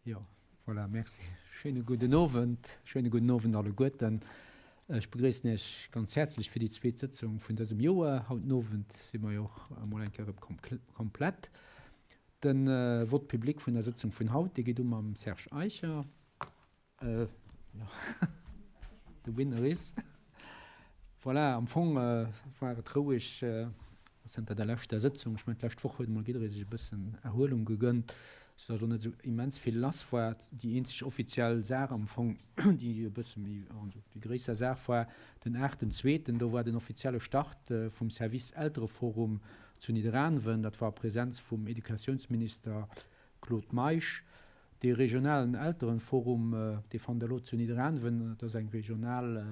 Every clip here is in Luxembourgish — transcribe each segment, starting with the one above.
Jo, voilà, merci. Schéine gudden Owend, schéine gudden Owend alleguerten. Ech begréissen Iech ganz häerzlech fir déi zweet Sëtzung vun dësem Joer. Haut den Owend si mer jo och emol eng Kéier erëm komplett. De Vote public vun der Sëtzung vun haut, dee geet u mam Serge Eicher. The winner is. Voilà, am Fong war et roueg zënter der leschter Sëtzung. Ech mengen, d'lescht Woch huet emol jidderee sech e bëssen Erhuelung gegënnt, soudatt elo net esou immens vill lass war. Déi eenzeg offiziell Saach am Fong, déi e bësse méi, also déi gréisser Saach war den aachten zweeten, do war den offizielle Start vum Service Eltereforum zu Nidderaanwen. Dat war a Präsenz vum Educatiounsminister Claude Meisch. Dee regionalen Elterenforum, dee fannt Der elo zu Nidderaanwen, dat ass eng regional, e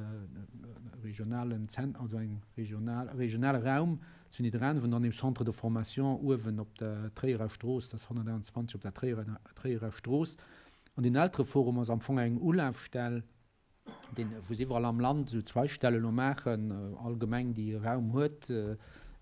regionalen Zent, also eng regional, e regionale Raum zu Nidderaanwen an dem Centre de formation uewen op der Tréierer Strooss, dat ass 121 op der Tréierer, Tréierer Strooss. An deen Eltereforum ass am Fong eng Ulafstell, deen, wou se iwwerall am Land esou Zweigstelle elo maachen, all Gemeng, déi e Raum huet,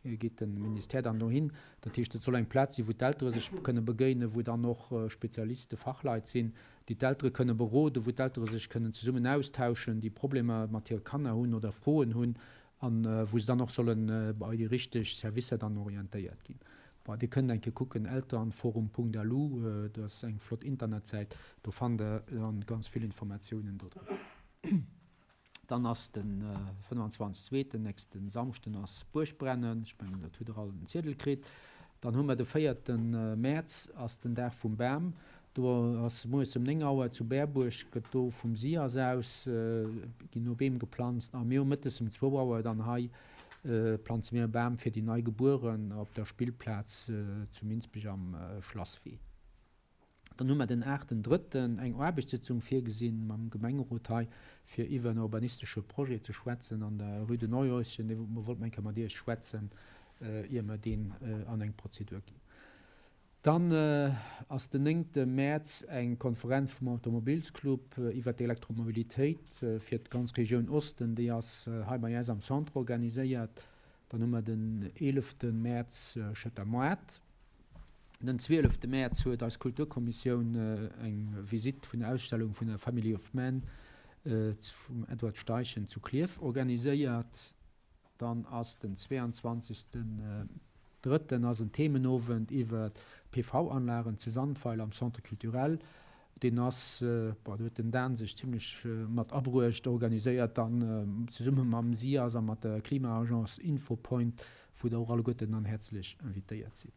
geet de Ministère dann dohin. Dat heescht, et soll eng Plaz sinn, wou d'Eltere sech kënne begéinen, wou dann och Spezialiste, Fachleit sinn, déi d'Eltere kënne beroden, wou d'Eltere sech kënnen zesummen austauschen, déi Problemer mat hire Kanner hunn oder Froen hunn an wou se dann och solle bei déi richteg Servicer dann orientéiert ginn. Bon, Dir kënnt eng Kéier kucken, elternforum.lu, dat ass eng flott Internetsäit, do fannt Der dann ganz vill Informatiounen do driwwer. Dann ass de 25 zweeten, nächste Samschden ass Buergbrennen, ech mengen dat hutt Der all den Ziedel kritt. Dann hu mer de véierte Mäerz ass den Dag vum Bam, Do ass mueres um 9 Auer zu Berbuerg, gëtt do vum SIAS aus, ginn do Beem geplanzt a mir hu mëttes um zwou Auer dann hei planze mir e Bam fir déi Neigebueren op der Spillplaz zu Minsbech am Schlasswee. Dann hu mer den aachten Drëtten eng Aarbechtssëtzung virgesinn mam Gemengerot hei, fir iwwer en urbanistesche Projet ze schwätzen an der Rue de Neuhäuschen. Dee wollte mer eng Kéier mat Iech schwätzen, ier mer deen an eng Prozedur ginn. Dann ass den néngte Mäerz eng Konferenz vum Automobilsclub iwwert d'Elektromobilitéit fir d'ganz Regioun Osten. Déi ass hei bei äis am Centre organiséiert. Dann hu mer den eelefte Mäerz Schëtter Moart. Den zwielefte Mäerz huet eis Kulturkommissioun eng Visitt vun der Ausstellung vun der Family of Man vum Edward Steichen zu Klierf organiséiert. Dann ass den 22 Drëtten ass en Themenowend iwwer PV-Anlagen zu Sandweiler am Centre Culturel. Deen ass, bon, do huet den Dan sech zimlech mat abruecht, organiséiert dann zesumme mam SIAS a mat der Klima-Agence Infopoint, wou der och alleguerten dann häerzlech invitéiert sidd.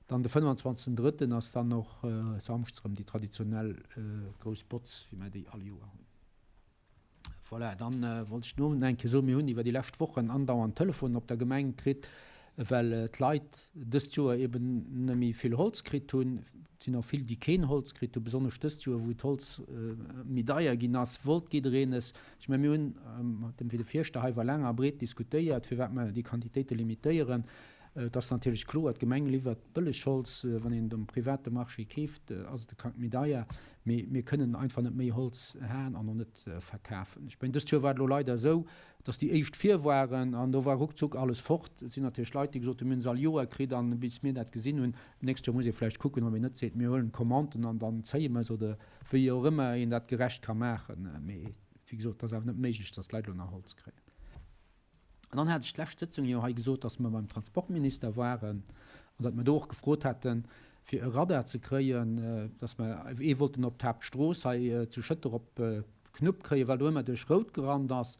Dann de 25 Drëtten ass dann och samschdes erëm déi traditionell grouss Botz, wéi mer déi all Joer hunn. Voilà, dann wollt ech den Owend nach eng Kéier soen, mir hunn iwwer déi lescht Wochen andauernd Telefonen op der Gemeng kritt, well d'Leit dëst Joer eben net méi vill Holz kritt hunn. Et sinn och vill, déi keen Holz kritt hunn, besonnesch dëst Joer, wou d'Holz méi deier ginn ass, wollt jiddereen es. Ech mengen, mir hunn mat dem, wéi de Fierschter hei war, laang a breet diskutéiert, firwat mer déi Quantitéite limitéieren. Et ass natierlech kloer, d'Gemeng liwwert bëlleg Holz. Wann een et um private Marché keeft, ass et e Krack méi deier. Mee mir kënnen einfach net méi Holz haen an och net verkafen. Ech mengen, dëst Joer war et elo leider esou, datt déi éischt vir waren an do war ruckzuck alles fort. Et sinn natierlech Leit, déi gesot hunn, mir hunn se all Joer kritt an bis mir dat gesinn hunn, d'nächst Joer muss ee vläicht kucken, ob een net seet, mir huelen d'Commanden an dann zéie mer se oder wéi och ëmmer een dat gerecht ka maachen. Mee wéi gesot, et ass awer net méiglech, datt d'Leit elo nach Holz kréien. An dann hat ech d'lescht Sëtzung jo hei gesot, dass mer beim Transportminister waren an datt mer do och gefrot haten, fir e Radar ze kréien, dass mer ee wollten op d'Haaptstrooss hei zu Schëtter op d'Knupp kréien, well do ëmmer duerch Rout gerannt ass.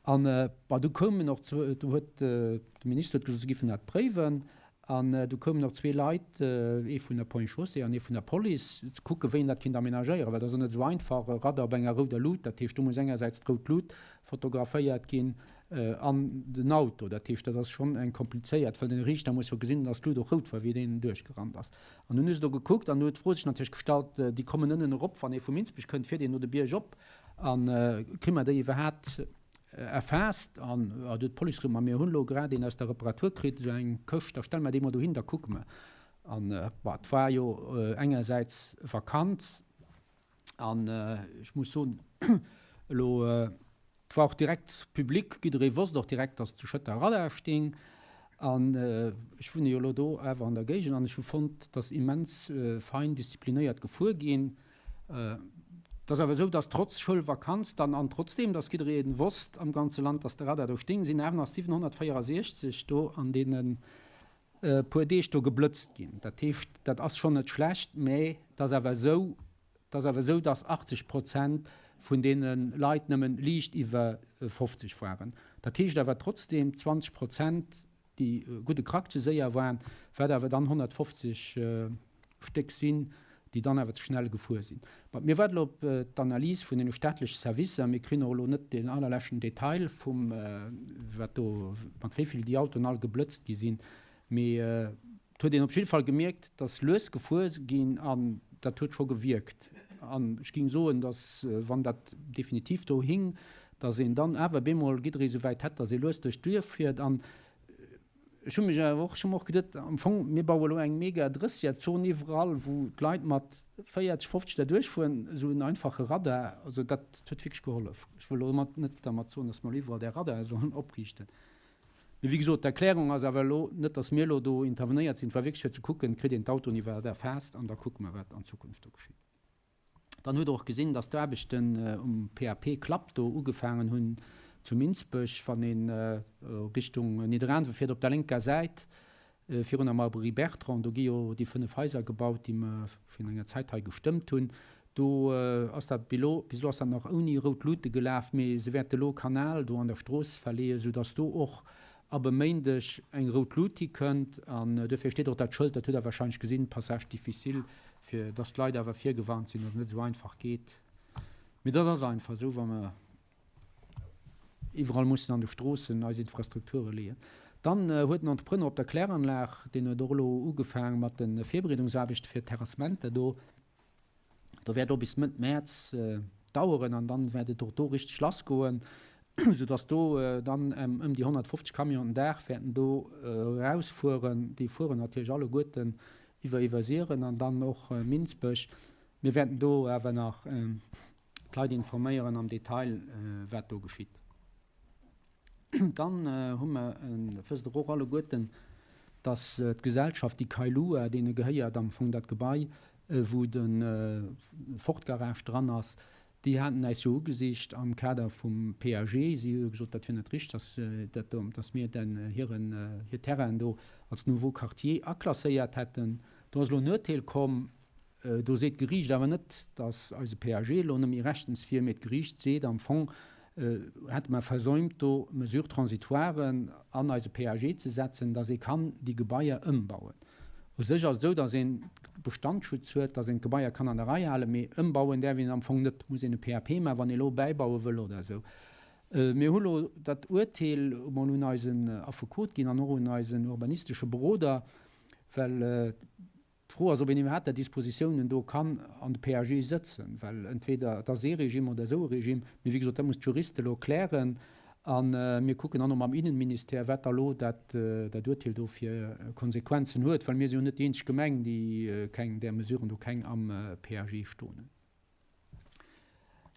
An, bon, du koumen och, do huet de Minister huet gesot, se giffen dat préiwen. An du koumen och zwee Leit, ee vun der Ponts et Chaussées an ee vun der Police, ze kucken, wéi een dat kéint amenagéieren, well dat ass och net esou einfach, e Radar op enger rouder Lut. Dat heescht, do muss engersäits d'rout Lut fotograféiert ginn an den Auto. Dat heescht, dat ass schonn eng komplizéiert, well den Riichter muss jo gesinn, datt d'Lut och rout war, wéi deen duerchgerannt ass. An dunn hu se do gekuckt an du huet d'Fro sech natierlech gestallt, déi kommen ënnen erop, wann ee vu Minsbech kënnt, fiert een no de Bierg op a kri mer déi iwwerhaapt Erfaasst an do huet d'Police gesot, ma mir hunn elo grad een aus der Reparatur kritt, esou eng Këscht, da stelle mer déi mol dohin, da kucke mer. An bon, et war jo engersäits Vakanz an ech muss soen, elo, et war och direkt public, jidderee wosst och direkt, datt zu Schëtter e Radar sting. An ech wunne jo elo do awer an der Géigend an ech hu fonnt, dass immens fein disziplinéiert gefuer ginn. Et ass awer esou, dass trotz Schoulvakanz dann an trotzdeem, dass jidderee wosst am ganze Land, dass de Radar do sting, sinn awer nach 764 do an deene puer Deeg do geblëtzt ginn. Dat heescht, dat ass schonn net schlecht, mä et ass awer esou, et ass awer esou, dass 80 Prozent vun deene Leit nëmmen liicht iwwer 50 waren. Dat heescht awer trotzdeem 20 Prozent, déi e gudde Krack ze séier waren, wat awer dann 150 Stéck sinn, déi dann awer ze schnell gefuer sinn. Bon, mir waarden elo op d'Analys vun deene staatleche Servicer. Mir kréien och elo net deen allerleschten Detail vum, wat do, mat wéi vill déi Autoen all geblëtzt gi sinn. Mee et huet een op jidde Fall gemierkt, dass lues gefuer ginn an dat huet scho gewierkt. An ech géing soen, dass, wann dat definitiv do hing, dass een dann awer bemol jidderee esou wäit hätt, dass ee lues duerch d'Duerf fiert. An ech hu mech awer och, ech hu mer och geduet, am Fong, mir baue elo eng mega Drësserzon iwwerall, wou d'Leit mat 40, 50 da duerchfueren, esou en einfache Radar, also dat huet wierklech gehollef. Ech wëll elo net dermat soen, dass mer elo iwwerall där Radare sollen opriichten. Mee wéi gesot, d'Erklärung ass awer elo net, dass mir elo do intervenéiert sinn. Et war wierklech fir ze kucken, kritt een d'Autoen iwwerhaapt erfaasst an da kucke mer, wat an Zukunft do geschitt. Dann hutt Der och gesinn, dass d'Aarbechten um PAP Klapp do ugefaangen hunn zu Minsbech, wann ee Richtung Nidderaanwen fiert, op der lénker Säit Virun der Marberie Bertrand, do gi jo déi 5 Haiser gebaut, déi mer virun enger Zäit hei gestëmmt hunn. Do ass dat bis elo, bis elo ass dat nach ouni rout Luute gelaf, mee se wäerte elo e Kanal do an der Strooss verleeën, soudass do och ab e Méindeg eng rout Lut hikënnt. An duerfir steet och dat Schëld, dat hutt Der warscheinlech gesinn, Passage difficile, fir dass d'Leit awer virgewarnt sinn, dass et net esou einfach geet. Mee dat ass einfach esou, wa mer. Iwwerall mussen an de Stroossen eis Infrastrukture leeën. Dann huet den Entrepreneur op der Kläranlag, deen huet och elo ugefaang mat de Virbereedungsaarbechte fir d'Terrassementer do. Do wäert och bis Mëtt Mäerz daueren an dann wäert et och do richteg lassgoen, soudass do dann ëm déi 150 Camionen den Dag wäerten do erausfueren. Déi fueren natierlech alleguerten iwwer Iwwersiren an dann och Minsbech. Mir wäerten do awer nach d'Leit informéieren am Detail, wat do geschitt. Dann hu mer, wësst Der och alleguerten, dass d'Gesellschaft, déi Kailua, deene gehéiert am Fong dat Gebai, wou de Ford-Garage dran ass, déi haten äis jo ugesicht am Kader vum PAG. Si hu jo gesot, dat wier net richteg, dass dat do, dass mir den hiren, hir Terrainen do als nouveau Quartier aklasséiert hätten. Do ass elo en Urteel komm. Do seet d'Geriicht awer net, datt eise PAG elo net méi rechtens wier, mee d'Geriicht seet am Fong, hätte mer versäumt do Mesures transitoires an eise PAG ze setzen, datt ee kann déi Gebaier ëmbauen. U sech ass et esou, datt een Bestandsschutz huet, datt een d'Gebaier kann an der Rei halen, mee ëmbauen däerf een am Fong net. Muss een e PAP maachen, wann ee elo bäibaue wëll oder esou. Mir hu lo dat Urteel emol un eisen Affekot ginn an och un eisen urbanistesche Beroder, well D'Fro ass, ob een iwwerhaapt där Dispositiounen do kann an de PAG sëtzen, well entweder et ass ee Regime oder esou e Regime. Mee wéi gesot, dat muss d'Juriste elo klären. A mir kucken dann och mam Innenministère, wat da elo dat Urteel do fir Konsequenzen huet, well mir si jo net déi eenzeg Gemeng, déi keng där Mesuren do keng am PAG stoen hunn.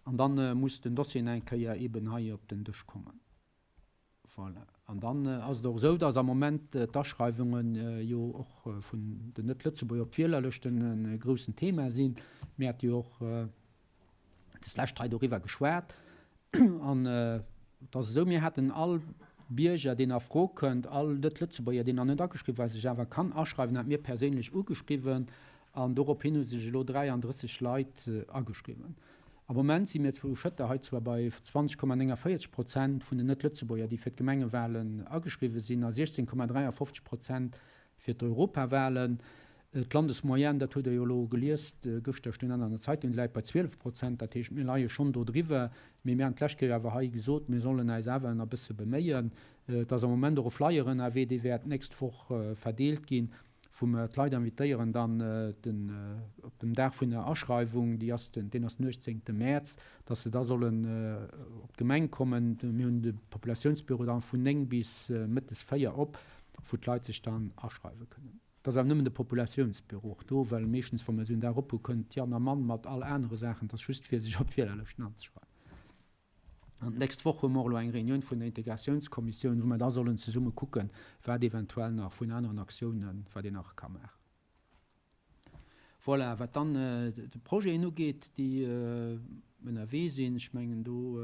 An da muss den Dossier nach eng Kéier eeben hei op den Dësch kommen. Voilà. An dann ass et och esou, dass am Moment d'Aschreiwunge jo och vun den Net-Lëtzebuerger op d'Wielerlëschten e groussen Thema sinn. Mir hate jo och deslescht hei doriwwer geschwat. An et ass esou, mir haten all Bierger, deen a Fro kënnt, all Net-Lëtzebuerger, deen nach net ageschriwwen war, sech awer kann aschreiwen, hat mir perséinlech ugeschriwwen. An dorophin hu sech elo 33 Leit ageschriwwen. Am Moment si mir zu Schëtter hei zwar bei 20,49 Prozent vun den Net-Lëtzebuerger, déi fir d'Gemengewalen ageschriwwe sinn, a 16,53 Prozent fir d'Europawalen. D'Landesmoyenne, dat hutt Der jo elo gelies gëschter, stoung dat an der Zeitung, déi läit bei 12 Prozent. Dat heescht, mir leie schonn do driwwer. Mee mir haten d'lescht Kéier awer hei gesot, mir sollen äis awer nach e bësse beméien. Et ass am Moment och e Flyer ënnerwee, dee wäert d'nächst Woch verdeelt ginn. wou mer d'Leit invitéieren dann den, op dem Dag vun der Aschreiwung, déi ass den, deen ass den 18. Mäerz, dass se da sollen op d'Gemeng kommen. Mir hunn de Populatiounsbüro dann vun 9 bis mëttes 4 op, wou d'Leit sech dann aschreiwe kënnen. Et ass awer nëmmen de Populatiounsbüro och do, well meeschtens, wa mer esou en Dag op hu, kënnt Jan a Mann mat all anere Saachen. Et ass just fir sech op d'Wielerlëschten anzeschreiwen. An d'nächst Woch hu mer och elo eng Reunioun vun der Integratiounskommissioun, wou mer da sollen zesumme kucken, wat eventuell nach vun aneren Aktiounen, wat een nach ka maachen. Voilà, wat dann de Projeten ugeet, déi ënnerwee sinn, ech mengen do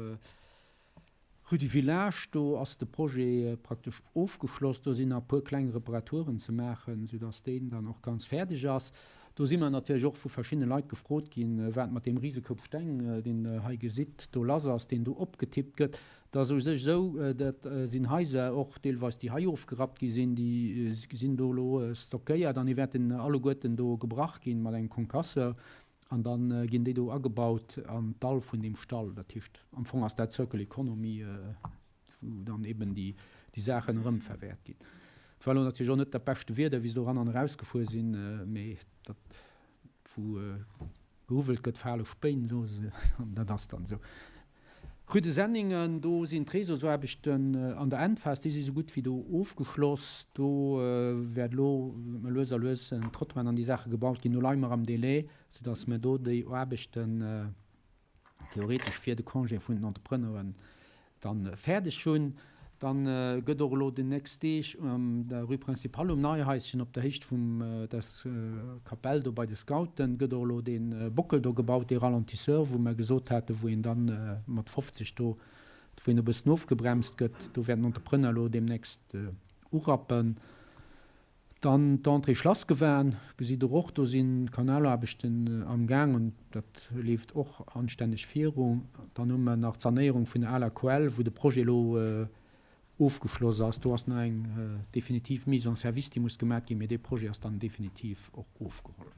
Rue du Village, do ass de Projet praktesch ofgeschloss. Do sinn nach e puer kleng Reparaturen ze maachen, soudass deen dann och ganz fäerdeg ass. Do si mer natierlech och vu verschiddene Leit gefrot ginn, wat mat deem Risekoup Steng, deen Der hei gesitt, do lass ass, deen do opgetippt gëtt. Et ass u sech esou, dat sinn Haiser och deelweis, déi hei ofgerappt gi sinn, déi sinn do elo stockéiert an déi wäerten alleguerten do gebrach ginn mat engem Concasseur an da ginn déi do agebaut an d'Dall vun deem Stall. Dat heescht, am Fong ass dat Circle Economy, wou dann eben déi Saachen erëmverwäert ginn. Et war elo natierlech och net dat beschte Wieder, wéi se do eran an erausgefuer sinn, mee dat, wou gehuwwelt gëtt, fale Spéin, soe se, an dat ass dann esou. Rue de Senningen, do sinn d'Réseausaarbechten an der Endphas, déi si sou gutt wéi do ofgeschloss. Do wäert elo lues a lues en Trottoir an déi Saache gebaut ginn. Do leie mer am Délai, soudass mer do déi Aarbechten theoretesch fir de Congé vun den Entrepreneuren dann fäerdeg hunn. Dann gëtt och elo déi nächst Deeg an der Rue Principale um Neihaischen op der Héicht vum der Kapell do bei de Scouten gëtt och elo dee Bockel do gebaut, dee Ralentisseur, wou mer gesot haten, wou een dann mat 50 do, wou een e bëssen ofgebremst gëtt. Do wäert den Entrepreneur elo deemnächst urappen. Dann d'Entrée Schlassgewan, gesitt Der och, do sinn d'Kanalaarbechten am Gaang an dat leeft och anstänneg viru. Dann hu mer nach d'Sanéierung vun der aler Quell, wou de Projet elo ofgeschloss ass. Do ass nach eng definitiv Mise en service, déi muss gemat ginn, mee dee Projet ass dann definitiv och ofgeholl.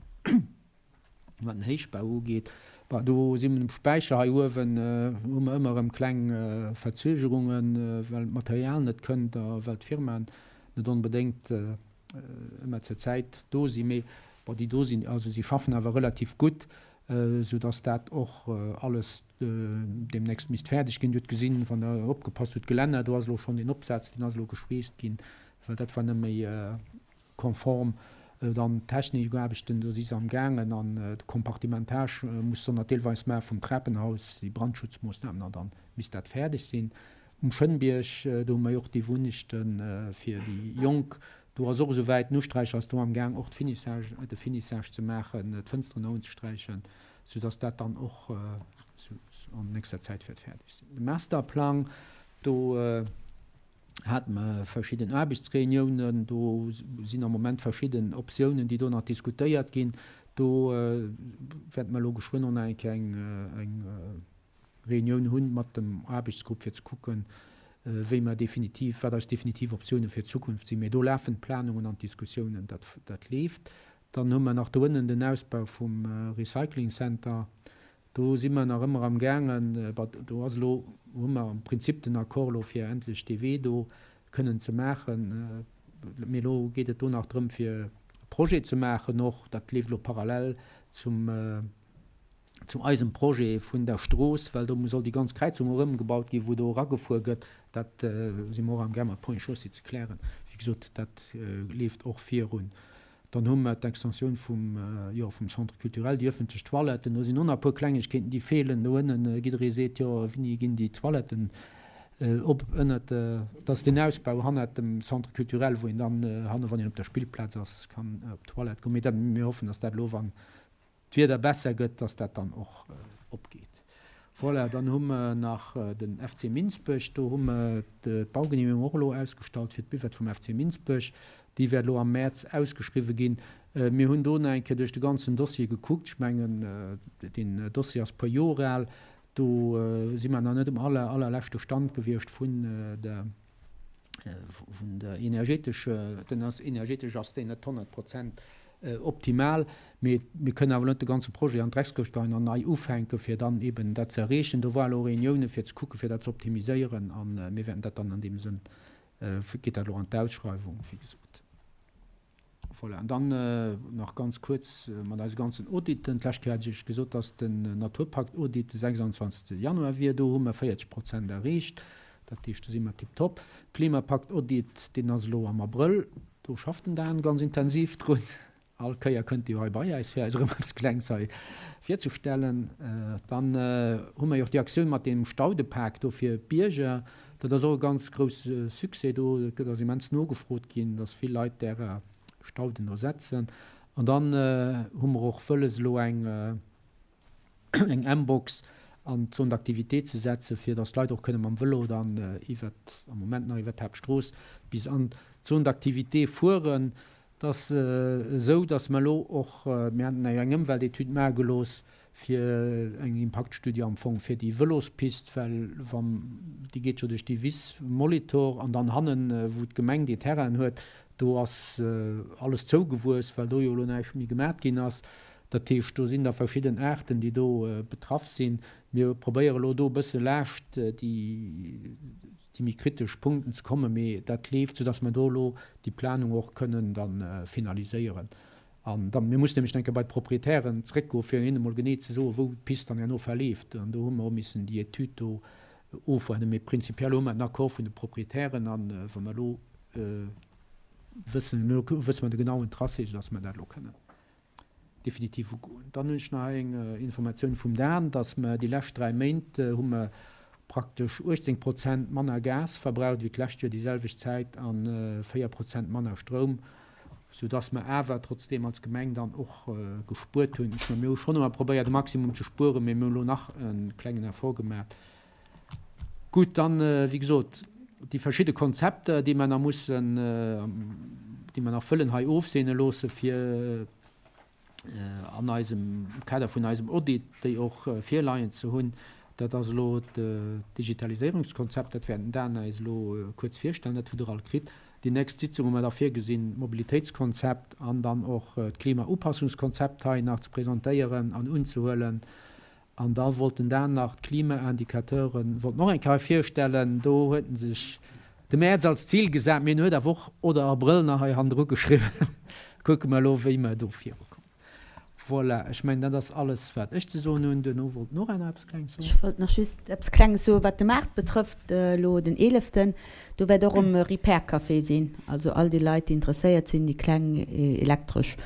Wat den Héichbau ugeet, bah, do si mer um Späicher hei uewen, hu mer ëmmer erëm kleng Verzögerungen, well d'Material net kënnt a well d'Firmaen net onbedéngt ëmmer zur Zäit do sinn. Mee bon, déi do sinn, also si schaffen awer relativ gutt, soudass dat och alles deemnächst misst fäerdeg ginn. Dir hutt gesinn, wann Der opgepasst hutt, d'Gelänner, do ass elo schonn deen Opsaz, deen ass elo geschweesst ginn, well dat war net méi konform. Dann d'technesch Aarbechten, do si se am gaangen an de Compartimentage muss se nach deelweis maache vum Trapenhaus, déi Brandschutzmoossnamen an dann misst dat fäerdeg sinn. Um Schënnbierg, do hu mer jo och déi Wunnechte fir déi Jonk, do ass och esouwäit, den Usträicher ass do am gaang och d'Finissage, de Finissage ze maachen, d'Fënsteren unzesträichen, soudass dat dann och an nächster Zäit wäert fäerdeg sinn. De Masterplang, do hate mer verschidden Aarbechtsreuniounen. Do sinn am Moment verschidden Optiounen, déi do nach diskutéiert ginn. Do wäerte mer elo geschwënn och nach eng Kéier eng Reunioun hu mat dem Aarbechtsgrupp, fir ze kucken, wéi mer definitiv, wat eis definitiv Optioune fir d'Zukunft sinn. Mee do lafen d'Planungen an d'Diskussiounen, dat leeft. Dann hu mer nach do ënnen den Ausbau vum Recycling Center. Do si mer nach ëmmer am gaangen. Do ass elo, hu mer am Prinzip den Accord elo fir endlech dee Wee do kënnen ze maachen. Mee elo geet et do nach drëm fir e Projet ze maachen och. Dat leeft elo parallel zum, zu eisem Projet vun der Strooss, well do soll déi ganz Kräizung och ëmgebaut ginn, wou do eragefuer gëtt. Dat si mer och am gaang mat Ponts et Chaussées ze klären. Wéi gesot, dat leeft och virun. Dann hu mer d'Extensioun vum, jo, vum Centre culturel, déi ëffentlech Toiletten. Do sinn och nach e puer Klengegkeeten, déi feelen do ënnen. Jidderee seet, jo, wéini ginn déi Toiletten op ënnert, dat ass deen Ausbau hannert dem Centre culturel, wou een dann hanne, wann een op der Spillplaz ass, kann op d'Toilette goen. Mee dat, mir hoffen, dass dat elo, wann d'Wieder besser gëtt, dass dat dann och opgeet. Voilà, dann hu mer nach den FC Minsbech. Do hu mer d'Baugenehmegung och elo ausgestallt fir d'Buvette vum FC Minsbech. Déi wäert elo am Mäerz ausgeschriwwen ginn. Mir hunn do nach eng Kéier duerch de ganzen Dossier gekuckt. Ech mengen, deen Dossier ass e puer Joer al. Do si mer nach net um aller, allerleschte Stand gewiescht vun der vun der energetesche, den ass energetesch ass deen net 100 Prozent optimal, mee mir kënnen awer net de ganze Projet an d'Dreckskëscht geheien an nei ufänken, fir dann eben dat ze erreechen. Do war elo Reunioune fir ze kucken, fir dat ze optimiséieren a mir wäerten dat dann an deem Sënn, geet dat elo an d'Ausschreiwung, wéi gesot. Voilà, an dann nach ganz kuerz mat eise ganzen Auditen. D'lescht Kéier hat ech Iech gesot, dass den Naturpakt-Audit de 26 Januar wier. Do hu mer 40 Prozent erreecht. Dat heescht, do si mer tiptop. Klimapakt-Audit, deen ass elo am Abrëll. Do schafft den Dan ganz intensiv drun. All Kéier kënnt Dir jo hei bei äis, fir äis erëm eppes Klengs hei virzestellen. Dann hu mer jo och déi Aktioun mat deem Staudepak do fir d'Bierger. Dat ass och e ganz grousse Succès do. Et gëtt also immens nogefrot ginn, dass vill Leit därer Stauden do setzen. An dann hu mer och wëlles elo eng eng mBox an d'Zone d'activité ze setzen, fir dass d'Leit och kënne mam Vëlo dann iwwert, am Moment nach iwwert d'Haaptstrooss, bis an d'Zone d'activité fueren. Et ass esou, dass mer elo och, mir haten eng Ëmweltetüd maache gelooss fir eng Impaktstudie am Fong fir déi Vëlospist, well wann, déi geet jo duerch déi Wiss Molitor an dann hannen, wou d'Gemeng déi Terrainen huet, do ass alles zougewuess, well do jo elo näischt méi gemat ginn ass. Dat heescht, do sinn da verschidden Aarten, déi do betraff sinn. Mir probéiere elo do e bësse laascht déi méi kritesch Punkten ze kommen, mee dat leeft, soudass mer do elo déi Planung och kënnen da finaliséieren. An da, mir mussen nämlech eng Kéier bei d'Proprietären zréckgoen, fir hinnen emol genee ze soen, wou d'Pist dann herno verleeft. An do hu mer och missen déi Etüd do ofwaarden. Mee prinzipiell hu mer den Accord vun de Proprietären a wa mer elo wëssen, elo wësse mer de genauen Tracé, soudass mer dat elo kënnen definitiv ugoen. Dann hunn ech nach eng Informatioun vum Dan, dass mer déi lescht 3 Méint hu mer praktesch 18 Prozent manner Gas verbraucht wéi d'lescht Joer déi selwecht Zäit a 4 Prozent manner Stroum, soudass mer awer trotzdeem als Gemeng dann och gespuert hunn. Ech mengen, mir hu schonn ëmmer probéiert e Maximum ze spueren, mee mir hunn elo nach e klengen Effort gemaach. Gutt, dann, wéi gesot, déi verschidde Konzepter, déi mer nach mussen, déi mer nach wëllen hei ofseene loosse fir an eisem, am Kader vun eisem Audit déi och virleien ze hunn, dat ass elo d'Digitaliséierungskonzept, dat wäert den Dan eis elo kuerz virstellen, dat hutt Der all kritt. Déi nächst Sitzung hu mer da virgesinn, d'Mobilitéitskonzept an dann och d'Klimaupassungskonzept hei nach ze presentéieren an unzehuelen. An da wollt en Dan nach d'Klimaindicateuren wollt en och eng Kéier hei virstellen. Do huet en sech de Mäerz als Zil gesat, mee en huet awer och oder Abrëll nach hei hannendru geschriwwen. Kucke mer elo, wéi mer do virukommen. Voilà, ech mengen, dat ass alles, wat ech ze soen hunn. Duerno wollt d'Nora nach eppes Klenges soen. Ech wollt nach just eppes Klenges soen, wat de Maart betrëfft, elo den eeleften. Do wäert och erëm e Repair Café sinn. Also all déi Leit, déi interesséiert sinn, déi kleng elektresch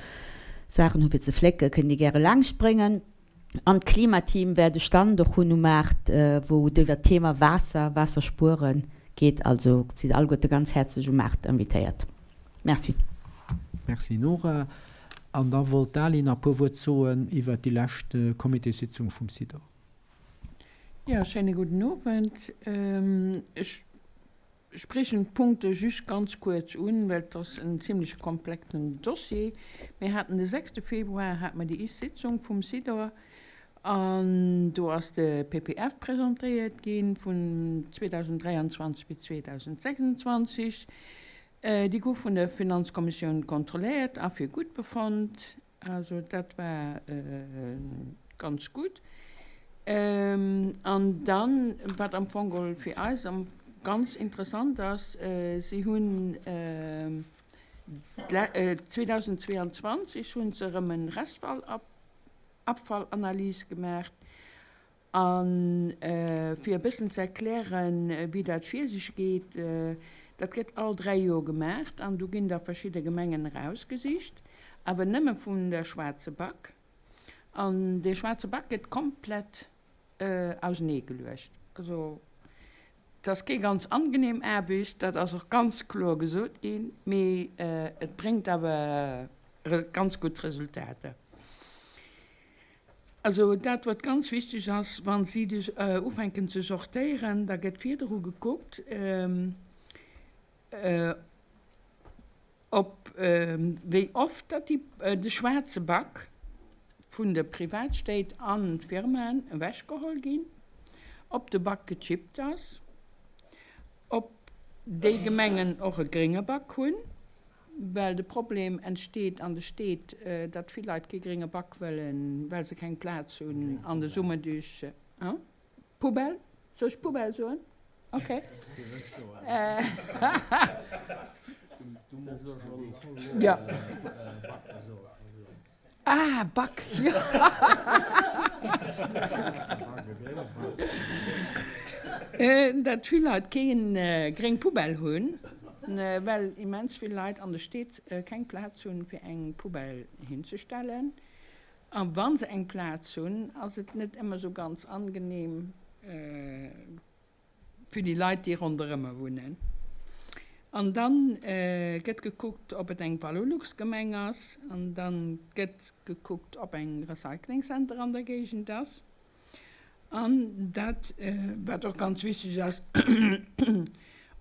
Saachen hu fir ze flécken, kënnen déi gäre laangschtbréngen. An d'Klimateam wäert e Stand och hunn um Maart, wou et iwwert d'Thema Waasser, Waasserspueren geet. Also sidd alleguerte ganz häerzlech um Maart invitéiert. Merci. Merci Nora. An da wollt d'Aline nach e puer Wuert soen iwwert déi lescht Comitéssitzung vum Sidor. Jo, schéine gudden Owend. Ech Spriechen d'Punkte just ganz kuerz un, well et ass en zimlech komplexen Dossier. Mir haten de sechste Februar hate mer déi is Sitzung vum Sidor an do ass de PPF presentéiert gi vun 2023 bis 2026. Déi gouf vun der Finanzkommissioun kontrolléiert a fir gutt befonnt. Also dat war ganz gutt. An dann, wat am Fong geholl fir eis ganz interessant ass, si hunn 2022 hu se erëm e Restfallabfallanalys gemaach. A fir e bëssen ze erklären, wéi dat vir sech geet, Dat gëtt all 3 Joer gemaacht an do ginn da verschidde Gemengen erausgesicht, awer nëmme vun der schwaarze Bak. An dee schwaarze Bak gëtt komplett auseneegeluecht. Also et ass kee ganz angenehm Aarbecht, dat ass och ganz kloer gesot ginn, mee et bréngt awer ganz gutt Resultater. Also dat, wat ganz wichteg ass, wa si ufänken ze sortéieren, da gëtt virdru gekuckt, ob, wéi oft datt déi, de schwaarze Bac vun de Privatstéit an d'Firmaen ewechgeholl ginn, ob de Bac gechippt ass, ob déi Gemengen och e grénge Bac hunn. Well de Problem entsteet an de Steed, datt vill Leit kee grénge Bac wëllen, well se keng Plaz hunn an de Summerdusch. Poubelle? Soll ech Poubelle soen? Ok. Jo. Ah, Bac, jo. Datt vill Leit kee gréng Poubelle hunn. Well immens vill Leit an de Stied keng Plaz hunn, fir eng Poubelle hinzestellen. A wa se eng Plaz hunn, ass et net ëmmer esou ganz angenehm fir déi Leit, déi ronderëmmer wunnen. An da gëtt gekuckt, ob et eng Valorlux-Gemeng ass. An da gëtt gekuckt, ob eng Recycling Center an der Géigend ass. An dat, wat och ganz wichteg ass,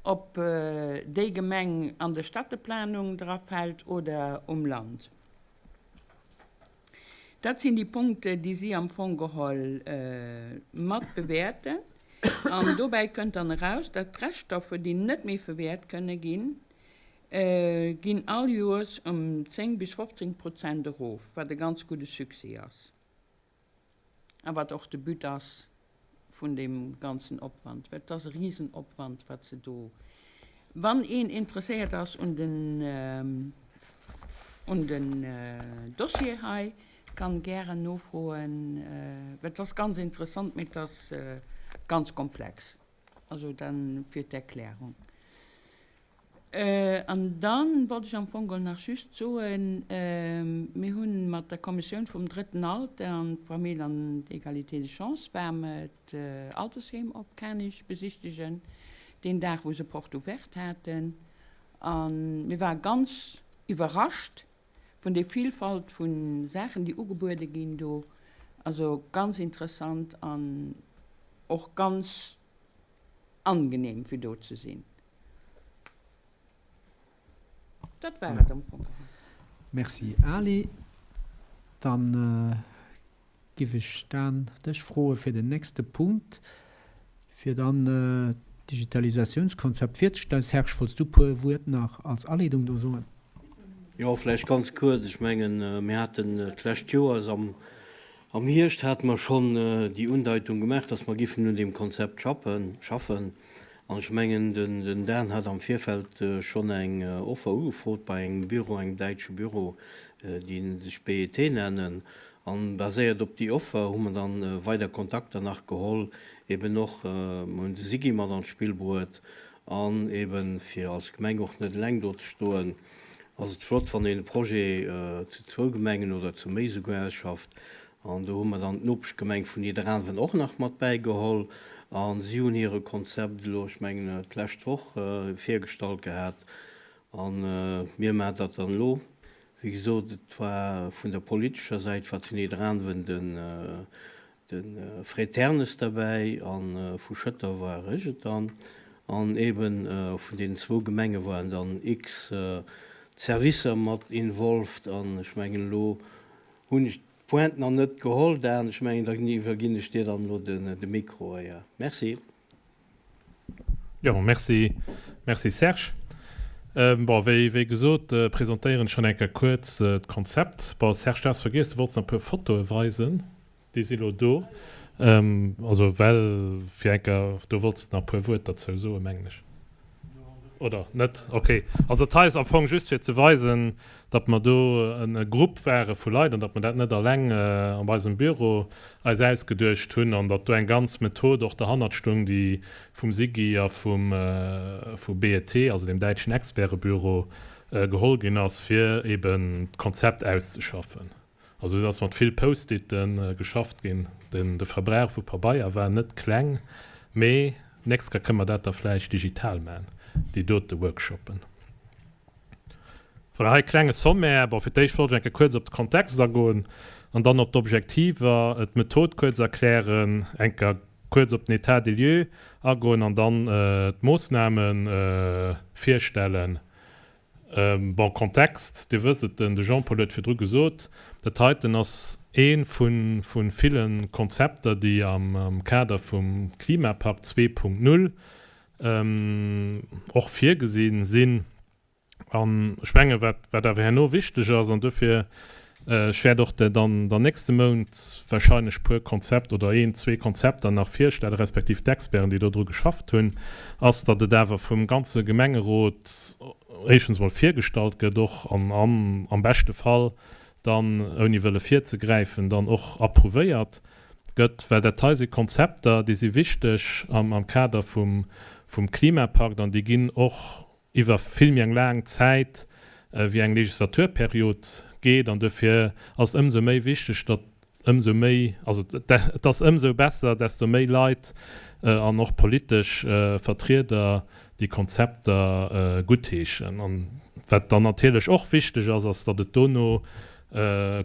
ob déi Gemeng an der Stadteplanung drafält oder um Land. Dat sinn déi Punkte, déi si am Fong geholl mat bewäerten. An dobäi kënnt dann eraus, datt d'Reschtstoffe, déi net méi verwäert kënne ginn, ginn all Joers ëm 10 bis 15 Prozent erof, wat e ganz gudde Succès ass. A wat och de But ass vun deem ganzen Opwand, well et ass e Risenopwand, wat se do. Wann een interesséiert ass un den, un den Dossier hei, kann gären nofroen, well et ass ganz interessant, mee et ass ganz komplex. Also dann fir d'Erklärung. An da wollt ech am Fong geholl nach just soen, mir hu mat der Kommissioun vum Drëtten Alter an Famill an Égalité des chances ware mer d'Altersheem op Kanech besichtegen, deen Dag wou se Porte ouverte haten. A mir ware ganz iwwerrascht vun der Vielfalt vu Saachen, déi ugebuede ginn do. Also ganz interessant an och ganz angenehm fir do ze sinn. Dat war et am Fong geholl. Merci Ali. Dann giff ech Dan dech froe fir den nächste Punkt, fir dann d'Digitalisatiounskonzept virzestellen. Serge, wollts du puer Wuert nach als Aleedung do soen? Jo, vläicht ganz kuerz. Ech mengen, mir haten d'lescht Joers am Am Hierscht hate mer schonn déi Undeitung gemaach, dass mer giffen un deem Konzept schaffen. An ech mengen, den Dan hat am Virfeld schonn eng Offer ugefrot bei engem Büro, engem däitsche Büro, déi sech BET nennen. A baséiert op déi Offer hu mer dann weider Kontakter nach geholl, eben och, mer hunn de SIGI mat an d'Spill bruet an eben, fir als Gemeng och net eleng do ze stoen, ass et flott, wann een e Projet zu zwou Gemengen oder zu méi esouguer ausschafft. An do hu mer dann d'Nopeschgemeng vun Nidderaanwen och nach mat bäigeholl. A si hunn hire Konzept elo, ech mengen d'lescht Woch, virgestallt gehat. A mir maachen dat dann elo. Wéi gesot, et war vun der politescher Säit war zu Nidderaanwen den De Fred Ternes derbäi a vu Schëtter war ech et dann. An eben vun deenen zwou Gemenge waren dann x Servicer mat involved. An ech mengen, elo hunn ech d'Pointe nach net geholl, Dan. Ech mengen, da iwwerginn ech dir dann elo de Mikro. Merci. Jo, merci, merci Serge. Bon, wéi, wéi gesot, presentéieren ech schonn eng Kéier kuerz d'Konzept. Bon, Serge, du has vergiess, du wollts nach e puer Fotoe weisen. Déi si lo do. Also, well fir eng Kéier, do wollts de nach e puer Wuert derzou soen, mengen ech. Oder net? Ok. Also dat hei ass am Fong just fir ze weisen, datt mer do e Grupp ware vu Leit an datt mer dat net alleng an eisem Büro eis ausgeduecht hunn an datt do eng ganz Method och derhannert stung, déi vum SIGI a vum vu BET, also dem däitschen Expertebüro, geholl ginn ass, fir eben d'Konzept auszeschaffen. Also et ass mat vill Post-iten geschafft ginn. Den de Verbrauch vu Pabeier war net kleng, mee d'nächst Kéier kënne mer dat da vläicht digital man, déi dote Workshoppen. Voilà, hei e klenge Sommaire. Bon, fir d'éischt wollt ech eng Kéier kuerz op de Kontext agoen an dann op d'Objektiver, d'Method kuerz erklären, eng Kéier kuerz op den État des lieux agoen an dann d'Moossname virstellen. Bon, Kontext, Dir wësst et, de Jean-Paul huet virdru gesot, dat heiten ass ee vu ville Konzepter, déi am Kader vum Klimapakt 2.0 och virgesi sinn. An ech mengen, wat awer herno wichteg ass, an dofir Ech wäert och dann dann nächste Mount wahrscheinlech puer Konzept oder een, zwee Konzepter nach virstellen, respektiv d'Experten, déi dodru geschafft hunn, ass, datt et awer vum ganze Gemengerot éischtens emol virgestallt gëtt och an an am beschte Fall dann, ouni wëlle virzegräifen, dann och approuvéiert gëtt, well dat hei si Konzepter, déi si wichteg am am Kader vum vum Klimapakt an déi ginn och. iwwer vill méi eng laang Zäit wéi eng Legislaturperiod geet. An dofir ass et ëmsou méi wichteg, datt ëmsou méi, also et ass ëmsou besser, desto méi Leit an och politesch Vertrieder déi Konzepter guttheeschen. An wat dann natierlech och wichteg ass, ass, datt et dono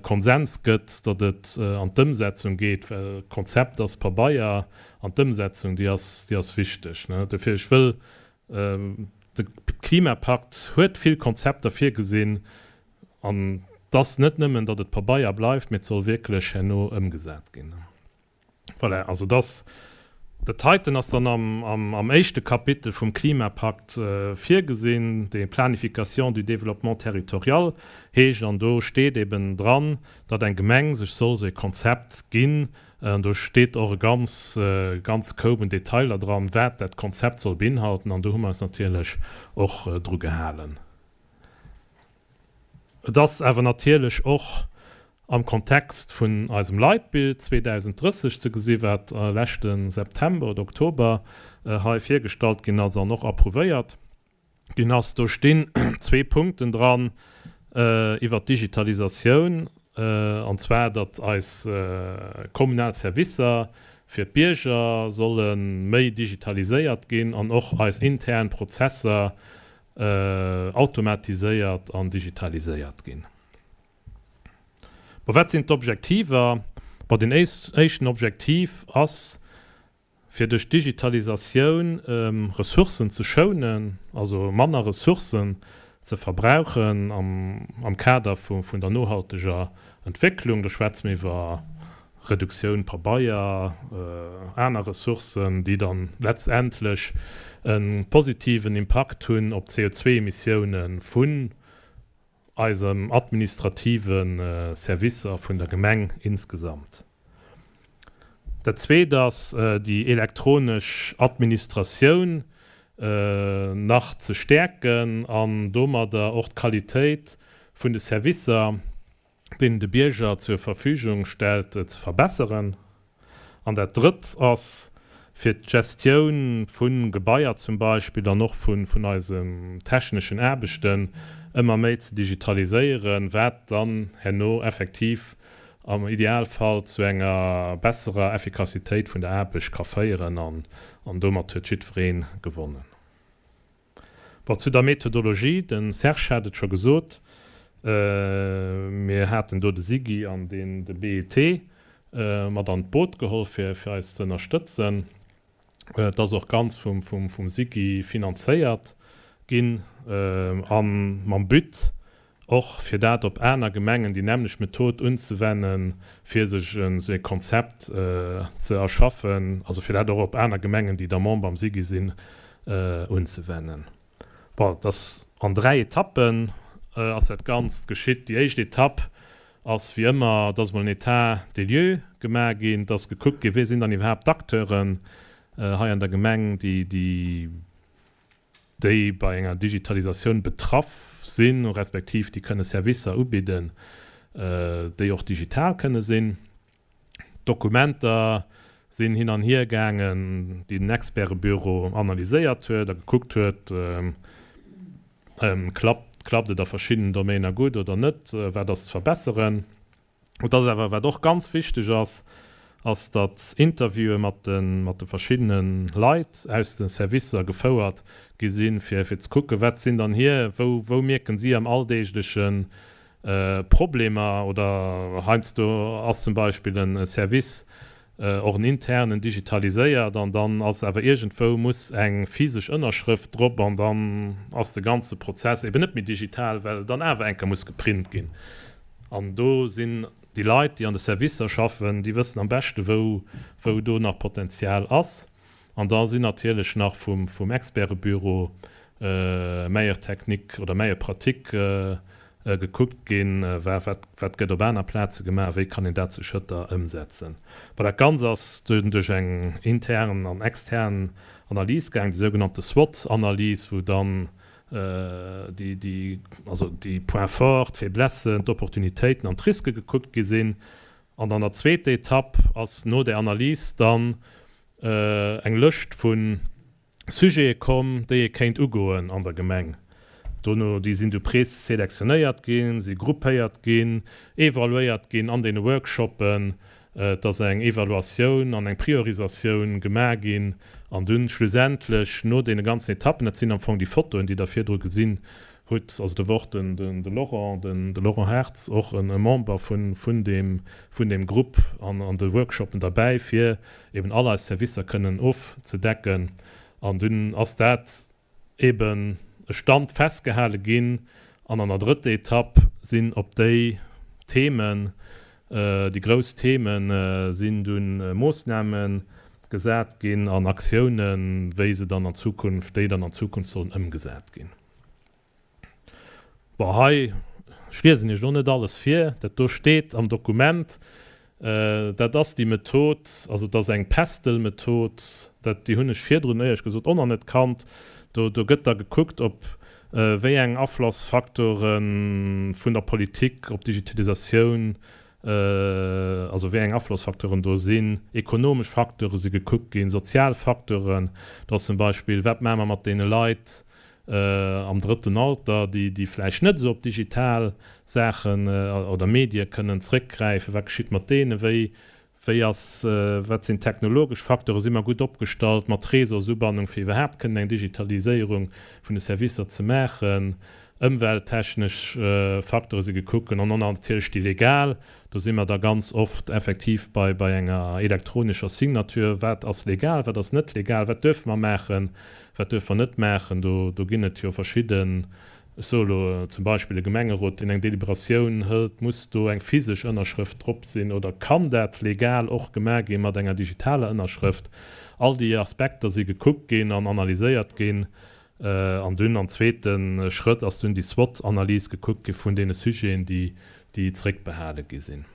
Konsens gëtt, datt et an d'Ëmsetzung geet, well Konzept ass Pabeier an d'Ëmsetzung, déi ass, déi ass wichteg. Dofir, ech wëll, de Klimapakt huet vill Konzepter virgesinn an et ass net nëmmen, datt et Pabeier bleift, mee et soll wierklech herno ëmgesat ginn. Voilà, also dass dat heiten ass dann am éischte Kapitel vum Klimapakt virgesinn, dee Planification du développement territorial heescht. An do steet eben dran, datt eng Gemeng sech soll esou e Konzept ginn. An do steet och e ganz, ganz Koup un Detailer dran, wat dat Konzept soll beinhalten. An do hu mer eis natierlech och dru gehalen. Et ass awer natierlech och am Kontext vun eisem Leitbild 2030 ze gesi wat leschte September oder Oktober hei virgestallt ginn ass an och approuvéiert ginn ass. Do stinn zwee Punkten dran iwwert d'Digitalisatioun, an zwar datt eis kommunal Servicer fir d'Bierger solle méi digitaliséiert ginn an och eis intern Prozesser automatiséiert an digitaliséiert ginn. Bon, wat sinn d'Objektiver? Bon, den éischten Objektiv ass, fir duerch d'Digitalisatioun Ressourcen ze schounen, also manner Ressourcen ze verbrauchen am Kader vun der nohalteger Entwécklung. Do schwätze mir iwwer Reduktioun Pabeier, aner Ressourcen, déi dann letztendlech e positiven Impakt hunn op d'CO2-Emissioune vun eisem administrative Servicer vun der Gemeng insgesamt. Dat Zweet ass, déi elektronesch Administratioun nach ze stäerken an domadder och d'Qualitéit vun de Servicer, deen de Bierger zur Verfügung stellt, ze verbesseren. An dat Drëtt ass, fir d'Gestioun vu Gebaier zum Beispill an och vun eisen techneschen Aarbechten ëmmer méi ze digitaliséieren, wat dann herno effektiv am Idealfall zu enger besserer Effikassitéit vun der Aarbecht ka féieren an domat huet jiddweree gewonnen. Bon, zu der Methodologie, de Serge hat et scho gesot, mir haten do de SIGI an deen de BET mat an d'Boot geholl, fir fir eis ze ënnerstëtzen. Et ass och ganz vum vum SIGI finanzéiert ginn a mam But, Och fir dat op aner Gemengen déi nämmlecht Method unzewennen, fir sech esou ee Konzept ze erschaffen, also fir dat och op aner Gemengen, déi da Member am SIGI sinn, unzewennen. Bon, et ass an 3 Etappen ass dat Ganzt geschitt. Déi éischt Etapp ass wéi ëmmer, et ass emol en État des lieux gemaach ginn, et ass gekuckt ginn, wie sinn dann iwwerhaapt d'Acteuren hei an der Gemeng, déi déi déi bei enger Digitalisatioun betraff sinn, respektiv déi kënne Servicer ubidden, déi och digital kënne sinn. D'Dokumenter sinn hin an hier gaangen, déi den Expertebüro analyséiert huet a gekuckt huet, klappt klappt et a verschiddenen Domainer gutt oder net, wat ass ze verbesseren. Et ass awer, wat och ganz wichteg ass, ass, datt Interviewe mat de mat de verschiddene Leit aus de Servicer gefouert gi sinn, fir fir ze kucken, wat sinn dann hir, wou wou mierken si am alldeegleche Problemer oder heiansdo ass zum Beispill e Service, och en internen, digitaliséiert an dann ass awer iergendwou muss eng physesch Ënnerschrëft drop an dann ass de ganze Prozess eben net méi digital, well dann awer eng Kéier muss geprint ginn. An do sinn déi Leit, déi an de Servicer schaffen, déi wëssen am beschte wou, wou do nach Potenzial ass. An da sinn natierlech nach vum, vum Expertebüro Meilleure technique oder meilleure pratique gekuckt ginn, wa, wat, wat gëtt op aner Plaze gemaach, wéi kann een dat zu Schëtter ëmsetzen. Bon, dat Ganzt ass dunn duerch eng intern an extern Analys gaang, déi sougenannte SWOT-Analys, wou dann déi, déi, also déi Points forts, d'Faiblesses, d'Opportunitéiten an d'Riske gekuckt gi sinn. An an der zweeter Etapp ass no där Analys dann eng Lëscht vun. Sujete komm, déi ee kéint ugoen an der Gemeng. Dono, déi sinn du preselektionéiert ginn, si gruppéiert ginn, evaluéiert ginn an deene Workshoppen. Et ass eng Evaluatioun an eng Priorisatioun gemaach ginn an dunn schlussendlech no deene ganzen Etappen, dat sinn am Fong déi Fotoen, déi Der virdru gesinn hutt, also do war och den de Laurent, den de Laurent Hartz och e Member vun vun deem vun deem Grupp an an de Workshoppen derbäi, fir eben all eis Servicer kënnen ofzedecken. An dunn ass dat eben e Stand festgehale ginn an an der drëtter Etapp sinn op déi Themen, déi grouss Themen, sinn dunn Moossname gesat ginn an Aktiounen, wéi se dann an Zukunft, déi dann an Zukunft sollen ëmgesat ginn. Bon, hei, ech liesen Iech elo net alles vir, dat do steet am Dokument. Dat ass déi Method, also et ass eng PESTEL-Method, dat, déi hunn ech virdrun éierlech gesot och nach net kannt. Do, do gëtt da gekuckt, ob wéi eng Aflossfaktore vun der Politik op d'Digitalisatioun, also wéi eng Aflossfacteuren do sinn. Ekonomesch Facteure si gekuckt ginn, sozial Facteuren, do ass zum Beispill, wat maache mer mat deene Leit, am drëtten Alter, déi, déi vläicht net esou op digital Saachen oder Medie kënnen zréckgräifen, wat geschitt mat deenen, wéi, wéi ass, wat sinn technologesch Facteuren, si mer gutt opgestallt mat Réseausubannung, fir iwwerhaapt kënnen eng Digitaliséierung vun de Servicer ze maachen, ëmwelttechnesch Facteure si gekuckt ginn an dann natierlech déi legal, do si mer da ganz oft effektiv bei, bei enger elektronescher Signature, wat ass legal, wat ass net legal, wat duerfe mer maachen, Wat duerfe mer net maachen? Do, do ginn et jo verschidden, ech soe elo zum Beispill e Gemengerot, deen eng Deliberatioun hëlt, muss do eng physesch Ënnerschrëft drop sinn oder kann dat legal och gemaach gi mat enger digitaler Ënnerschrëft? All déi Aspekter si gekuckt ginn an analyséiert ginn. An dunn am zweete Schrëtt ass dunn déi SWOT-Analys gekuckt gi vun deene Sujeten, déi, déi zréckbehale gi sinn.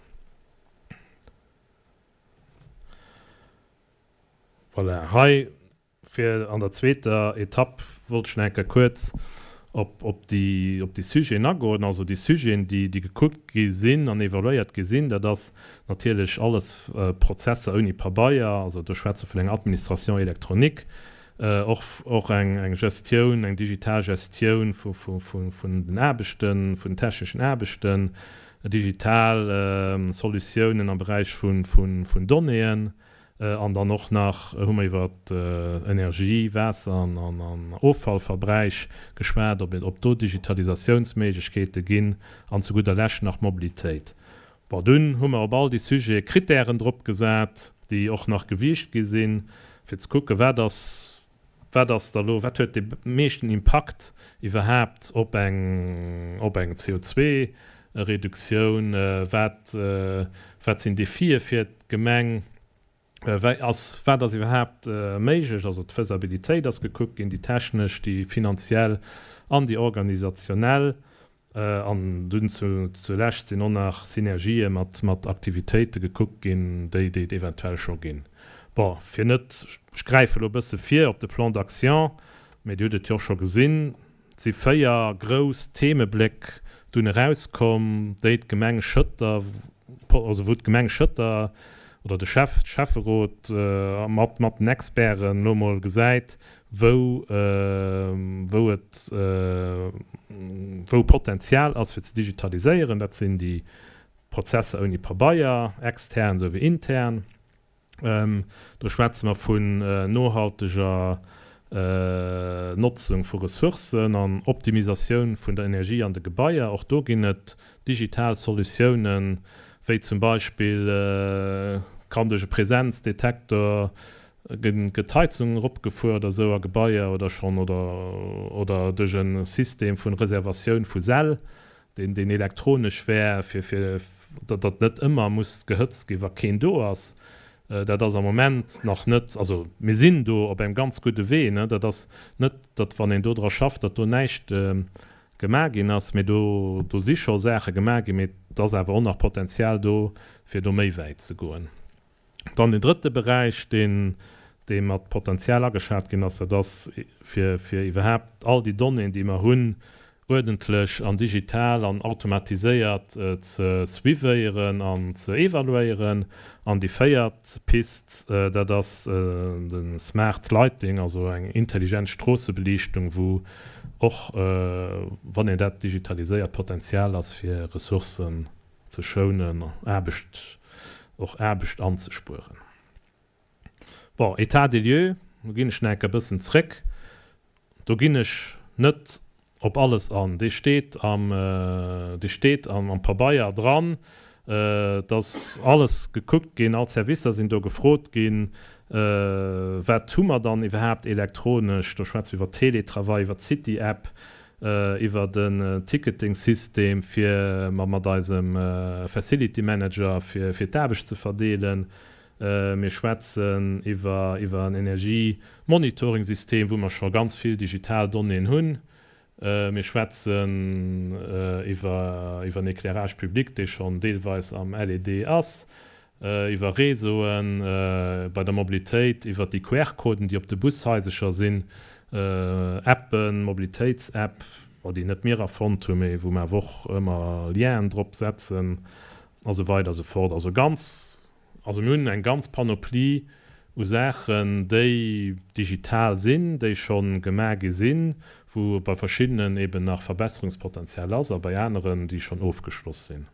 Voilà, hei Fir an der zweeter Etapp wollt ech nach eng Kéier kuerz op op déi op déi Sujeten agoen. Also déi Sujeten, déi déi gekuckt gi sinn an evaluéiert gi sinn, dat ass natierlech alles Prozesser ouni Pabeier. Also do schwätze vun enger Administration électronique, och och eng eng Gestioun, eng digital Gestioun vu vu vu vun den Aarbechten, vun den techneschen Aarbechten, digital Solutiounen am Beräich vu vun vun Donnéeën, An dann och nach hu mer iwwer Energie-, Waasser an Offallverbräich geschwat, ob do Digitalisatiounsméiglechkeete ginn an zu gudder Lescht nach Mobilitéit. Bon, dunn hu mer op all déi Sujete Krittären drop gesat, déi och nach gewiicht gi sinn, fir ze kucken, wat ass, wat ass da lo, wat huet de meeschten Impakt iwwerhaapt op eng, op eng CO2-Reduktioun, wat, wat sinn Defie fir d'Gemeng, wéi ass, wat ass iwwerhaapt méiglech, also d'Faisabilitéit ass gekuckt ginn, déi technesch, déi finanziell an déi organisationell. An dunn zulescht sinn och nach Synergië mat mat Aktivitéite gekuckt ginn, déi déi et eventuell scho ginn. Bon, fir net, ech gräife elo e bësse vir op de Plan d'action, mä Dir hutt et jo och scho gesinn, et si 4 grouss Themebléck dunn erauskomm, déi d'Gemeng Schëtter, also wou d'Gemeng Schëtter oder de Schäff, Schäfferot mat mat den Experten elo emol gesäit, wou wou et wou Potenzial ass fir ze digitaliséieren. Dat sinn déi Prozesser ouni Pabeier, extern souwéi intern. Do schwätze mer vun nohalteger Notzung vu Ressourcen an Optimisatioun vun der Energie an de Gebaier. Och do ginn et digital Solutiounen, wéi zum Beispill kann duerch e Präsenzdetektor Gëtt d'Heizung eropgefuer oder esou a Gebaier oder schonn oder oder duerch e System vun Reservatioun vu Säll, deen deen elektronesch wär, fir fir datt datt net ëmmer muss gehëtzt ginn, wa keen do ass. Dat ass am Moment nach net, also mir sinn do op engem ganz gudde Wee, ne, dat ass net, datt wann een do dra schafft, datt do näischt gemaach ginn ass, mee do do si scho Saache gemaach ginn, mee et ass awer och nach Potenzial do, fir do méi wäit ze goen. Dann den drëtte Beräich, deen, dee mat Potenzial ageschat ginn ass, dat ass, fir, fir iwwerhaapt all déi Donnéeën, déi mer hunn. Uerdentlech an digital an automatiséiert ze suivéieren an ze evaluéieren. An déi véiert Pist, dat ass de Smart Lighting, also eng intelligent Stroossebeliichtung, wou och, wann een dat digitaliséiert, Potenzial ass, fir Ressourcen ze schounen, Aarbecht, och Aarbecht anzespueren. Bon, État des lieux, do ginn ech nach enk e bëssen zréck. Do ginn ech net op alles an. Dee steet am, dee steet am Pabeier dran. Et ass alles gekuckt ginn, all d'Servicer sinn do gefrot ginn, Wat hu mer dann iwwerhaapt elektronesch? Do schwätze mer iwwer Teletravail, iwwer d'City-App, iwwer en Ticketing-System fir mat eisem Facility Manager fir d'Aarbecht ze verdeelen. Mir schwätzen iwwer iwwer en Energiemonitoring-System, wou mer scho ganz vill digital Donnéeën hunn. Mir schwätzen iwwer iwwer en Éclairage public, dee schonn deelweis am LED ass, iwwer Réseauen bei der Mobilitéit, iwwer déi QR-Coden, déi op de Bushaisercher sinn, Appen, Mobilitéits-App, bon, déi net mir erfonnt hunn, mee wou mer awer och ëmmer Lienen drop setzen a sou weider a sou fort. Also ganz Also mir hunn eng ganz Panoplie u Saachen, déi digital sinn, déi scho gemaach gi sinn, wou bei verschiddenen eben nach Verbesserungspotenzial ass a bei aneren, déi schonn ofgeschloss sinn.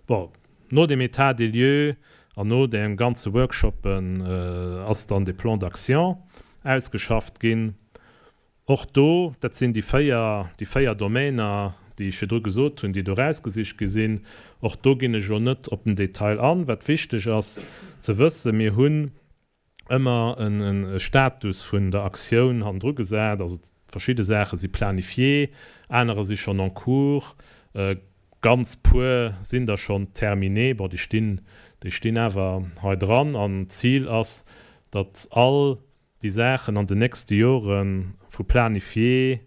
Bon, no dem État des lieux an no deem ganze Workshoppen ass dann de Plan d'action ausgeschafft ginn. Och do, dat sinn déi 4, déi 4 Domainer, déi ech virdru gesot hunn, déi do erausgesicht gi sinn. Och do ginn ech elo net op den Detail an. Wat wichteg ass ze wëssen, Mir hunn ëmmer e Status vun der Aktioun hannendru gesat. Also verschidde Saache si planifié, anerer si schonn en cours, ganz puer sinn der schonn terminé. Bon, déi stinn, déi stinn awer hei dran. An d'Zil ass, datt all déi Saachen an den nächste Jore vu planifié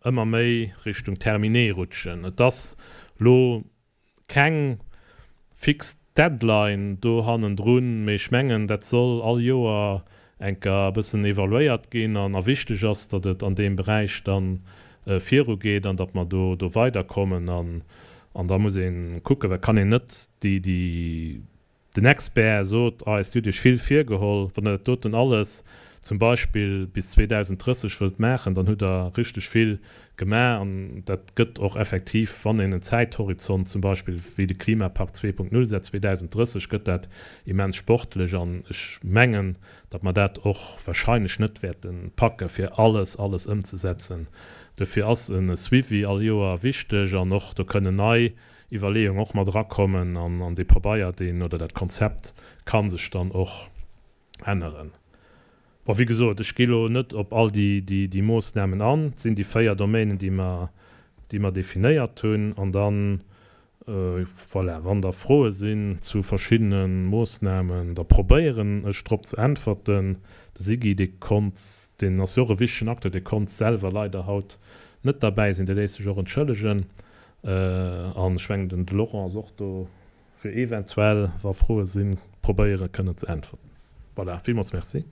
ëmmer méi Richtung terminé rutschen. Et ass lo keng fix Deadline do hannendrun, mee ech mengen, dat soll all Joer eng Kéier e bëssen evaluéiert ginn an a wichteg ass, datt et an deem Beräich da virugeet an datt mer do do weiderkommen an an da muss ee kucken, well et kann een net déi déi Den Expert sot eis, Dir hutt Iech vill virgeholl. Wann Der dat doten alles zum Beispill bis 2030 wëllt maachen, dann hutt Der richteg vill gemaach. An dat gëtt och effektiv, wann een en Zäithorizont zum Beispill wéi de Klimapakt 2.0 setzt, 2030, gëtt dat immens sportlech. An ech mengen, datt mer dat och wahrscheinlech net wäerte packen, fir alles, alles ëmzesetzen. Dofir ass e Suivi all Joer wichteg an och do kënnen nei Iwwerleeung och mat erakommen an an dee Pabeier, deen, oder dat Konzept ka sech dann och änneren. Bon, wéi gesot, ech gi lo net op all déi, déi, déi Moossnamen an. Et sinn déi 4 Domainen, déi mer, déi mer definéiert hunn. An dann, voilà, wann da Froe sinn zu verschiddene Moossnamen, da probéieren ech drop ze äntwerten. De Siggy, dee konnt, deen ass jo och e wichtegen Acteur, dee konnt selwer leider haut net derbäi sinn, dee léisst sech och entschëllegen. An ech mengen, den Laurent ass och do, fir eventuell, wa Froe sinn, probéiere kënnen ze äntwerten. Voilà, villmools Merci.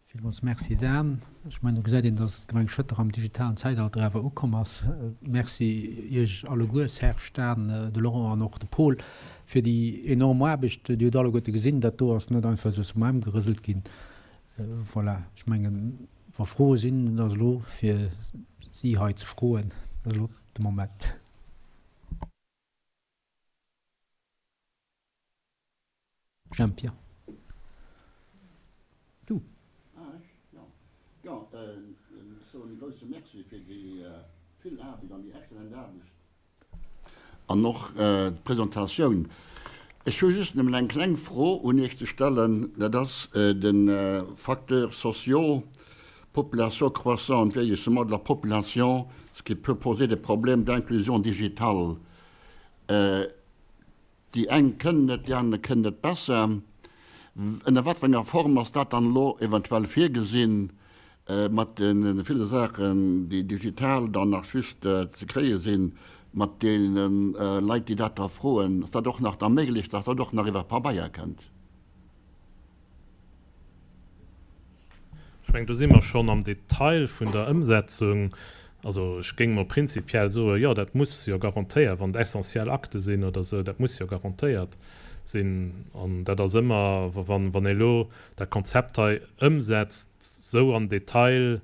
Villmools Merci, Dan. Ech mengen, do gesäit een, dass d'Gemeng Schëtter am digitalen Zäitalter awer ukomm ass. Merci Iech alleguer, Serge, Dan, de Laurent an och de Paul, fir déi enorm Aarbecht. Dir hutt alleguerte gesinn, dat do ass net einfach esou aus dem Aarm gerëselt ginn. Voilà, ech mengen, wa Froe sinn, et ass elo fir si hei ze froen, et ass elo de Moment. Jemp, jo. Du. Ah, ech? Jo. Jo, ech soen e grouse Merci fir déi vill Aarbecht an déi excellent Aarbecht An och d'Presentatioun. Ech hu just nëmmen eng kleng Fro un Iech ze stellen, dat ass de Facteurs sociaux, population croissante, vieillissement de la population, ce qui peut poser des problèmes d'inclusion digitale. Déi eng kënnen et, déi aner kënnen et besser. Ënner wat fir enger Form ass dat dann elo eventuell virgesinn, mat de ville Saachen, déi digital dann nach just ze kréie sinn, mat deene Leit, déi dat da froen? Ass dat och nach da méiglech, dass dat och nach iwwer Pabeier kënnt? mengen, do si mer schonn am Detail vun der Ëmsetzung. Also ech géing mol prinzipiell soen, jo, dat muss jo garantéiert, wann et essentiell Akte sinn oder esou, dat muss jo garantéiert sinn. An dat ass ëmmer, wann ee elo dat Konzept hei ëmsetzt, esou am Detail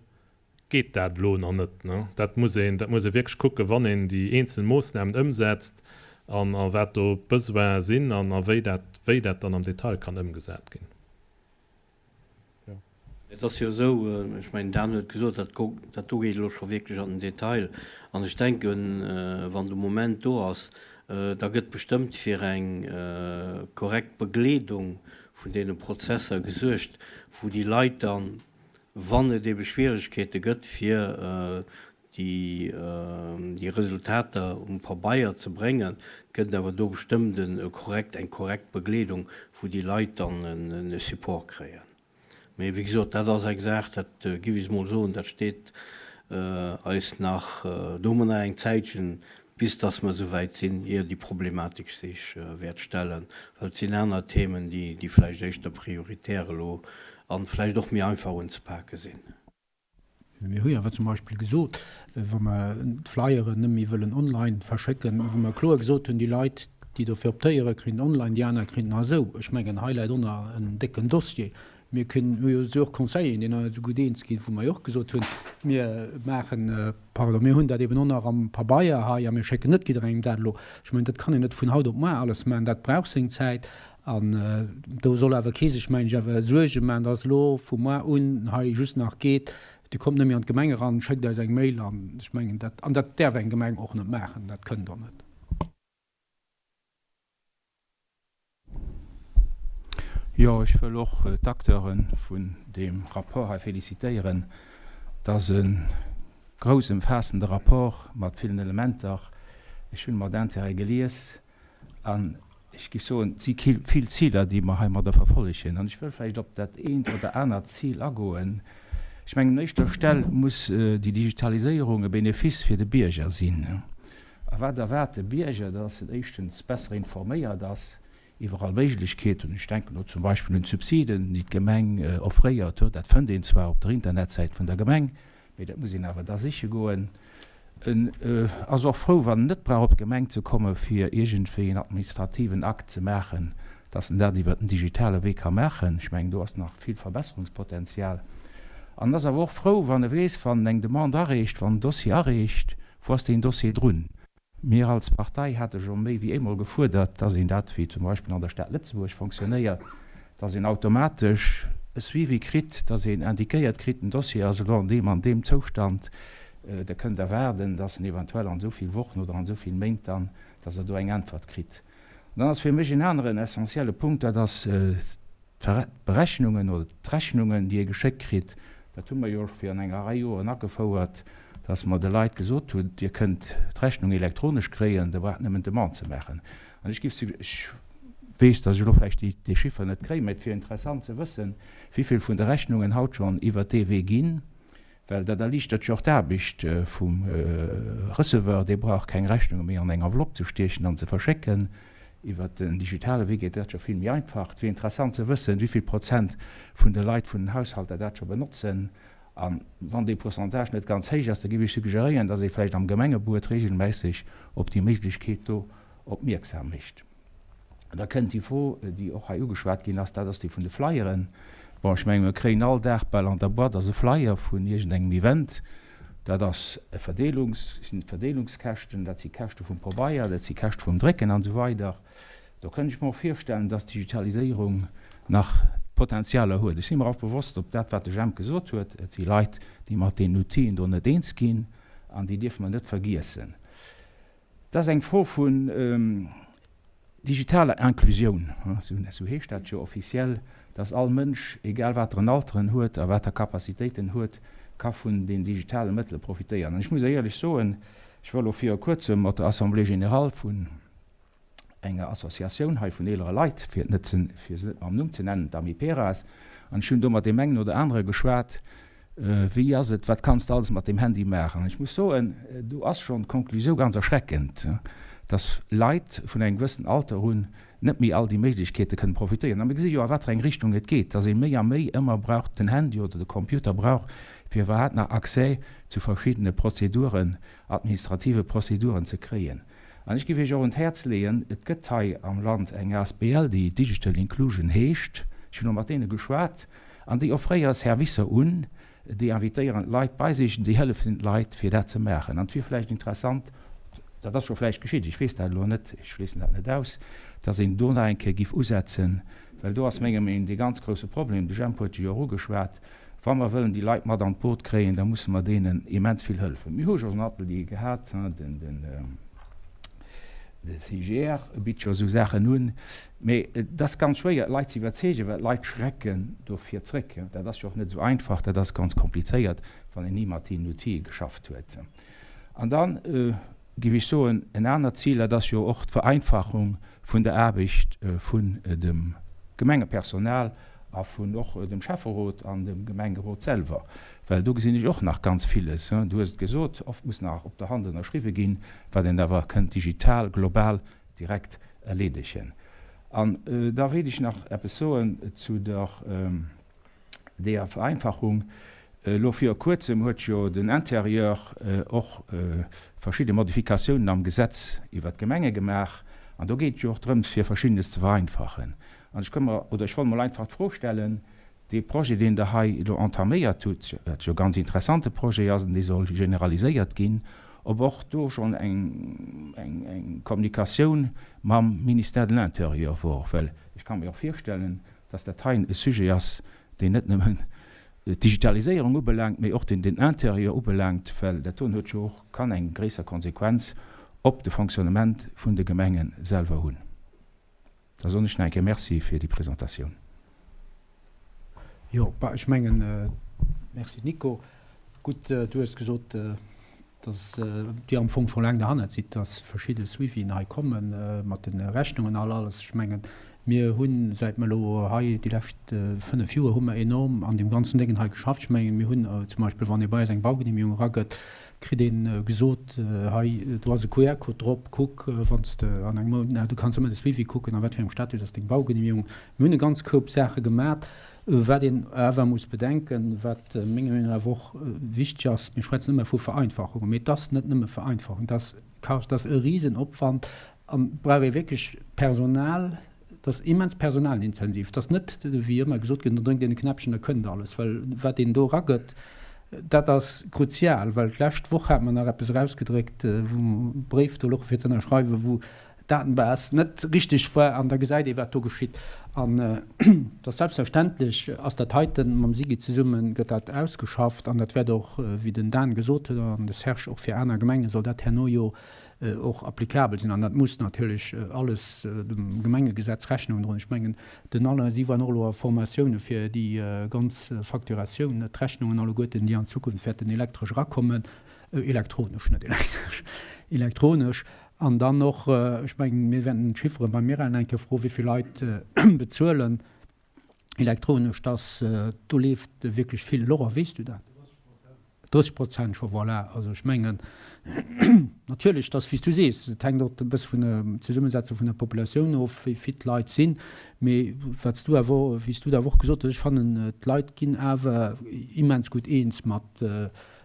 geet dat elo nach net. Dat muss een, dat muss ee wierklech kucken, wann een déi eenzel Moossnamen ëmsetzt an a wat do d'Besoine sinn an a wéi dat, wéi dat dann am Detail kann ëmgesat ginn. Jo. Et ass jo esou, ech mengen, Dan huet gesot, dat dat do geet elo scho wierklech an den Detail. An ech denken, wann de Moment do ass, da gëtt bestëmmt fir eng korrekt Begleedung vun deene Prozesser gesuergt, wou déi Leit dann, wann et ebe Schwieregkeete gëtt, fir déi Resultater um Pabeier ze bréngen, gëtt et awer do bestëmmt e korrekt, eng korrekt Begleedung, wou déi Leit dann e Support kréien. Mee wéi gesot, dat ass eng Saach, dat giff ech emol soen, dat steet eis nach, do hu mer nach eng Zäitchen, bis dass mer esouwäit sinn, ier déi Problematik sech wäert stellen, well et sinn aner Themen, déi vläicht éischter prioritär elo a vläicht och méi einfach unzepake sinn. Mir hu jo awer zum Beispill gesot, wa mer d'Flyeren net méi wëllen online verschécken, wou mer kloer gesot hunn, déi Leit, déi dofir optéieren, kréien online, déi aner kréien nach esou. Ech mengen, hei läit och nach en décken Dossier. Mir kënnen, mir hu jo och Conseilleren, déi nach net esou gutt eens ginn, wou mer jo och gesot hunn, mir maachen, pardon, mir hunn dat eben och nach am Pabeier hei a mir schécken net jidderengem dat elo. Ech mengen, dat kann een net vun haut op muar alles maachen, dat brauch seng Zäit. An do soll awer kee sech, mengen ech, awer Suerge maachen, dass elo vu muar un hei just nach geet, Dir kommt net méi an d'Gemeng eran, schéckt eis eng Mail. An ech mengen, dat, an dat däerf eng Gemeng och net maachen, dat kënnt och net. Jo, ech wëll och d'Acteure vun deem Rapport hei félicitéieren. Et ass e grouss ëmfaassende Rapport mat villen Elementer. Ech hunn e mat Intérêt gelies. An ech géif soen, et si vill Ziler, déi mer heimadder verfollegen. An ech wëll vläicht op dat eent oder anert Zil agoen. Ech mengen, un éischter Stell muss déi Digitaliséierung e Benefice fir de Bierger sinn. A wat erwaart de Bierger? Dass en éischtens besser informéiert ass iwwer all Méiglechkeeten. Ech denken do zum Beispill un d'Subsiden, déi d'Gemeng offréiert. Dat fënnt een zwar op der Internetsäit vun der Gemeng, Mee dat muss een awer da siche goen. En ass och frou, wann en net brauch op d'Gemeng ze komme fir iergendwéi en administrativen Akt ze maachen, dass en dat iwwert den digitale Wee ka maachen. Ech mengen, do ass nach vill Verbesserungspotenzial. An en ass awer och frou, wann e weess, wann en eng Demande areecht, wann en Dossier areecht, wou ass deen Dossier drun. Mir als Partei hate scho méi wéi eemol gefuerdert, dass een dat, wéi zum Beispill an der Stad Lëtzebuerg fonctionnéiert, dass een automatesch e Suivi kritt, dass een indiquéiert kritt, den Dossier ass elo an deem an deem Zoustand, Der kënnt erwaarden, dass en eventuell an esou vill Wochen oder an esou vill Méint dann, dass Der do eng Äntwert kritt. An dann ass fir mech en aneren essentielle Punkt, dat ass D'Berechnungen oder d'Rechnungen, déi ee geschéckt kritt, dat hu mer jo virun enger Rei Joren agefouert, dass mer de Leit gesot hunn, Dir kënnt d'Rechnung elektronesch kréien, Der braucht nëmmen d'Demande ze maachen. An ech géif, ech weess, dass ech elo vläicht dee Chiffer net kréien, mä et wier interessant ze wëssen, wéi vill vun de Rechnungen haut schonn iwwert dee Wee ginn. Well dat erliichtert jo och d'Aarbecht vum Receveur, dee brauch keng Rechnunge méi an eng Enveloppe ze stiechen an ze verschécken. Iwwert den digitale Wee geet dat scho vill méi einfach. Et wier interessant ze wëssen, wéi vill Prozent vun de Leit, vun den Haushalter dat scho benotzen. A wann dee Pourcentage net ganz héich ass, da géif ech suggeréieren, dass ee vläicht am Gemengebuet regelmäisseg op déi Méiglechkeet do opmierksam mécht. Da kënnt déi Fro, déi och hei ugeschwat ginn ass, dat ass déi vun de Flyeren. Bon, ech menge mir kréien all Dag bal an der Boîte ass e Flyer vun iergendengem Event. Dat ass e Verdeelungs, sinn Verdeelungskäschten, dat si Käschte vum Pobeier, dat si Käschte vum Drécken an esou weider. Do kënnt ech mer och virstellen, dass d'Digitaliséierung nach Potenzialer huet. Ech si mer och bewosst op dat, wat de Jemp gesot huet, et si Leit, déi mat deenen Outile do net eens ginn an déi dierfe mer net vergiessen. Dat ass eng Fro vun digitaler Inclusioun, esou heescht dat jo offiziell, dass all Mënsch, egal water en Alter en huet a water Capacitéit en huet, ka vun den digitale Mëttele profitéieren. An ech muss éierlech soen, ech war elo viru kuerzem mat der Assemblée générale vun enger Associatioun hei vun eelere Leit, fir et net ze, fir se net mam Numm ze nennen, d'Amiperas, an ech hunn do mat deem engen oder anere geschwat, Wéi ass et, wat kanns de alles mat deem Handy maachen? An ech muss soen, do ass schonn d'Conclusioun ganz erschreckend. dass Leit vun engem gewëssenen Alter un net méi all déi Méiglechkeete kënnen profitéieren. A mir gesi jo, a wat fir eng Richtung et geet, dass ee méi a méi ëmmer brauch den Handy oder de Computer brauch, fir iwwerhaapt nach Accès zu verschiddene Prozeduren, administrative Prozeduren ze kréien. An ech géif Iech och un d'Häerz leeën, et gëtt hei am Land eng asbl, déi Digital Inclusion heescht, ech hunn och mat deene geschwat, an déi offréiere Servicer un, déi invitéieren d'Leit bei sech, déi hëllefen d'Leit, fir dat ze maachen. An et wier vläicht interessant, dat ass scho vläicht geschitt, ech weess dat elo net, ech schléissen dat net aus, dass een do nach eng Kéier géif usetzen, well do ass menger Meenung dee ganz grouse Problem, de Jemp huet e jo och ugeschwat, Wa mer wëllen déi Leit mat an d'Boot kréien, da musse mer deenen immens vill hëllefen. Mir hu jo schonn Ateliere gehat, de CIGR bitt jo esou Saachen un, mee et ass ganz schwéier, d'Leit ze iwwerzeegen, well d'Leit schrecken dovir zréck. Dat ass jo och net esou einfach, dat ass ganz komplizéiert, wann een ni mat deenen Outile geschafft huet. An da géif ech soen, en anert Zil, dat ass jo och d'Vereinfachung vun der Aarbecht vun dem Gemengepersonal a vun och dem Schäfferot an dem Gemengerot selwer, well do gesinn ech och nach ganz villes, du hues et gesot, oft muss nach op der Hand ënnerschriwwe ginn, wat een awer kënnt digital, global direkt erleedegen. An da wéilt ech nach eppes soen zu der deeër Vereinfachung. Elo viru Kuerzem huet jo den Intérieur och verschidde Modifikatiounen am Gesetz iwwert d'Gemenge gemaach an do geet et jo och drëms, fir Verschiddenes ze vereinfachen. An ech ka mer, oder ech wollt mol einfach d'Fro stellen, Dee Projet, deen Der hei elo entaméiert hutt, wat jo e ganz interessante Projet ass an dee soll generaliséiert ginn, ob och do schonn eng, eng, eng Kommunikatioun mam Ministère de l'Intérieur wor. Well ech ka mir och virstellen, dass dat heien e Sujet ass, deen net nëmmen d'Digitaliséierung ubelaangt, mee och deen den Intérieur ubelaangt, well dat doen huet jo och, kann eng gréisser Konsequenz op de Fonctionnement vun de Gemenge selwer hunn. Da soen ech nach eng Kéier Merci fir déi Presentatioun. Jo, bah, ech mengen, Merci Nico. Gutt, du hues gesot, dass Dir am Fong scho laang derhannert sidd, dass verschidde Suivien hei komme mat de Rechnungen a alles. Ech mengen, mir hunn, säit mer elo hei déi lescht 5 Joer, hu mer enorm an deem ganzen Déngen hei geschafft. Ech mengen, mir hunn zum Beispill, wann ee bei eis eng Baugenehmigung eragëtt, kritt een gesot, hei do ass e QR-Code drop, kuck wann s de an engem Mount, du kanns ëmmer de Suivi kucken, a wat fir engem Status ass deng Baugenehmigung. Mir hunn e ganz Koup Saache gemat. Wat een awer muss bedenken, wat menger Meenung no awer och wichteg ass, mir schwätzen ëmmer vu Vereinfachungen, mee et ass net nëmme Vereinfachung, et ass Kascht, et ass e Risenopwand an et brauch ee wierklech Personal, Et ass immens personalintensiv. Et ass net, wéi ëmmer gesot gëtt, do drénkt een e Knäppchen, da kënnt alles. Well wat een do eragëtt, dat ass kruzial. Well d'lescht Woch hate mer nach eppes erausgedréckt, wou e Bréif do louch fir ze ënnerschreiwen, wou d'Datenbase net richteg war. An da gesäit ee wat do geschitt. An et ass selbstverständlech, ass dat heiten, mam SIGI zesumme gëtt dat ausgeschafft. An dat wäert och, wéi den Dan gesot huet an de Serge, och fir aner Gemenge soll dat herno jo och applicabel sinn. An dat muss natierlech alles dem Gemengegesetz Rechnung droen. Ech mengen, den Alain, si waren och elo a Formatioune fir déi ganz Facturatioun, d'Rechnungen alleguerten, déi an Zukunft wäerten elektresch erakommen, elektronesch, net elektresch, elektronesch. An dann och, ech mengen, mir wäerten d'Chiffere beim Mireille eng Kéier froen, wéi vill Leit bezuelen elektronesch, dass do leeft wierklech vill. Laurent, weess du dat? 30 Prozent scho, voilà. Also ech mengen natierlech, dass, wéi s du sees, et hänkt och e bësse vun der Zesummesetzung vun der Populatioun of, wéi fit d'Leit sinn. Mee wat s du awer, wéi s du dat awer och gesot hues, ech fannen, d'Leit ginn awer immens gutt eens mat,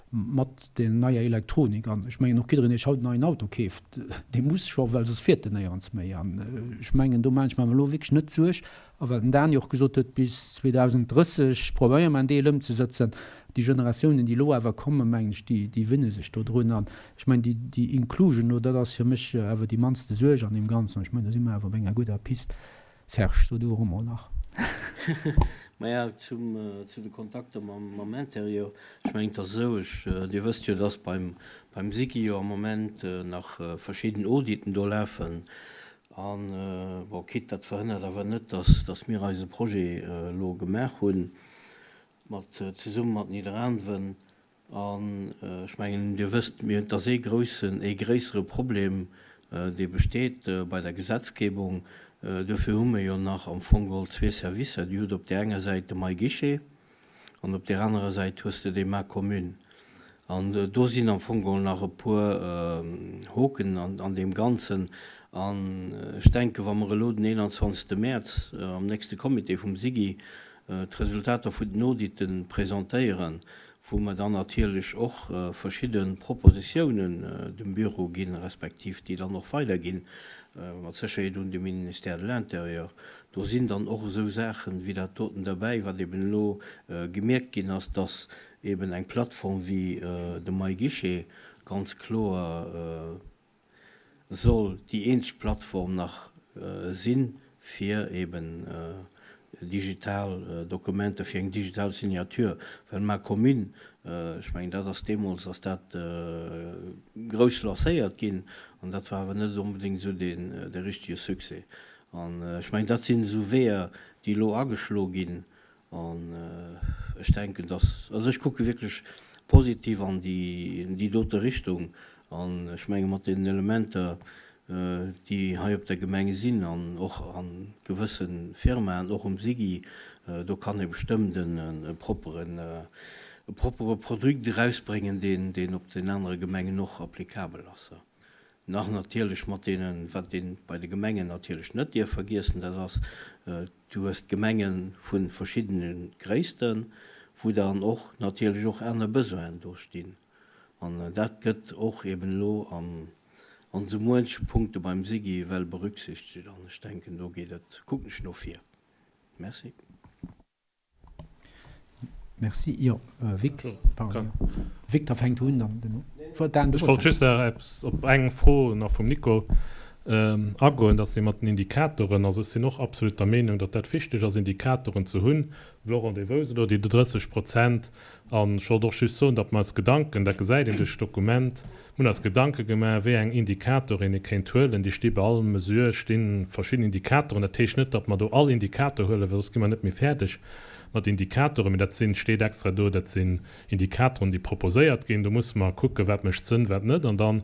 mat der neier Elektronik. An ech mengen och jiddereen, dee sech haut en neien Auto keeft, dee muss scho, well soss fiert en néierens méi. An ech mengen, do maache ech mer elo wierklech net Suerg. A wat den Dany och gesot huet, bis 2030 probéiere mer en Deel ëmzesëtzen. Déi Generatiounen, déi elo awer kommen, mengen ech, déi, déi winne sech do drun. An ech mengen, déi, déi Inclusion do, dat ass fir mech awer déi mannste Suerg an deem Ganzen. Ech mengen, do si mer awer op enger gudder Pist. Serge, so du och emol nach. Maja, zum, zu de Kontakter mam, mam Interieur. Ech mengen, et ass esou, ech, Dir wësst jo, dass beim, beim SIGI jo am Moment nach verschidden Auditen do lafen. An, bon, quitte, dat verhënnert awer net, dass, dass mir eise Projet elo gemaach hunn, mat, zesumme mat Nidderaanwen. An ech mengen, Dir wësst, mir hunn, et ass ee groussen, ee gréissere Problem, dee besteet bei der Gesetzgebung. Duerfir hu mir jo nach am Fong geholl zwee Servicer. Dir hutt op där enger Säit de MyGuichet an op där anerer Säit hues de de Ma Commune. An do sinn am Fong geholl nach e puer Hoken an deem Ganzen. An ech denken, wa mer elo den 21. Mäerz am nächste Comité vum SIGI d'Resultater vun den Audite presentéieren, wou mer dann natierlech och verschidde Propositiounen dem Büro ginn, respektiv déi dann och weiderginn, mat Sécherheet un de Ministère de l'Intérieur, do sinn dann och esou Saachen wéi dat doten derbäi, wat eben elo gemierkt ginn ass, dass eben eng Plattform wéi de MyGuichet ganz kloer soll déi eenzeg Plattform nach sinn, fir eben digital Dokumenter, fir eng digital Signature, well ma commune, ech mengen, dat ass deemools ass dat grouss lancéiert ginn an dat war awer net onbedéngt esou deen de richtige Succès. An ech mengen, dat sinn esou Weeër, déi elo ageschlo ginn, An ech denken, dass, also ech kucke wierklech positiv an déi dote Richtung. An ech menge mat deenen Elementer, déi hei op der Gemeng sinn an och a gewësse Firmaen, och um SIGI, do kann ee bestëmmt e propperen, e proppere Produit erausbréngen, deen op den anere Gemengen och applicabel ass. Nach natierlech mat deenen, wat ee bei de Gemengen natierlech net dierf vergiessen, dat ass, du hues d'Gemenge vu verschiddene Gréissten, wou dann och natierlech och aner Besoinen do stinn. An dat gëtt och eben elo an esou muenche Punkte beim SIGI ewell berücksichtegt. An ech denken, do geet et, kucken ech no vir. Merci. Merci. Jo, Vic, pardon. Victor fänkt un, dann duerno. Dan, du Ech wollt just nach eppes op eng Fro nach vum Nico agoen, dass ee mat den Indikatoren, also ech sinn och absolut der Meenung, datt dat wichteg ass, Indikatoren ze hunn. Laurent Devos elo déi 30 Prozent. An ech wollt och just soen, datt mer eis Gedanken, dat gesäit een duerch d'Dokument, Mir hunn eis Gedanke gemaach, wéi eng Indikatoren ee kéint huelen. Déi sti bei all Mesure sti verschidden Indikatoren. Dat heescht net, datt mer do all Indikator huelen, well soss gi mer net méi fäerdeg mat Indikatoren. Mee dat sinn, steet extra do, dat sinn Indikatoren, déi proposéiert ginn. Do musse mer kucken, wat mécht Sënn, wat net. An dann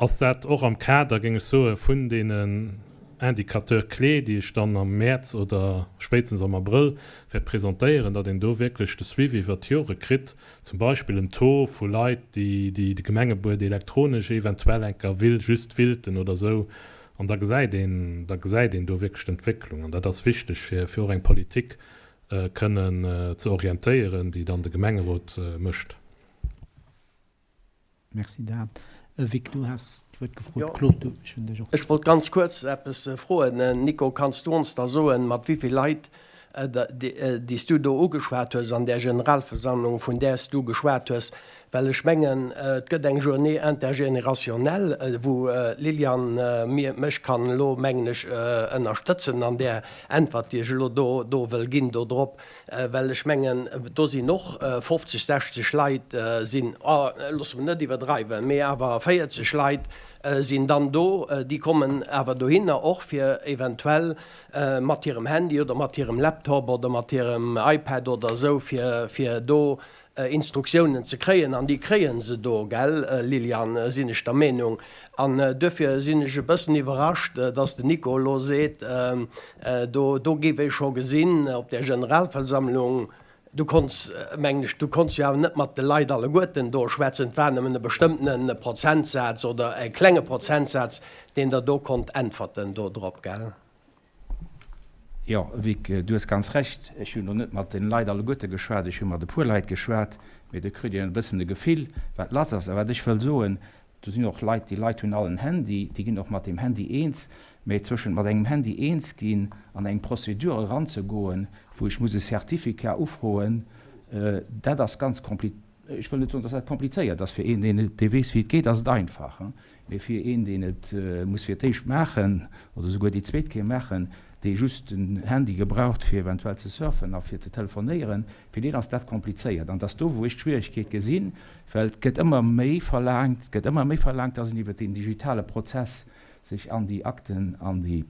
ass dat och am Kader, géing ech soen, vun deenen Indicateurs clés, déi ech dann am Mäerz oder spéitstens am Abrëll wäert presentéieren, datt een do wierklech de Suivi iwwert d'Jore kritt, Zum Beispill en Taux vu Leit, déi de Gemengebuet elektronesch eventuell eng Kéier will, just willten oder esou. An da gesäit een, da gesäit een do wierklech d'Entwécklung. An dat ass wichteg, fir, fir och eng Politik kënnen ze orientéieren, déi dann de Gemengerot mécht. Merci Dan. Vic, du has d'Wuert gefrot. Claude, du, ech hunn dech och. Ech wollt ganz kuerz eppes froen. Nico, kanns du ons da soen, mat wéi vill Leit, déi s du do ugeschwat hues an där Generalversammlung, vun där s du geschwat hues, well ech mengen, et gëtt eng Journée intergénérationnelle, wou d'Liliane mir, mech kann elo, mengen ech, ënnerstëtzen an där Äntwert, déi ech elo do, do wëll ginn dodrop. Well ech mengen, do sinn och 50, 60 Leit sinn, loosse mer net iwwerdreiwen, mee awer 40 Leit sinn dann do, déi kommen awer dohinner och fir eventuell mat hirem Handy oder mat hirem Laptop oder mat hirem iPad oder esou fir do Instruktiounen ze kréien, an déi kréie se do, gell, Liliane, sinn ech der Meenung. An duerfir sinn ech e bëssen iwwerrascht, dass den Nico elo seet, do, do géif ee scho gesinn op där Generalversammlung, du konns, mengen ech, du konns jo awer net mat de Leit alleguerten do schwätzen, et war nëmmen e bestëmmtene Prozentsaz oder e klenge Prozentsaz, deen der do konnt äntwerten do drop, gell? Jo, Vic, du hues ganz Recht. Ech hunn elo net mat den Leit alleguerte geschwat, ech hu mat e puer Leit geschwat, mee do kritt een e bëssen e Gefill, wat lass ass. A wat ech wëll soen, do sinn och Leit, déi Leit hunn all en Handy, déi ginn och mat deem Handy eens, mee zwëschent mat engem Handy eens ginn an eng Procédure eranzegoen, wou ech muss e Certificat ufroen, dat ass ganz kompli-, ech wëll net soen, dass dat komplizéiert ass, fir een, deen et, dee weess, wéi et geet, ass et einfach. Mee fir een, deen et muss fir d'éischt maachen, oder esouguer déi zweet Kéier maachen, dee just den Handy gebraucht, fir eventuell ze surfen a fir ze telefonéieren, fir deen ass dat komplizéiert. An et ass do, wou ech d'Schwieregkeet gesinn, well et gëtt ëmmer méi verlaangt, et gëtt ëmmer méi verlaangt, dass een iwwer deen digitale Prozess sech an déi Akten, an déi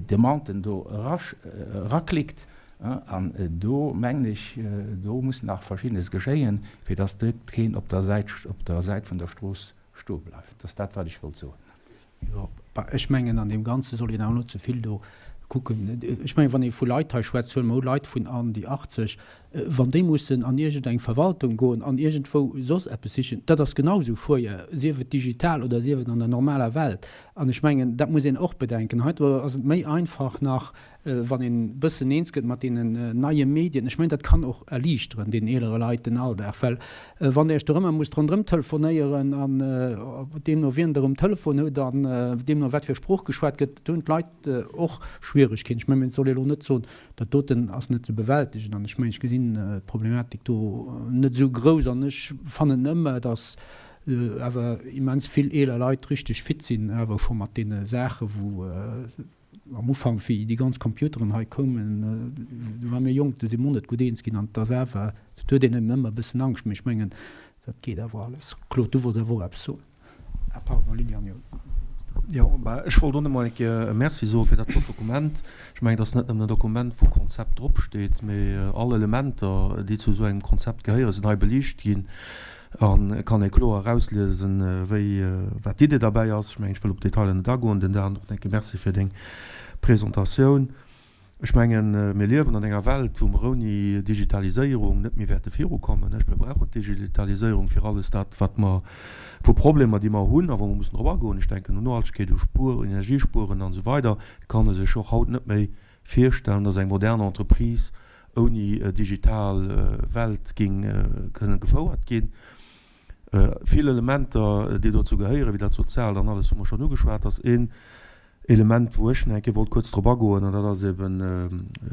Demanden do eraklickt. An do, mengen ech, do muss nach Verschiddenes geschéien, fir dass keen op der Säit, op der Säit vun der Strooss stoe bleift. Dat ass dat, wat ech wollt soen. Jo, ech mengen, an deem Ganze soll een awer net ze vill do. Kucken, ech mengen, wann ee vu Leit hei schwätzt, huele mer u Leit vun an déi 80, wann déi mussen an iergendeng Verwaltung goen an iergendwou soss eppes sichen, dat ass genau esou schwéier, sief et digital oder sief et an der normaler Welt. An ech mengen, dat muss een och bedenken. Heiansdo ass et méi einfach nach, wann een e bëssen eens gëtt mat deenen neie Medien, ech mengen, dat kann och erliichteren deenen eelere Leit den Alldag, well wann Der Iech do ëmmer musst ronderëm telefonéieren an deemno wien Der um Telefon hutt an deemno wat fir Sprooch geschwat gëtt, do hunn d'Leit och Schwieregkeeten. Ech mengen, et soll ee elo net soen, dat doten ass net ze bewältegen an ech mengen, ech gesinn d'Problematik do net esou grouss an ech fannen ëmmer, datt awer immens vill eeler Leit richteg fit sinn awer scho mat deene Saache wou Am Ufank, wéi déi ganz Computeren hei koumen, do ware mir jonk, do si mir och net gutt eens ginn. An et ass awer, et huet een ëmmer e bëssen Angscht, mee ech mengen, dat geet awer alles. Claude, du wollts awer och eppes soen. Ah, pardon, Liliane, jo. Jo, bah, ech wollt och nëmmen eng Kéier e Merci soe fir dat flott Dokument. Ech mengen, et ass net nëmmen en Dokument, wou Konzept dropsteet, mee all Elementer, déi zu esou engem Konzept gehéieren, sinn hei beliicht ginn. A kann ee kloer erausliesen, wéi, wat d'Idee derbäi ass. Ech mengen, ech wëll op d'Detailer net agoen. Den Dan, och enke Merci fir deng Presentatioun. Ech mengen, mir liewen an enger Welt, wou mer ouni Digitaliséierung net méi wäerte virukommen. Mir brauchen d'Digitaliséierung fir alles dat, wat mer vu Problemer, déi mer hunn a wou mer mussen drop agoen. Ech denken un Nohaltegkeet, u Spuer, Energiespueren an esou weider. Et kann ee sech och haut net méi virstellen, dass eng modern Entreprise ouni digital Welt géing kënne gefouert ginn. Vill Elementer, déi dozou gehéieren, wéi dat Soziaalt an alles, hu mer schonn ugeschwat. Ass een Element, wou ech nach eng Kéier wollt kuerz drop agoen, an dat ass eben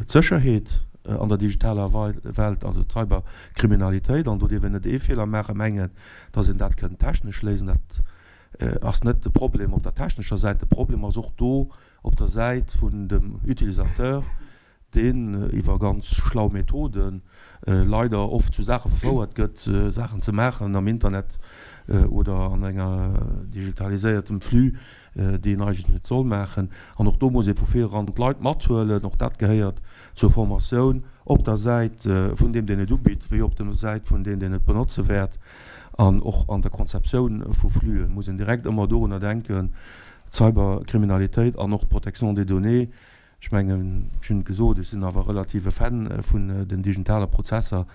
d'Sécherheet an der digitaler Welt, also d'Cyberkriminalitéit. An do dierf een net ee Feeler maachen, mengen, dass een dat kënnt technesch léisen. Dat ass net de Problem op der technescher Säit. De Problem ass och do op der Säit vun dem Utilisateur, deen iwwer ganz schlau Methoden leider oft zu Saache verfouert gëtt, Saachen ze maachen am Internet oder an enger digitaliséiertem Flux, déi een eigentlech net soll maachen. An och do muss ee vu vir eran d'Leit mathuelen. Och dat gehéiert zur Formatioun op der Säit vun deem, deen et ubitt, wéi op der Säit vun deem, deen et benotze wäert. An och an der Konzeptioun vu Fluxen muss een direkt ëmmer dorunner denken, d'Cyberkriminalitéit an och d'Protection des données. Ech mengen, ech hunn et gesot, ech sinn awer relativ e Fan vun den digitale Prozesser,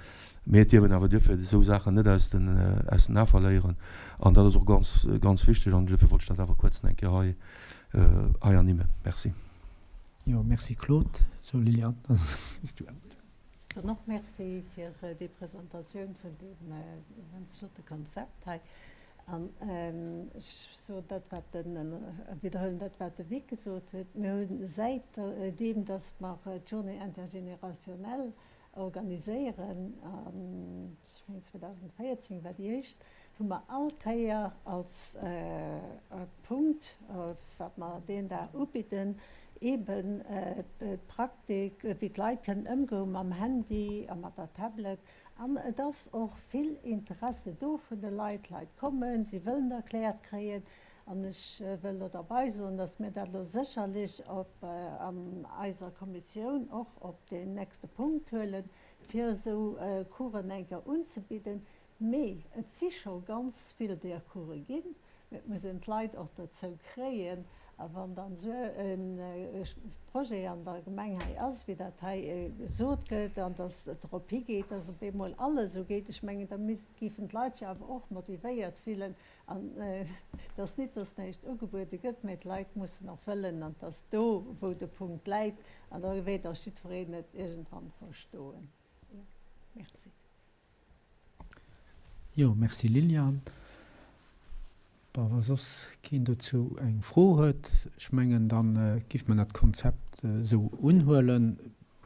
mee et dierf een awer duerfir esou Saachen net aus den aus den Ae verléieren. An dat ass och ganz, ganz wichteg an duerfir wollt ech dat awer kuerz eng Kéier hei hei ernimmen. Merci. Jo, merci Claude. Sou Liliane, da bass du un. Soen och Merci fir déi Presentatioun vun deem immens flotte Konzept hei. An ech soen dat, wat den, widderhuelen dat, wat de Vic gesot huet. Mir hu säit deem, datt mer d'Journée intergénérationnelle organiséieren, ech mengen 2014 war déi éischt, hu mer all Kéier als Punkt, wat mer deen Dag ubidden, eeben d'Praktik, wéi d'Leit kënnen ëmgoe mam Handy a mat der Tablet, An et ass och vill Interesse do vun de Leit. D'Leit kommen, si wëllen erkläert kréien. An ech wëll elo derbei soen, dass mir dat elo sécherlech op an eiser Kommissioun och op deen nächste Punkt huelen, fir esou Coursen eng Kéier unzebidden. Mee et si scho ganz vill där Course ginn. Mee et muss een d'Leit och dozou kréien. A wann dann esou e Projet an der Gemeng hei ass, wéi dat hei gesot gëtt, an datt et drop higeet, datt op eemol alles esou geet, ech mengen, da misst, géifen d'Leit sech awer och motivéiert fillen. An et ass nit, datt näischt ugebuede gëtt, mee d'Leit mussen och wëllen. An et ass do, wou de Punkt läit. An da wäert och jiddwereen et iergendwann verstoen. Jo, merci. Jo, merci Liliane. Bon, wa soss keen dozou eng Fro huet, ech mengen, da géife mer dat Konzept esou unhuelen.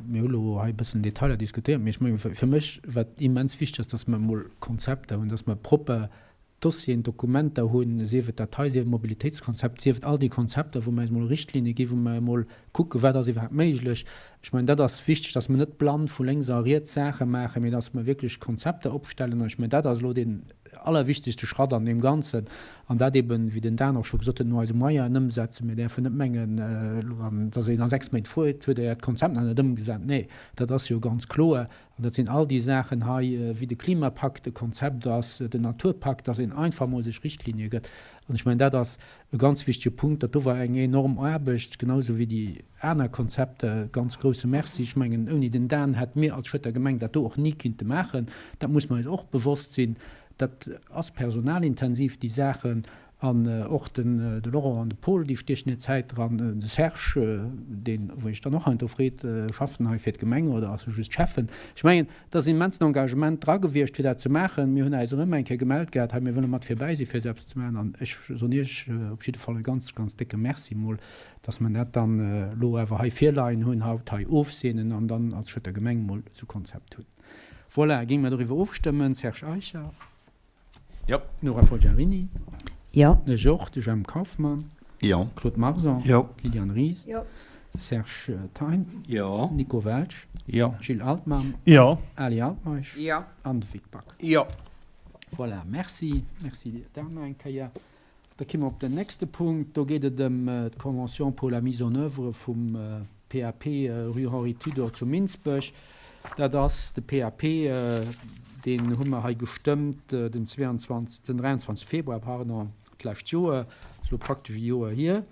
Mir hu lo hei e bëssen Detailer diskutéiert, mee ech mengen, fir mech, wat immens wichteg ass, dass mer emol Konzepter hunn, dass mer propper Dossieren, Dokumenter hunn, sief et dat hei, sief et Mobilitéitskonzept, sief et all déi Konzepter, wou mer eis emol Richtlinne ginn, wou mer emol kucken, wat ass iwwerhaapt méiglech. Ech mengen, dat ass wichteg, dass mer net blann vu lénks a riets Saache maachen, mee dass mer wierklech Konzepter opstellen. An ech mengen, dat ass elo deen. allerwichtegste Schratt an deem Ganzen. An dat eben, wéi den Dan och scho gesot huet, no eise Moyenen ëmsetzen. Mir däerfen net mengen, elo an, dass een a 6 Méint freet, huet Der Äert Konzept nach net ëmgesat. Nee, dat ass jo ganz kloer. An dat sinn all déi Saachen hei, wéi de Klimapakt e Konzept ass, den Naturpakt, dass een einfach emol sech Richtlinie gëtt. An ech mengen, dat ass e ganz wichtige Punkt. Dat do war eng enorm Aarbecht, genau esou wéi déi aner Konzepter. Ganz grouse Merci. Ech mengen, ouni den Dan hätte mir als Schëtter Gemeng dat do och ni kinnte maachen. Dat muss mer eis och bewosst sinn. Dat ass personalintensiv, déi Saachen. An och den de Laurent an de Paul, déi stiechen hir Zäit dran. De Serge, deen, wou ech dann och heiansdo freet, schafft en hei fir d'Gemeng oder ass e just Schäffen? Ech mengen, et ass en immensen Engagement dra gewiescht, fir dat ze maachen. Mir hunn äis erëm eng Kéier gemellt gehat, hei, mir wëlle mat virbäi sinn, fir esou eppes ze maachen. An ech soen Iech op jidde Fall e ganz, ganz décke Merci mol, dass mer dat dann elo awer hei virleien hunn, haut hei ofseenen an dann als Schëtter Gemeng mol esou Konzept hunn. Voilà, géinge mer doriwwer ofstëmmen. Serge Eicher. Jo. Nora Forgiarini. Jo. Ech och. De Jemp Kauffmann. Jo. Claude Marson. Jo. Liliane Ries. Jo. Serge Thein. Jo. Nico Welsch. Jo. Gilles Altmann. Jo. Ali Altmeisch. Jo. An de Vic Back. Jo. Voilà, merci. Merci Dan nach eng Kéier. Da ki mer op den nächste Punkt. Do geet et ëm d'Convention pour la mise en oeuvre vum PAP rue Henri Tudor zu Minsbech. Dat ass de PAP, deen hu mer hei gestëmmt den 22, den 23 Februar, pardon, d'lescht Joer. Ass elo praktesch e Joer hier.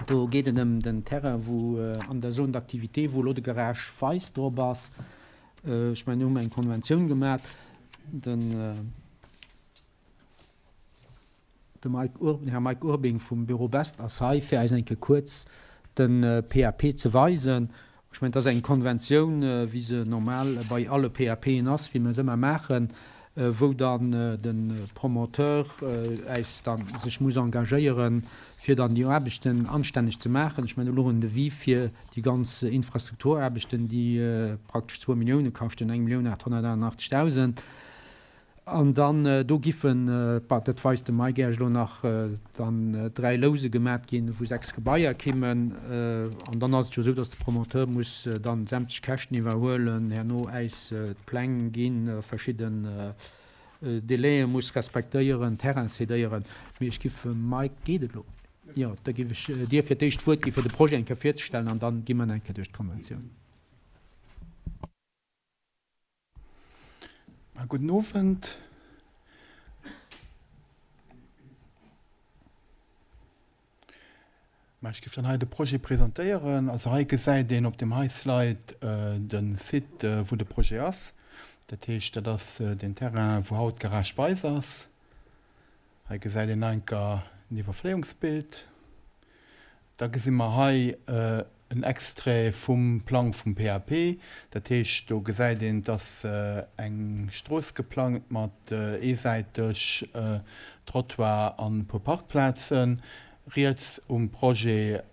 Do geet et ëm den Terrain, wou an der Zone d'activité, wou elo de Garage Weis drop ass. Ech mengen, do hu mer eng Konventioun gemaach. Den. De Mike Ur, den Här Mike Urbing vum Büro Best ass hei, fir eis eng Kéier kuerz de PAP ze weisen. Ech mengen, et ass eng Konventioun, wéi se normal bei alle PAPen ass, wéi mer se ëmmer maachen, wou dann de Promoteur äis dann sech muss engagéieren, fir dann déi Aarbechten anstänneg ze maachen. Ech mengen, elo hunn en Devis fir déi ganz Infrastrukturaarbechten, déi praktesch zwou Millioune kaschten, 1.888.000. An dann do giffen, bah, dat weist de Mike Äerch elo nach, dann 3 Louse gemat ginn, wou 6 Gebaier kimmen. An dann ass et jo esou, dass de Promoteur muss dann sämtlech Käschten iwwerhuelen, herno äis d'Pläng ginn, verschidden Délaië muss respektéieren, Terrain cédéieren. Mee ech giff, Mike, geet et elo? Jo, da giff ech dir fir d'éischt d'Wuert gi fir de Projet eng Kéier virzestellen an dann gi mer eng Kéier duerch d'Konventioun. Gudden Owend. Ech géif dann hei de Projet presentéieren. Also hei gesäit een op deem hei Slide de Site, wou de Projet ass. Dat heescht, dat ass deen Terrain, wou haut d'Garage Weis ass. Hei gesäit een enker en Iwwerfléiungsbild. Da gesi mer hei en Extrait vum Plang vum PAP. Dat heescht, do gesäit een, et ass eng Strooss geplangt mat eesäiteg Trottoir an e puer Parkplazen. Riets um Projet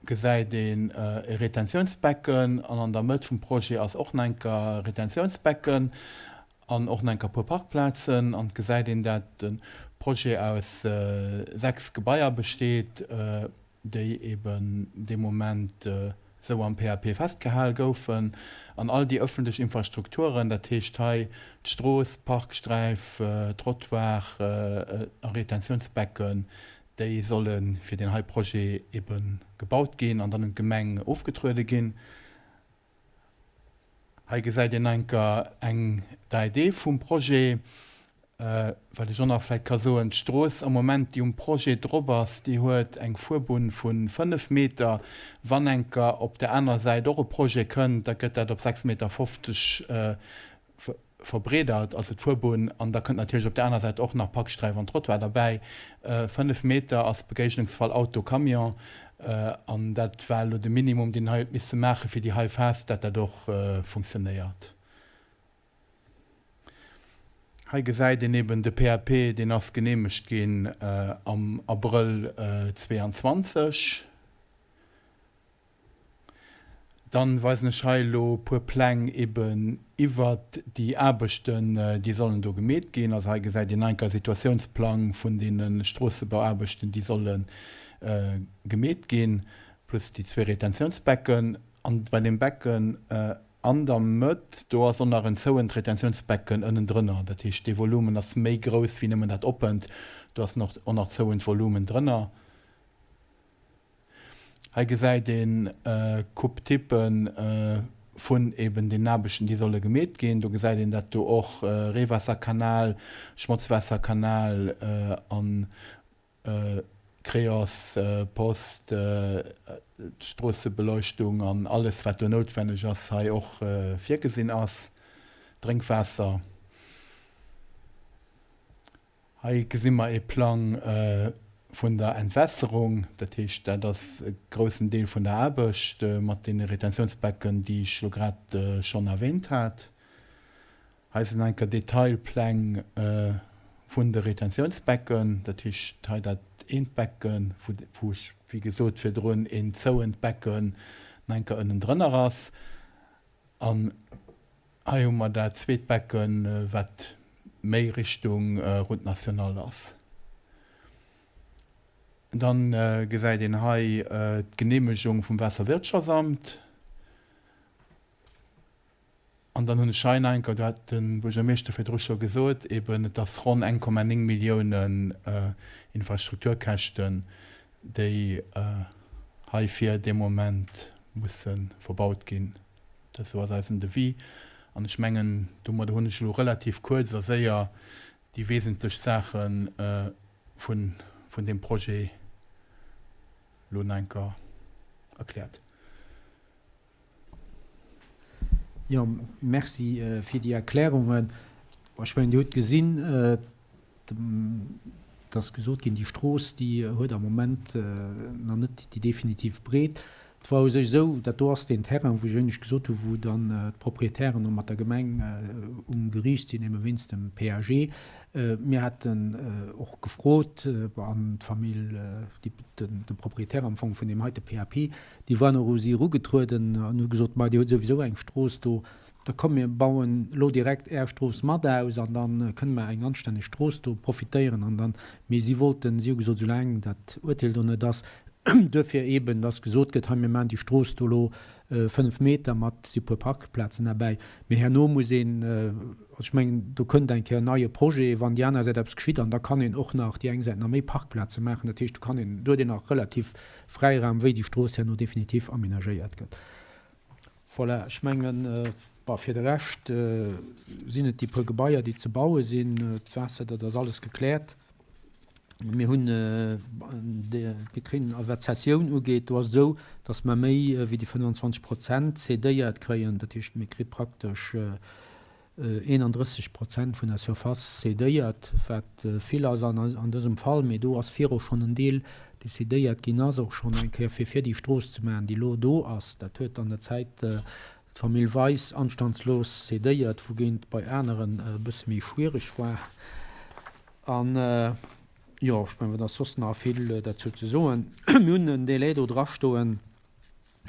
gesäit een e Retentiounsbecken an an der Mëtt vum Projet ass och nach enker e Retentiounsbecken. An och nach enker puer Parkplazen. An et gesäit een, dat de Projet aus 6 Gebaier besteet, déi eben dee Moment esou am PAP festgehal goufen. An all déi ëffentlech Infrastrukturen, dat heescht hei d'Strooss, d'Parksträif, Trottoir a Retentiounsbecken, déi solle fir deen hei Projet ebe gebaut ginn an dann un d'Gemeng ofgetruede ginn. Hei gesäit een enker eng 3D vum Projet. Wat ech och nach vläicht ka soen, d'Strooss am Moment, déi um Projet drop ass, déi huet eng Fuerbunn vu 5 Meter. Wann enker op der anerer Säit och e Projet kënnt, da gëtt dat op 6,50 Meter verbreedert, also d'Fuerbunn, an da kënnt natierlech op där aner Säit och nach Parksträif an Trottoir derbäi. 5 Meter ass Begéignungsfall Auto-Camion, an dat war elo de Minimum, deen hei huet misse maache fir déi hei Phas, dat dat och funktionéiert. Hei gesäit een eben de PAP, deen ass geneemegt ginn am Abrëll 22. Dann weisen ech hei elo e puer Pläng eben iwwert déi Aarbechten, déi sollen do gemeet ginn. Also hei gesäit een enker Situatiounsplang vun deene Stroossebauaarbechten, déi solle gemeet ginn, plus déi zwee Retentiounsbecken. An bei deem Becken. An der Mëtt, do ass och nach en zouent Retentiounsbecken ënnendrënner. Dat heescht, dee Volumen ass méi grouss wéi nëmmen dat oppent. Do ass och nach zouent Volumen drënner. Hei gesäit een Coupe-typen vun eben den Aarbechten, déi solle gemeet ginn. Do gesäit een dat do och Reewaasserkanal, Schmotzwaasserkanal an Creos, Post, d'Stroossebeleuchtung an alles wat do noutwenneg ass hei och virgesinn ass, Drénkwaasser. Hei gesi mer ee Plang vun der Entwässerung, dat heescht dat ass e groussen Deel vun der Aarbecht mat deene Retentiounsbecken déi ech elo grad schonn erwähnt hat. Hei sinn enker Detailpläng vun de Retentiounsbecken, dat heescht hei dat eent Becken, wou ech wéi gesot virdrun een zouent Becken nach enker ënnendrënner ass. An hei hu mer dat zweet Becken, wat méi Richtung Route nationale ass. Dann gesäit een hei d'Geneemegung vum Waasserwirtschaftsamt. An dann hunn ech hei nach eng Kéier, do hat de Buergermeeschter virdru scho gesot, eben et ass ronn 1,9 Milliounen Infrastrukturkäschten, déi heifir dee Moment musse verbaut ginn. Dat esou ass eisen Devis. An ech mengen, domadder hunn ech elo relativ kuerz a séier déi wesentlech Saache vun deem Projet elo nach eng Kéier erkläert. Jo, Merci fir déi Erklärungen. Ech mengen, Dir hutt gesinn, et ass gesot ginn, déi Strooss, déi huet am Moment nach net déi definitiv Breet. Et war u sech esou, dat do ass deen Terrain, wou ech éinescht gesot hu wou dann d'Proprietären och mat der Gemeng um Geriicht sinn, ebe wéinst dem PAG. Mir haten och gefrot, an d'Famill, de Proprietär am Fong vun deem heite PAP, Déi waren och u si erugetrueden an hu gesot, Ma Dir hutt souwisou eng Strooss do, da komm mir bauen elo direkt Är Strooss mat aus an da kënne mer eng anstänneg Strooss do profitéieren. An dann, mee si wollten, si hu gesot, soulaang dat Urteel do net ass, duerfir eeben, dass gesot gëtt, hei mir maachen déi Strooss do elo 5 Meter mat si puer Parkplazen derbäi. Mee herno muss een, also ech mengen, do kënnt eng Kéier en neie Projet, wann déi aner Säit eppes geschitt, an da kann een och nach déi eng Säit nach méi Parkplaze maachen. Dat heescht, do kann een, do huet een nach relativ Fräiraum, wéi déi Strooss herno definitiv aménagéiert gëtt. Voilà, ech mengen, bon, fir de Rescht sinn et déi puer Gebaier, déi ze baue sinn. D'Waasser, dat ass alles gekläert. Mir hunn, mir kréien, a wat d'Cessioun ugeet, do ass et esou, datt mer méi wéi déi 25 Prozent cédéiert kréien. Dat heescht, mir kri praktesch 31 Prozent vun der Surface cédéiert, wat vill ass an dësem Fall, mee do ass viru schonn en Deel decidéiert ginn ass, och schonn eng Kéier fir fir déi Strooss ze maachen, déi elo do ass. Dat huet an der Zäit d'Famill Weis anstandslos cédéiert, wougéint bei aneren e bësse méi schwiereg war. An, jo, ech mengen, wat ass soss nach vill derzou ze soen? Mir hunn en Délai do drastoen.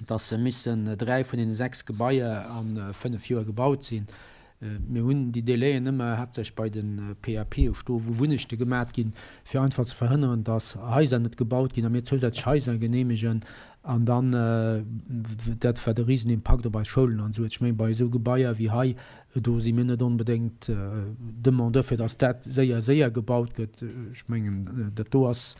dass se missen 3 vun deene 6 Gebaier a 5 Joer gebaut sinn. Mir hunn déi Délaiën ëmmer haaptsächlech bei de PAPe stoen, wou Wunnechte gemat ginn, fir einfach ze verhënneren, dass Haiser net gebaut ginn a mir zousätzlech Haiser genehmegen an dann dat wat e Risenimpakt op eis Schoulen an esou huet. Ech mengen, bei esou Gebaier wéi hei, do si mir net onbedéngt Demandeur, fir dass dat séier, séier gebaut gëtt. Ech mengen, dat do ass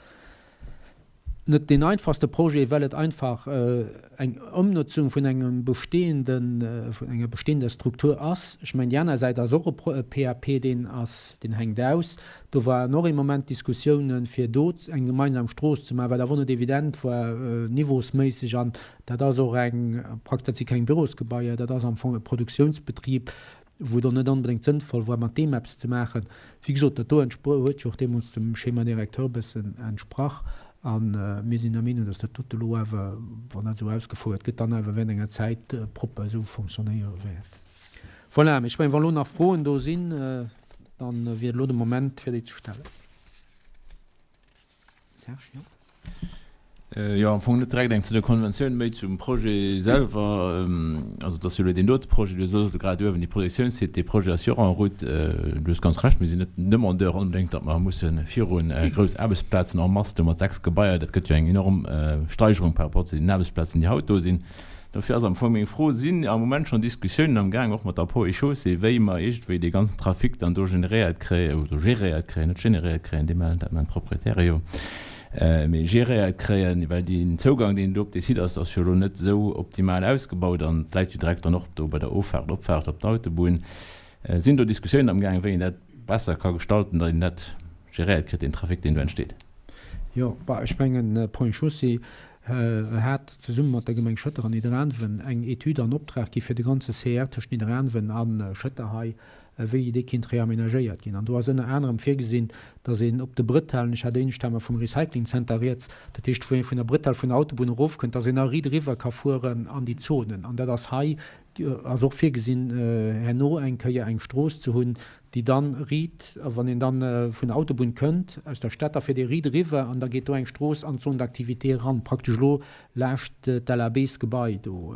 Net deen einfachste Projet, well et einfach eng Ëmnotzung vun engem bestehenden, vun enger bestehender Struktur ass. Ech mengen, déi aner Säit ass och e PAP, deen ass, deen hänkt aus. Do waren och ee Moment Diskussiounen, fir do eng gemeinsam Strooss ze maachen, wat awer och net evident war niveausméisseg. An dat ass och eng, praktesch, dat si keng Bürosgebaier, dat ass am Fong e Produktionsbetrib, wou et och net onbedéngt sënnvoll war, mat deem eppes ze maachen. Wéi gesot, dat do huet jo och deemools dem Schéma directeur e bëssen entsprach. A mir sinn der Meenung, dass dat dote elo awer, wann dat esou ausgefouert gëtt, dann awer während enger Zäit propper esou fonctionnéiere wäert. Voilà, mee ech mengen, wa elo nach Froen do sinn, da wier et elo de Moment, fir déi ze stellen. Serge, jo? Jo, am Fong net direkt eng zu der Konventioun, méi zum Projet selwer. Also et ass jo elo deen dote Projet, du soos elo grad uewen déi Produktiounssite, dee Projet ass jo och en route. Du hues ganz Recht, mir sinn net den Demandeur onbedéngt, datt mer musse virun grouss Aarbechtsplazen en masse do mat 6 Gebaier, dat gëtt jo eng enorm Steigerung par rapport zu den Aarbechtsplazen, déi haut do sinn. Dofir ass am Fong meng Fro, Sinn am Moment schonn Diskussiounen am Gaang, och mat der Ponts et Chaussées, wéi mer iergendwéi dee ganzen Trafic dann do generéiert kréien, oder geréiert kréien, net generéiert kréien, déi maachen dat, maachen d'Proprietäre jo, mee geréiert kréien, well deen Zougang, deen do op dee Site ass, ass jo elo net esou optimal ausgebaut an et läit jo direkt dann och do bei der Offaart, Opfaart op d'Autobunn. Sinn do Diskussiounen am Gaang, wéi een dat besser ka gestalten, datt een dat geréiert kritt, deen Trafic, deen do entsteet? Jo, bah, ech mengen, Ponts et Chaussées hat zesumme mat der Gemeng Schëtter an Nidderaanwen eng Etüd an Optrag gi fir de ganze CR tëscht Nidderaanwen a Schëtter hei, wéi dee kinnt reamenagéiert ginn. An do ass ënner anerem virgesinn, datt een op de Bretellen, ech hat éinescht hat mer vum Recycling Center rieds, dat heescht wou ee vun der Bretelle vun der Autobunn erofkënnt, datt een da riit eriwwer ka fueren an déi Zonen. An dat ass hei, ass och virgesinn, herno eng Kéier eng Strooss ze hunn, déi dann riit, a wann een dann vun der Autobunn kënnt aus der Stad, da fiert ee riit eriwwer an da geet do eng Strooss an d'Zone d'activité eran, praktesch elo laascht d'LABs-Gebai, do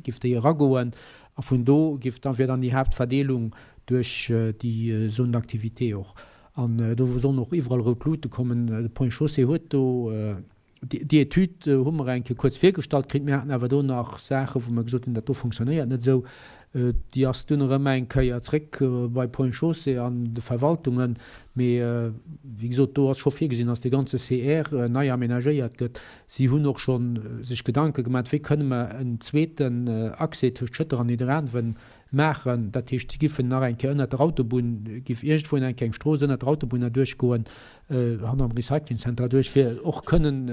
giff déi eragoen a vun do giff da wier dann déi Haaptverdeelung duerch déi Zone d'activité och. An do sollen och iwwerall rout Luute kommen. De Ponts et Chaussées huet do Déi Etüd hu mer eng Kéier kuerz virgestallt kritt. Mir haten awer do nach Saachen, wou mer gesot hunn, dat do fonctionnéiert net esou. Déi ass dunn erëm eng Kéier zréck bei Ponts et Chaussées an de Verwaltungen. Mee wéi gesot, do ass scho virgesinn, dass dee ganze CR nei aménagéiert gëtt. Si hunn och scho sech Gedanke gemaach, wéi kënne mer en zweeten Accès tëscht Schëtter an Nidderaanwen maachen. Dat heescht, si giffen nach eng Kéier ënnert der Autobunn, giff iergendwou eng Kéier eng Strooss ënnert der Autobunn erduerch goen, hanner dem Recycling Center erduerch, fir och kënnen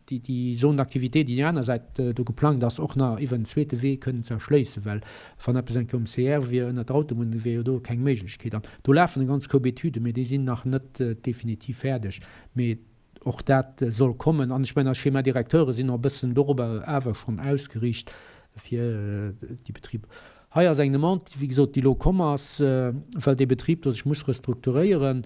déi, déi Zone d'activité, déi déi aner Säit do geplangt ass, och nach iwwer en zweete Wee kënnen ze erschléissen. Well wann eppes eng Kéier um CR wier, ënnert der Autobunn, da wier jo do keng Méiglechkeet. An do lafen e ganz Koup Etüden, mee déi sinn nach net definitiv fäerdeg. Mee Och dat soll kommen. An ech mengen, eis Schéma-directeure sinn och e bëssen dorobber awer schonn ausgeriicht, fir déi Betriber. Hei ass eng Demande, wéi gesot, déi elo komm ass, well dee Betrib do sech muss restrukturéieren.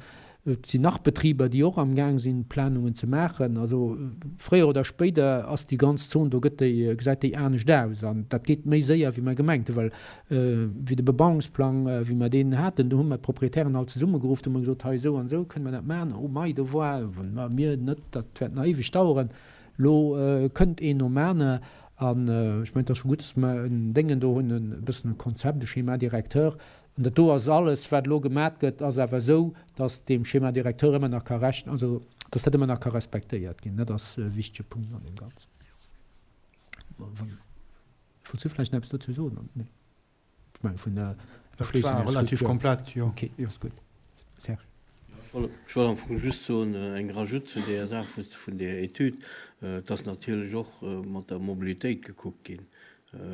Et sinn nach Betriber, déi och amgaang sinn, Planungen ze maachen. Also fréier oder spéider ass déi ganz Zon do, gëtt déi, gesäit déi anescht aus. An dat geet méi séier, wéi mer gemengt hunn, well Wéi de Bebauungsplang, wéi mer deen haten, do hu mer d'Proprietären all zesummegeruff, do hu mer gesot, hei esou an esou kënne mer dat maachen. Oh mei, do war, ma mir net, dat wäert nach éiweg daueren. Elo kënnt een nom aner an ech mengen, et ass scho gutt, dass mer en Déngen do hunn, e bëssen e Konzept, e Schéma directeur. An dat do ass alles, wat elo gemat gëtt, ass awer esou, dass deem Schéma directeur ëmmer nach ka Recht, also dass dat ëmmer nach ka respektéiert ginn. Dat ass e wichtege Punkt an deem Ganzen. Wollts du vläicht nach eppes dozou soen, oder? Nee. Ech mengen, vun der Erschléissung her ass gutt. Relativ komplett, jo. Okay, ass gutt. Serge. Ech wollt am Fong just soen, eng Rajout zu deeër Saach vun deeër Etüd, et ass natierlech och mat der Mobilitéit gekuckt ginn,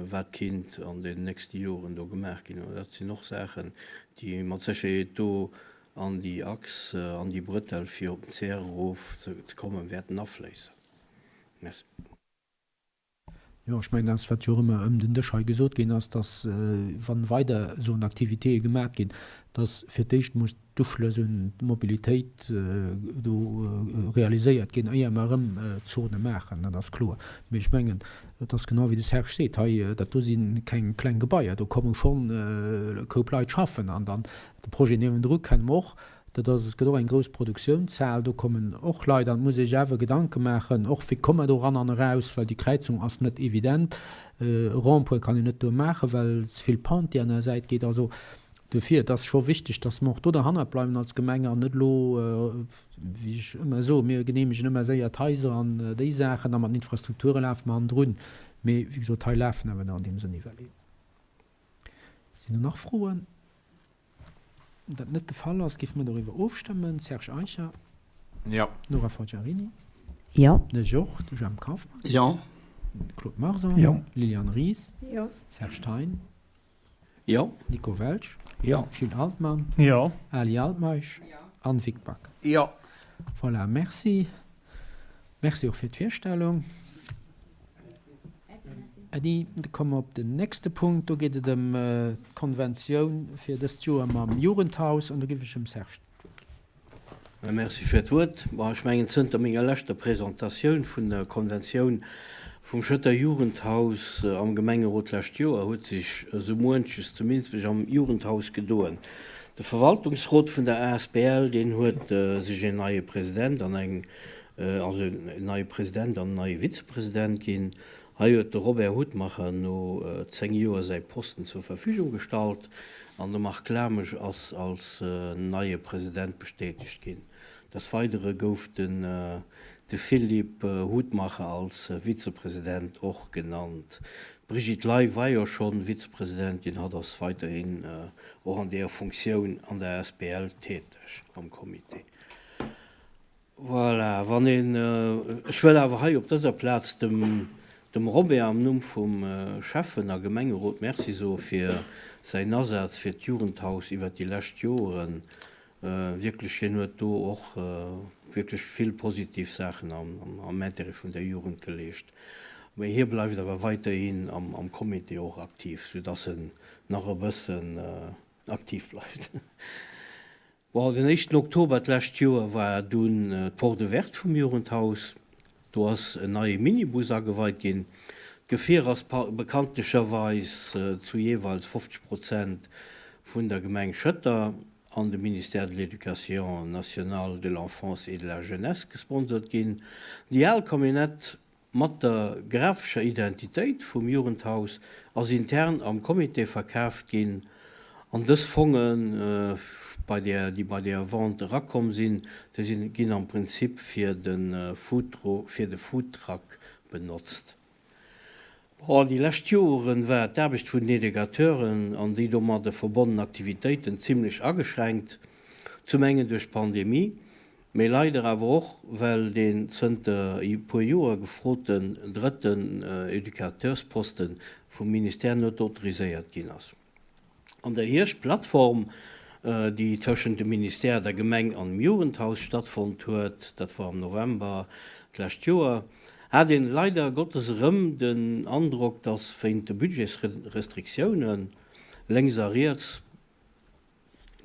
wat kinnt an den nächste Joren do gemaach ginn. An dat sinn och Saachen, déi mat Sécherheet do an déi Achs, an déi Bretelle fir op den CR erof ze kommen, wäerten afléissen. Merci. Jo, ech mengen, dat, wat jo och ëmmer ëm den Dësch hei gesot ginn ass, dass, wa weider esou Aktivitéë gemaach ginn, dass fir d'éischt muss d'Uschlëss un d'Mobilitéit do realiséiert ginn, éier mer erëm Zone maachen. Dat ass kloer. Mee ech mengen, et ass genau wéi de Serge seet hei, dat do si keng kleng Gebaier, do komme schonn e Koup Leit schaffen. An dann de Projet niewendru kenne mer och, Dat ass, et gëtt och eng grouss Produktiounshal, do kommen och Leit an. Et muss ee sech awer Gedanke maachen, och wéi komme mer do eran an eraus, well déi Kräizung ass net evident. E Rond-point kann een net do maachen, well ze vill Pente déi aner Säit geet. Also dofir, et ass scho wichteg, datt mer och do derhannert bleiwen als Gemeng an net elo, wéi ech ëmmer soen, mir geneemegen ëmmer séier d'Haiser an déi Saachen a mat den Infrastrukture lafe mer hannendrun. Mee wéi gesot, hei lafen awer nach an deem Sënn Iwwerleeungen. Sinn do nach Froen? Wann dat net de Fall ass, géife mir doriwwer ofstëmmen. Serge Eicher. Jo. Nora Forgiarini. Jo. De Georges, de Jemp Kauffmann. Jo. Claude Marson. Jo. Liliane Ries. Jo. Serge Thein. Jo. Nico Welsch. Jo. Gilles Altmann. Jo. Ali Altmeisch. Jo. An Vic Back. Jo. Voilà, merci. Merci och fir d'Virstellung. Äddi. Da komme mer op den nächste Punkt. Do geet et ëm d'Konventioun fir dëst Joer mam Jugendhaus. An do géif ech dem Serge d'Wuert ginn. Merci fir d'Wuert. Bon, ech mengen, zënter menger leschter Presentatioun vun der Konventioun vum Schëtter Jugendhaus am Gemengerot d'lescht Joer huet sech esou muenches zu Minsbech am Jugendhaus gedoen. De Verwaltungsrot vun der asbl, deen huet sech een neie President an eng, also en neie President an en neie Vizepresident ginn. Hei huet de Robert Hutmacher no 10 Joer säi Posten zur Verfügung gestallt an de Marc Lamesch ass als neie President bestätegt ginn. Des Weidere gouf de Philippe Hutmacher als Vizepresident och genannt. D'Brigitte Ley war jo schonn Vizepresidentin, hatt ass weiderhin och an deeër Funktioun an der asbl täteg am Comité. Voilà, wann een, ech wëll awer hei op dëser Plaz dem, dem Robert am Numm vum Schäffen a Gemengerot Merci soe fir säin Asaz fir d'Jugendhaus iwwert déi lescht Joren. Wierklech, hien huet do och wierklech vill positiv Saachen am, am Intérêt vun der Jugend geleescht. Mä hie bleift awer weiterhin am, am Comité och aktiv, soudass en nach e bëssen aktiv bleift. Bon, den éischten Oktober d'lescht Joer war dunn d'Porte ouverte vum Jugendhaus. Do ass en neie Minibus ageweit ginn. D'Gefier ass bekanntlecherweis zu jeeweils 50 Prozent vun der Gemeng Schëtter an dem Ministère de l'Éducation nationale, de l'Enfance et de la Jeunesse gesponsert ginn. Déi al Camionnette Mat der grafescher Identitéit vum Jugendhaus ass intern am Comité verkaaft ginn an dës Fongen, bei där, déi bei där Vente erakomm sinn, déi sinn, ginn am Prinzip fir de fir de Foodtruck benotzt. Bon, déi lescht Joren war d'Aarbecht vun den Educateuren an déi domadde verbonnen Aktivitéiten zimlech ageschränkt, zum engen duerch d'Pandemie, Mee leider awer och, well deen zënter e puer Joer gefroten drëtten Educateursposte vum Ministère net autoriséiert ginn ass. An der Hierscht-Plattform, déi tëschent dem Ministère, der Gemeng an dem Jugendhaus stattfonnt huet, dat war am November d'lescht Joer, hat een leider Gottes erëm den Androck, dass wéint de Budgetsrestriktiounen lénks a riets,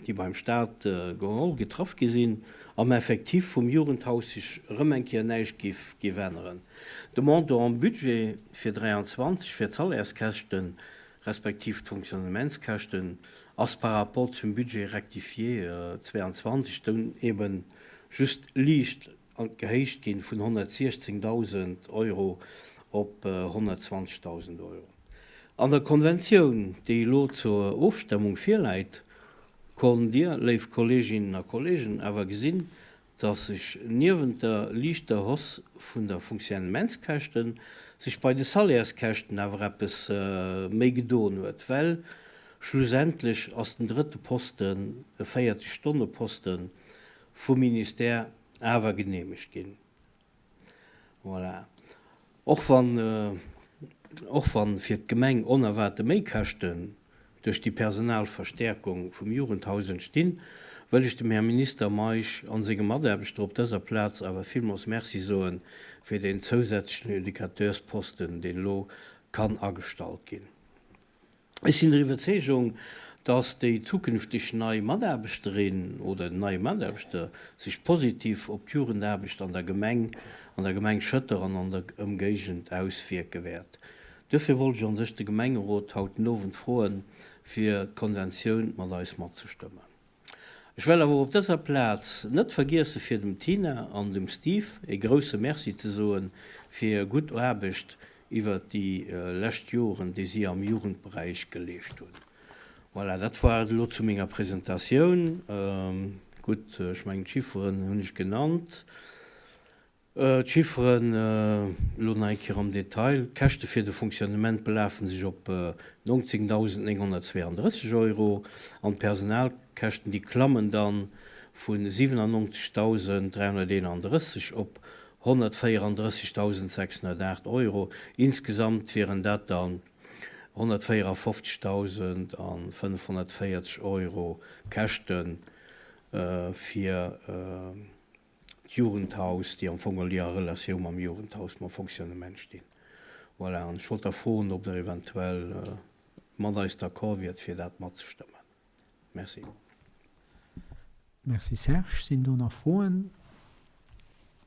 déi beim Staat geholl, getraff gi sinn, am Effectif vum Jugendhaus sech erëm eng Kéier näischt géif géif änneren. De Montant am Budget fir 23 fir d'Salaires-Käschten, respektiv d'Fonctionnementskäschten, ass par rapport zum Budget rectifié 22 dunn eben just liicht gehéicht ginn vun 116.000 Euro op 120.000 Euro. An der Konventioun, déi elo zur Ofstemmung virläit, konnt Dir, léif Kolleeginnen a Kolleegen, awer gesinn, dass sech niewent der liichter Hausse vun der Fonctionnementskäschten sech bei de Salaires-käschten awer eppes méi gedoen huet, well schlussendlech ass den drëtte Posten, e 40 Stonne-Posten, vum Ministère awer genehmegt ginn. Voilà. Och wann, och wann fir d'Gemeng onerwaarte Méikäschten duerch déi Personalverstärkung vum Jugendhaus entstinn, wëll ech dem Här Minister Meisch an senge Mataarbechter op dëser Plaz awer villmools Merci soen fir deen zousätzlechen Educateursposten, deen elo kann agestallt ginn. Ech sinn der Iwwerzeegung, dass déi zukünfteg nei Mataarbechterin oder den neie Mataarbechter sech positiv op d'Jugendaarbecht an der Gemeng, an der Gemeng Schëtter an an der Ëmgéigend auswierke wäert. Duerfir wollt ech an sech de Gemengerot haut den Owend froen, fir d'Konventioun mat eis matzestëmmen. Ech well awer op dëser Plaz net vergiesse fir dem Tina an dem Steve ee grousse Merci ze soen fir hir gutt Aarbecht iwwert déi lescht Joren déi si am Jugendberäich geleescht hunn. Voilà, dat war et elo zu menger Presentatioun. Gutt, ech mengen d'Chifferen hunn ech genannt. D'Chifferen elo nach eng Kéier am Detail, D'Käschte fir de Fonctionnement belafen sech op 19.932 Euro an d'Personalkäschten, déi klammen dann vu 97.331 op 134.608 Euro. Insgesamt wieren dat dann 154.540 Euro Käschte fir d'Jugendhaus, déi am Fong geholl a Relatioun mam Jugendhaus, mam Fonctionnement stinn. Voilà, an ech wollt da froen, ob Der eventuell mat eis d'accord wiert, fir dat matzestëmmen. Merci. Merci Serge. Sinn do nach Froen?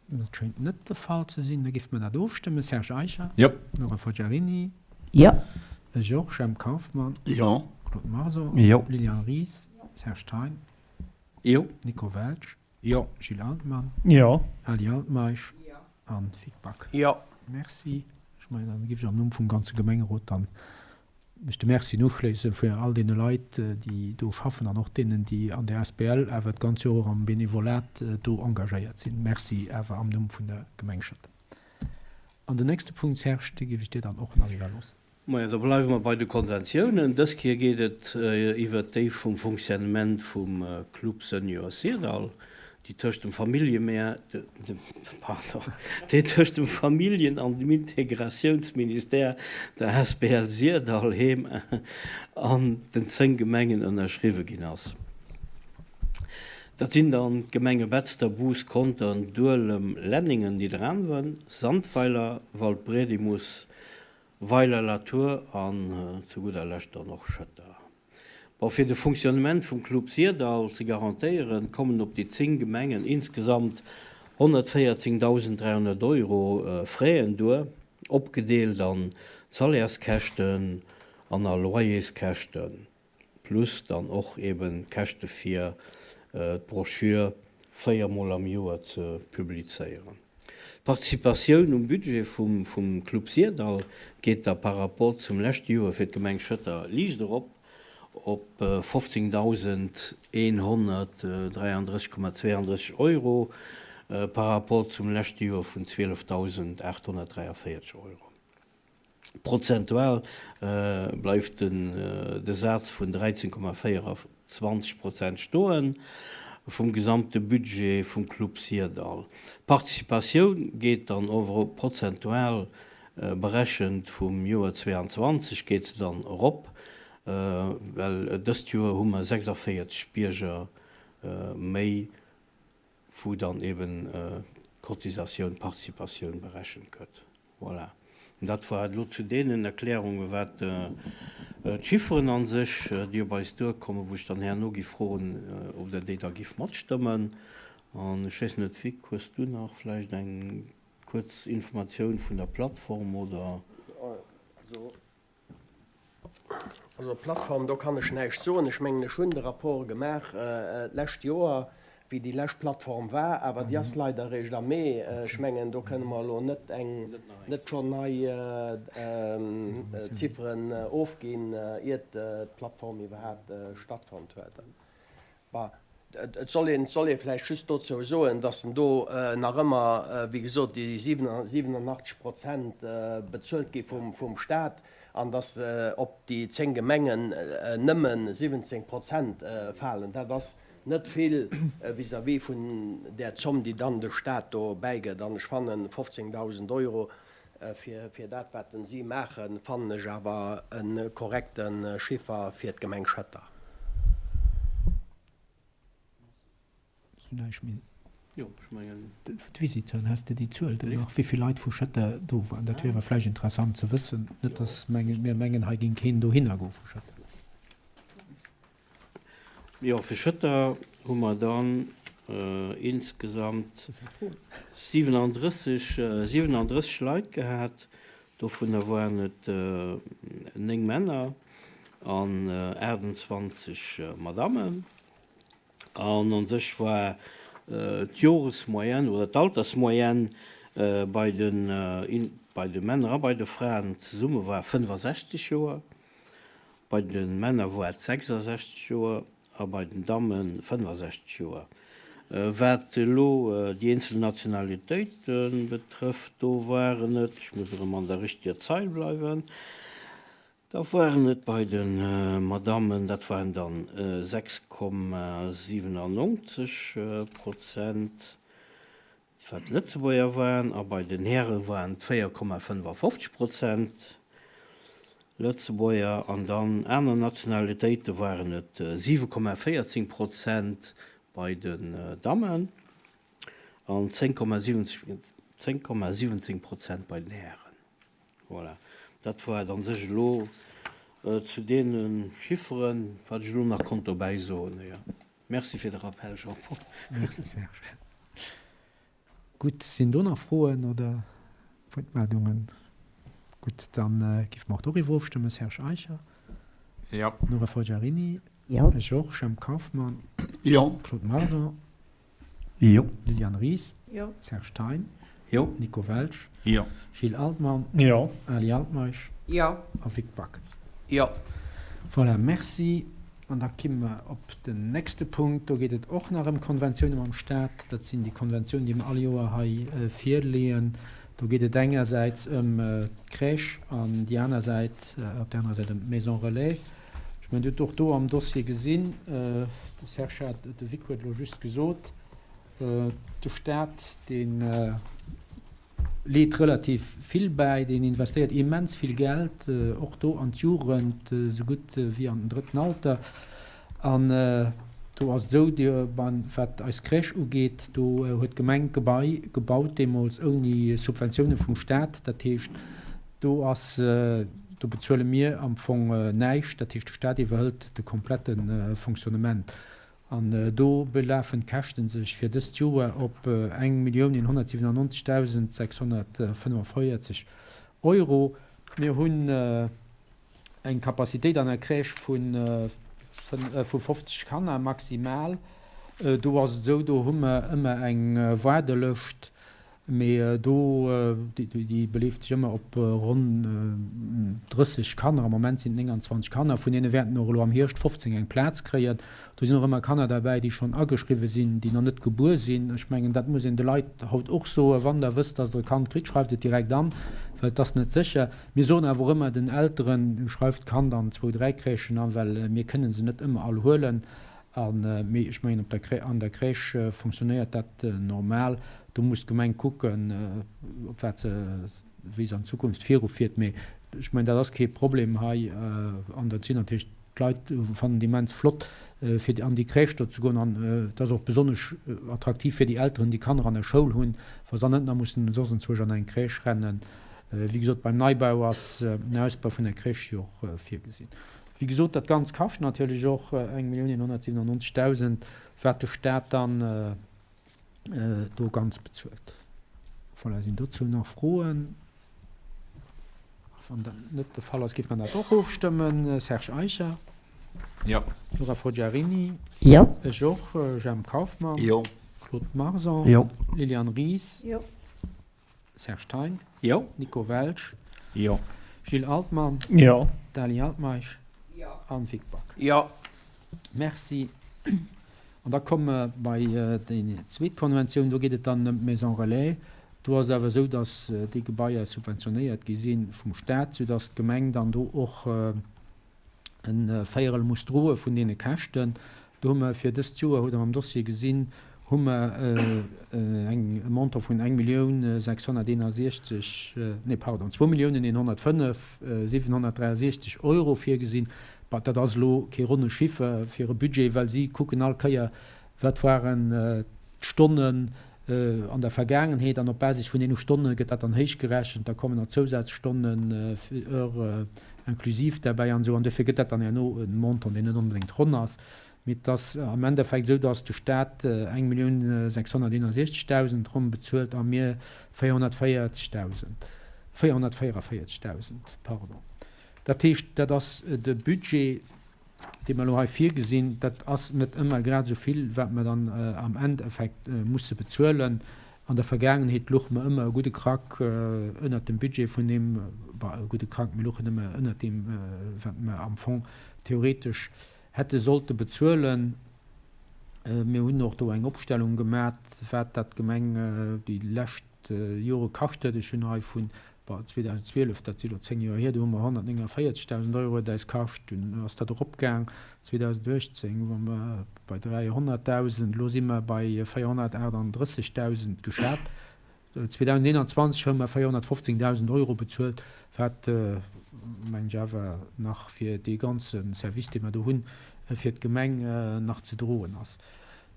Dat schéngt net de Fall ze sinn. Da géife mer dat ofstëmmen. Serge Eicher? Jo. Nora Forgiarini? Jo. Ech och. Jemp Kauffmann? Jo. Claude Marso? Jo. Liliane Ries? Serge Thein? Jo. Nico Welsch? Jo. Gilles Altmann? Jo. Ali Altmeisch? Jo. An Vic Back? Jo. Merci. Ech mengen, dann géif ech am Numm vum ganze Gemengerot dann mech de Mercien uschléissen fir all deene Leit, déi do schaffen an och deenen, déi an der asbl awer d'ganz Joer och am Benevolat do engagéiert sinn. Merci awer am Numm vun der Gemeng Schëtter. An den nächste Punkt, Serge, dee géif ech dir dann och nach iwwerloossen. Majo, da bleiwe mer bei de Konventiounen. Dës Kéier geet et iwwert déi vum Fonctionnement vum Club Senior Syrdall, déi tëscht dem Familljemär, pardon, déi tëscht dem Familljen an dem Integratiounsministère, der asbl Syrdall Heem an den 10 Gemengen ënnerschriwwe ginn ass. Dat sinn dann d'Gemenge Betzder, Bus, Contern, Duelem, Lenningen, Nidderaanwen, Sandweiler, Waldbredimus, Weiler-la-Tour an zu gudder Lescht dann och Schëtter. Bon, fir de Fonctionnement vum Club Syrdall ze garantéieren, kommen op déi 10 Gemengen insgesamt 114.300 Euro Fräen duer, opgedeelt an Salaires-Käschten an a Loyerskäschten. Plus dann och eben d'Käschte fir d'Broschür 4 mol am Joer ze publizéieren. D'Participatioun um Budget vum Club Syrdall geet da par rapport zum leschte Joer fir d'Gemeng Schëtter liicht erop op 15.133,32 Euro par rapport zum leschte Joer vun 12.843 Euro. Prozentual bleift de Saz vun 13,24 Prozent stoen vum gesamte Budget vum Club Syrdall. D'Participatioun geet dann ower prozentual berechent vum Joer 22 geet se dann erop, well dëst Joer hu mer 46 Bierger méi wou dann eben d'Cotisatioun, d'Participatioun berechent gëtt. Voilà. Dat war et elo zu deenen Erklärungen, wat d'Chifferen a sech, déi op eis duerkommen, wou ech dann herno giff froen, ob Der déi da giff matstëmmen. An ech weess net, Vic, hues du nach vläicht eng kuerz Informatioun vun der Plattform oder? Also d'Plattform, do kann ech näischt soen. Ech mengen, ech hunn de Rapport gemaach d'lescht Joer, wéi déi lescht Plattform war, awer déi ass leider eréischt am Mee. Ech mengen, do kënne mer elo net eng, net schonn nei Zifferen ofginn, iert d'Plattform iwwerhaapt stattfonnt huet. Bah, et soll een, et soll ee vläicht just dozou soen, dass en do nach ëmmer, wéi gesot, déi 87 Prozent bezuelt gi vum Stat an dass op déi 10 Gemengen nëmme 17 Prozent falen. Dat ass net vill vis-à-vis vun där Zomm, déi dann de Stat do bäigëtt. An ech fannen 15.000 Euro fir dat, wat si maachen, fannen ech awer e korrekte Chiffer fir d'Gemeng Schëtter. D'Visiteuren, has de déi Zuel do nach, wéi vill Leit vu Schëtter do waren? Dat wier awer vläicht interessant ze wëssen, net datt mir mengen, hei géing keen dohinner goe vu Schëtter. Jo, fir Schëtter hu mer dann insgesamt 37, 37 Leit gehat. Dovunner waren et 9 Männer an 28 Madammen. An a sech war d'Joresmoyenne oder d'Altersmoyenne bei de, bei de Männer a bei de Fraen zesumme war 65 Joer. Bei de Männer war et 66 Joer a bei den Damme 65 Joer. Wat elo déi eenzel Nationalitéite betrëfft, do waren et, ech muss erëm an der richteger Zeil bleiwen, da waren et bei de Madammen, dat waren dann 6,97 Prozent, wat Lëtzebuerger waren, a bei den Häre waren et 4,55 Prozent Lëtzebuerger an dann aner Nationalitéite waren et 7,14 Prozent bei den Dammen an 10,17 Prozent bei den Hären. Voilà, dat war et an sech elo zu deene Chifferen, wat ech elo nach konnt dobäi soen. Merci fir de Rappel, Jean-Paul. Merci, Serge. Gutt, sinn do nach Froen oder Wuertmeldungen? Gutt, da géife mer och doriwwer ofstëmmen. Serge Eicher? Jo. Nora Forgiarini? Jo. Georges Jemp Kauffmann? Jo. Claude Marson? Jo. Liliane Ries? Jo. Serge Thein? Jo. Nico Welsch. Jo. Gilles Altmann. Jo. Ali Altmeisch. Jo. A Vic Back. Jo. Voilà, merci. An da kimme mer op den nächste Punkt. Do geet et och nach ëm Konventioune mam Stat. Dat sinn déi Konventiounen, déi mer all Joer hei virleeën. Do geet et engersäits ëm d'Crèche an déi aner Säit, op där anerer Säit ëm d'Maison relais. Ech mengen, Dir hutt och do am Dossier gesinn, de Serge hat, de Vic huet elo just gesot, De Staat, dee leet relativ vill bäi, deen investéiert immens vill Geld, och do an d'Jugend, esou gutt wéi an den drëtten Alter. An do ass et esou, wat eis Crèche ugeet, do huet d'Gemeng d'Gebai gebaut deemools ouni Subventioune vum Staat. Dat heescht, do ass, do bezuele mir am Fong näischt. Dat heescht, de Staat iwwerhëlt de komplette Fonctionnement. An do belafen d'Käschte sech fir dëst Joer op 1.197.645 Euro. Mir hunn eng Capacitéit an der Crèche vu 50 Kanner maximal. Do ass et esou, do hu mer ëmmer eng Waardelëscht Mee do, déi beleeft sech ëmmer op ronn 30 Kanner, am Moment sinn et 29 Kanner, vun deene wäerten och elo am Hierscht 15 eng Plaz kréien. Do sinn och ëmmer Kanner derbäi, déi schonn ageschriwwe sinn, déi nach net gebuer sinn. Ech mengen, dat muss een de Leit haut och soen, Wann Der wësst, dass Der e Kand kritt, schreift et direkt an, well et ass net sécher. Mir soen awer och ëmmer den Elteren, Schreift d'Kand an zwou, dräi Crèchen an, well mir kënne se net ëmmer all huelen. An, mee ech mengen, op der Crè-, an der Crèche fonctionnéiert dat normal. Do muss d'Gemeng kucken, op wat se, wéi se an Zukunft virufiert. Mee ech mengen, dat ass kee Problem hei. An dat sinn natierlech, d'Leit fannen et immens flott, fir an déi Crèche do ze goen. An et ass och besonnesch attraktiv fir déi Elteren, déi Kanner an der Schoul hunn, wa se dann net nach mussen soss enzwousch an eng Crèche rennen. Wéi gesot, beim Neibau ass en Ausbau vun der Crèche jo och virgesinn. Wéi gesot, dat Ganzt kascht natierlech och 1.197.000, wat de Staat dann do ganz bezuelt. Voilà, sinn dozou nach Froen? Wann dat net de Fall ass, géife mer dat och ofstëmmen. Serge Eicher? Jo. Nora Forgiarini? Jo. Ech och. Jemp Kauffmann? Jo. Claude Marson? Jo. Liliane Ries? Jo. Serge Thein? Jo. Nico Welsch? Jo. Gilles Altmann? Jo. Dali Altmeisch? Jo. An Vic Back? Jo. Merci. An da komme mer bei déi zweet Konventioun. Do geet et dann ëm d'Maison Relais. Do ass et awer esou, dass déi Gebaier subventionéiert gi si vum Stat, soudass d'Gemeng dann do och e Véierel muss droe vun deene Käschten. Do hu mer fir dëst Joer, hutt Der am Dossier gesinn, hu mer eng e Montant vun 1.661.000, nee pardon, 2.105.763 Euro virgesinn. Bon, dat ass elo kee ronne Chiffer fir e Budget, well si kucken all Kéier, wat waren d'Stonnen an der Vergaangenheet an op Basis vun deene Stonne gëtt dat dann héichgerechent, da kommen nach Zousazstonnen, Heures inclusives derbäi an esou an dofir gëtt dat dann herno e Montant, deen net onbedéngt ronn ass. Mee et ass am Endeffekt esou, datt de Staat 1.661.000 ronn bezuelt a mir 440.000, 444.000, pardon. Dat heescht, dat ass de Budget, dee mer elo hei virgesinn, dat ass net ëmmer grad esou vill, wat mer dann am Endeffekt musse bezuelen. An der Vergaangenheet louche mer ëmmer e gudde Krack ënnert dem Budget vun deem, bon, e gudde Krack, mir louchen ëmmer ënnert deem, wat mer am Fong theoretesch hätte sollte bezuelen. Mir hunn och do eng Opstellung gemat, wat dat d'Gemeng déi lescht Jore kascht huet. Ech hunn hei vun, bon, 2012, dat si lo 10 Joer hier, do hu mer 149.000 Euro huet eis kascht, dunn ass dat eropgaang, 2018 ware mer bei 300.000, elo si mer bei 438.000 geschat. 2021 hu mer 415.000 Euro bezuelt, wat, mengen ech, awer nach fir dee ganze Service, dee mer do hunn, fir d'Gemeng nach ze droen ass.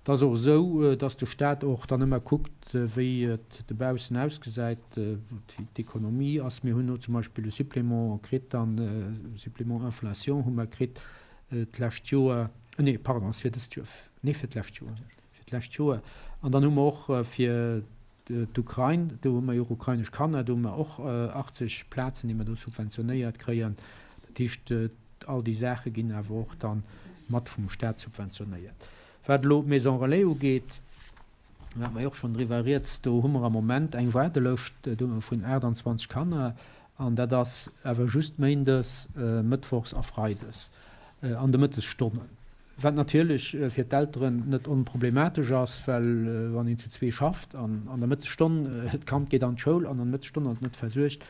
Et ass och esou, dass de Stat och dann ëmmer kuckt, wéi et dobaussen ausgesäit, wéi d'Ekonomie ass. Mir hunn elo zum Beispill e Supplément kritt, dann e Supplément inflation hu mer kritt d'lescht Joer, nee, pardon, ass fir dëst Joer, nee, fir d'lescht Joer, fir d'lescht Joer. An dann hu mer och fir d'Ukrain, do hu mer jo och ukrainesch Kanner, do hu mer och 80 Plazen, déi mer do subventionéiert kréien. Dat heescht, all déi Saache ginn awer och da mat vum Stat subventionéiert. Wat elo d'Maison relais ugeet, Do hate mer jo och schonn driwwer rieds. Do hu mer am Moment eng Waardelëscht vun 28 Kanner an dat ass awer just méindes, mëttwochs a freides an de Mëttesstonnen. Wat natierlech fir d'Elteren net onproblematesch ass, well wann een zu zwee schafft an an der Mëttesstonn, d'Kand geet an d'Schoul an an der Mëttesstonn ass et net versuergt,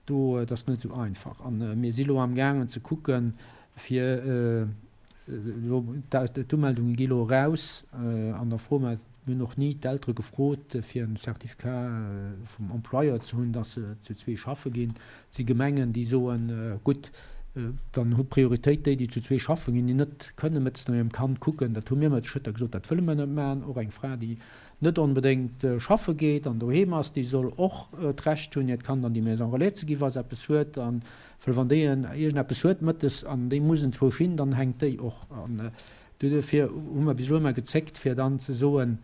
do, et ass net esou einfach. A mir si lo amgaangen ze kucken, fir elo, d'Umeldunge gi lo eraus an da froe mer, mir hunn och ni d'Eltere gefrot, fir en Certificat vum Employeur ze hunn, dass se zu zwee schaffe ginn. Et si Gemengen, déi soen, gutt, dann hu Prioritéit déi, déi zu zwee schaffe ginn, déi net kënne mëttes no hirem Kand kucken. Dat hu mir ëmmer zu Schëtter gesot, dat wëlle mer net maachen. Och eng Fra, déi net onbedéngt schaffe geet an doheem ass, déi soll och d'Recht hunn, hiert Kand an déi Maison relais ze ginn, wa se eppes huet. An well wann déi iergendeppes huet mëttes an déi muss enzwousch hin, dann hänkt déi och. An duerfir hu mer bis elo ëmmer gezéckt, fir dann ze soen,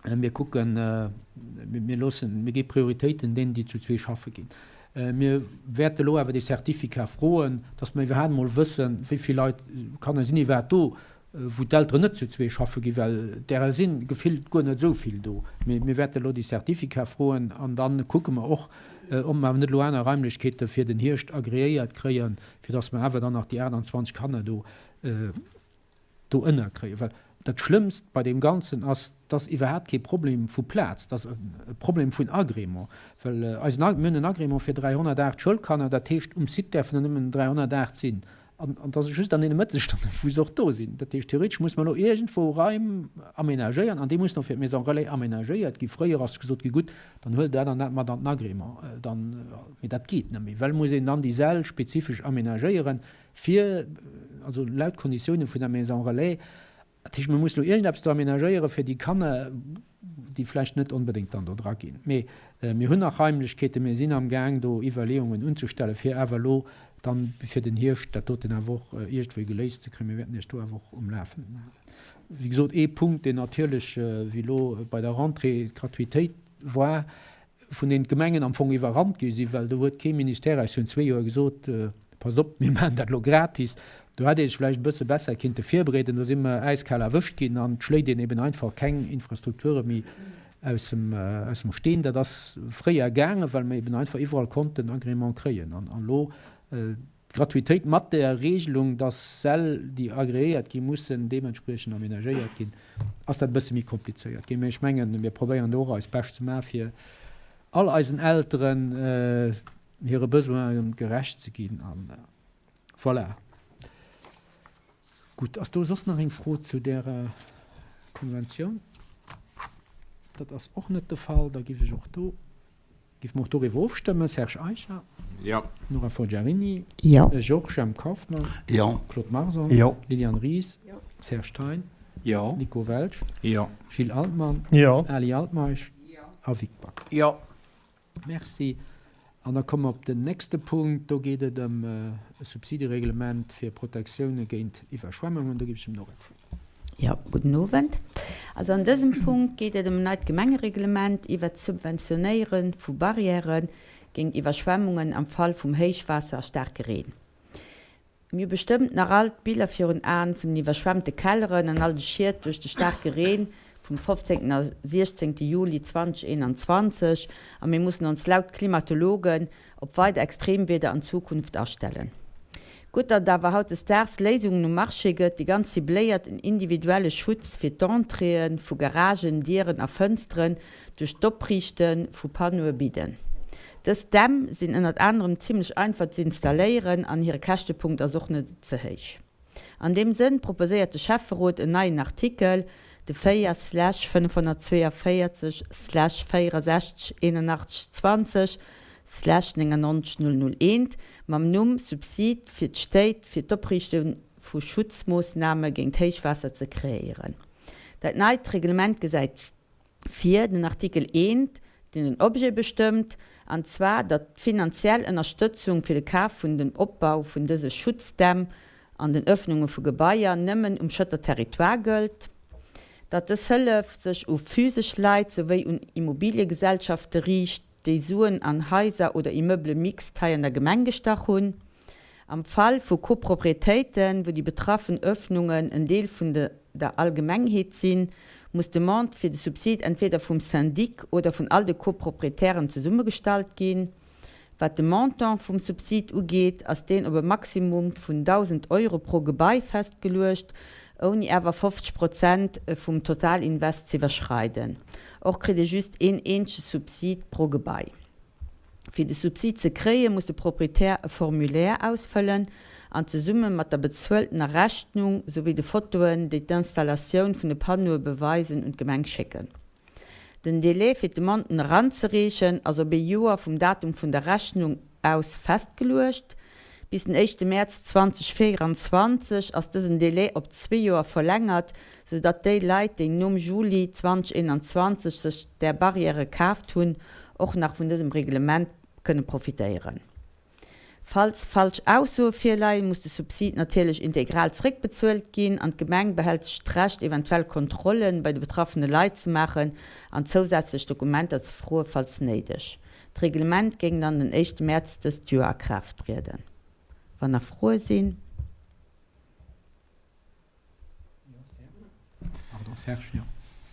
mir kucken, mir loossen, mir gi Prioritéiten deenen, déi zu zwee schaffe ginn. Mir wäerte elo awer dee Certificat froen, dass mer iwwerhaapt emol wëssen, wéi vill Leit, Kanner sinn iwwerhaapt do, wou d'Elteren net zu zwee schaffe ginn, well därer si gefillt guer net esou vill do. Mee mir wäerte elo déi Certificat froen an da kucke mer och, ob mer awer net elo aner Raimlechkeete fir den Hierscht agreéiert kréien, fir dass mer awer dann nach déi 28 Kanner do do ënnerkréien. Well dat Schlëmmst bei deem Ganzen ass, dass iwwerhaapt kee Problem vu Plaz, dass e Problem vun Agrément. Well eisen, mir hunn en Agrément fir 308 Schoulkanner, dat heescht, um Site däerfen der nëmmen 308 sinn. An et ass just an deene Mëttesstonnen, wou se och do sinn. Dat heescht, theoretesch muss mer elo iergendwou Raim amenagéieren an déi mussen och fir d'Maison relais amenagéiert ginn. Fréier ass gesot gi, gutt, dann huelt dat an dat mat an den Agrément. Dann, mee dat geet net méi, well muss een dann déi Säll spezifesch amenagéieren fir, also laut Konditiounen vun der Maison relais. Dat heescht, mir mussen elo iergendeppes do amenagéieren, fir déi Kanner, déi vläicht net onbedéngt dann do dra ginn. Mee mir hunn nach Raimlechkeeten, mir sinn amgaang do Iwwerleeungen unzestellen, fir awer elo dann fir den Hierscht dat doten awer och iergendwéi geléist ze kréien. Mir wäerten Iech do awer och um Lafenden halen. Wéi gesot, ee Punkt, deen natierlech, wéi elo bei der Rentrée d'Gratuitéit war, vun deenen d'Gemengen am Fong iwwerrannt gi sinn, well do huet kee Ministère eis virun zwee Joer gesot, Passt op, mir maachen dat elo gratis. Do hätt ee sech vläicht e bësse besser kinnte virbereeden. Do si mer äiskal erwëscht ginn an et schléit een eben einfach keng Infrastrukture méi aus dem, aus dem Steen. Dat ass fréier gaangen, well mer eben einfach iwwerall konnten Agrément kréien. An elo d'Gratuitéit mat der Regelung, dass Säll, déi agreéiert ginn, mussen deementspriechend aménagéiert ginn, ass dat e bësse méi komplizéiert ginn. Mä ech mengen, mir probéieren do och eist Bescht ze maachen, fir all eisen Elteren hire Besoine gerecht ze ginn. An voilà. Gutt, ass do soss nach eng Fro zu där Konventioun? Dat ass och net de Fall. Da géif ech och do Géife mer och doriwwer ofstëmmen? Serge Eicher? Jo. Nora Forgiarini? Jo. Georges Jemp Kauffmann? Jo. Claude Marson? Jo. Liliane Ries? Jo. Serge Thein? Jo. Nico Welsch? Jo. Gilles Altmann? Jo. Ali Altmeisch? Jo. A Vic Back? Jo. Merci. An da komme mer op den nächste Punkt. Do geet et ëm e Subsidereglement fir Protektioune géint Iwwerschwemmungen. Do géif ech dem Nora d'Wuert. Jo, gudden Owend. Also an dësem Punkt geet et ëm en neit Gemengereglement iwwert d'Subventionéiere vu Barrièrë géint Iwwerschwemmungen am Fall vum Héichwaasser a staarke Reen. Mir hu bestëmmt nach all d'Biller virun Aen vun den iwwerschwemmte Kelleren an all de Schied duerch de staarke Reen vum 15. a 16. Juli 2021 a mir mussen ons laut Klimatologen op weider Extremwieder an Zukunft astellen. Gutt, datt et awer hautdesdaags Léisungen um Marché gëtt, déi ganz cibléiert en individuelle Schutz fir d'Entréeë vu Garagen, Dieren a Fënsteren duerch d'Opriichte vu Panneaue bidden. Dës Dämm sinn ënnert anerem zimlech einfach z'installéieren an hire Käschtepunkt ass och net ze héich. An deem Sënn proposéiert de Schäfferot en neien Artikel, de 4 slash 542 slash 64 81 20 slash 99 001, mam Numm Subsid fir d'Stéit fir d'Opriichte vu Schutzmoossname géint Héichwaasser ze kreéieren. Dat neit Reglement gesäit vir, den Artikel eent, deen den Objet bestëmmt, an zwar datt d'finanziell Ënnerstëtzung fir de Kaf vun dem Opbau vun dëse Schutzdämm an den Öffnunge vu Gebaier nëmmen um Schëtter Territoire gëllt, datt dës Hëllef sech u physesch Leit souwéi un Immobiliegesellschafte riicht, déi Suen an Haiser oder Immeuble mixte hei an der Gemeng gestach hunn. Am Fall vu Coproprietéiten, wou déi betraffen Öffnungen en Deel vun der Allgemengheet sinn, muss d'Demande fir de Subsid entweder vum Syndic oder vun all de Coproprietären zesummegestallt ginn. Wat de Montant vum Subsid ugeet, ass deen op e Maximum vun 1.000 Euro pro Gebai festgeluecht, ouni awer 50 Prozent vum Totalinvest z'iwwerschreiden. Och kritt ee just een eenzege Subsid pro Gebai. Fir de Subsid ze kréien, muss de Proprietär e Formulaire ausfëllen an zesumme mat der bezueltener Rechnung souwéi de Fotoen, déi d'Installatioun vun de Panneaue beweisen, un d'Gemeng schécken. Den Délai fir d'Demanden eranzereechen ass op ee Joer vum Datum vun der Rechnung aus festgeluecht. Bis den éischte Mäerz 2024 ass dësen Délai op zwee Joer verlängert, sou datt déi Leit, déi nom Juli 2021 sech där Barrièrë kaaft hunn, och nach vun dësem Reglement kënne profitéieren. Falls falsch Aussoe virleien, muss de Subsid natierlech integral zréckbezuelt ginn an d'Gemeng behält sech d'Recht, eventuell Kontrolle bei de betraffene Leit ze maachen an zousätzlech Dokumenter ze froe falls néideg. D'Reglement géing dann den éischte Mäerz dëst Joer a Kraaft trieden. Wann nach Froe sinn.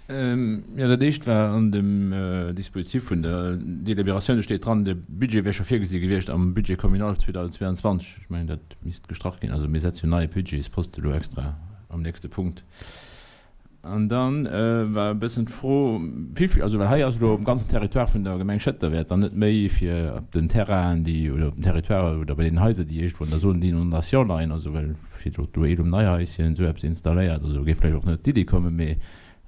Jo, dat éischt war an dem Dispositif vun der Délibératioun, do steet dran, de Budget wär scho virgesi gewiescht am Budget communal 2022. Ech mengen, dat misst gestrach ginn. Also mir setze jo neie Budgetsposte elo extra am nächste Punkt. An da war e bëssen d'Fro, wéivill, also well hei ass elo um ganzen Territoire vun der Gemeng Schëtter wäert dann net méi fir op den Terrainen, déi, oder op den Territoiren oder bei den Haiser, déi iergendwou an der Zone d'inondation leien, also well fir do do een um Neihaischen esou eppes installéiert, also géif vläicht och net d'Iddi kommen, mee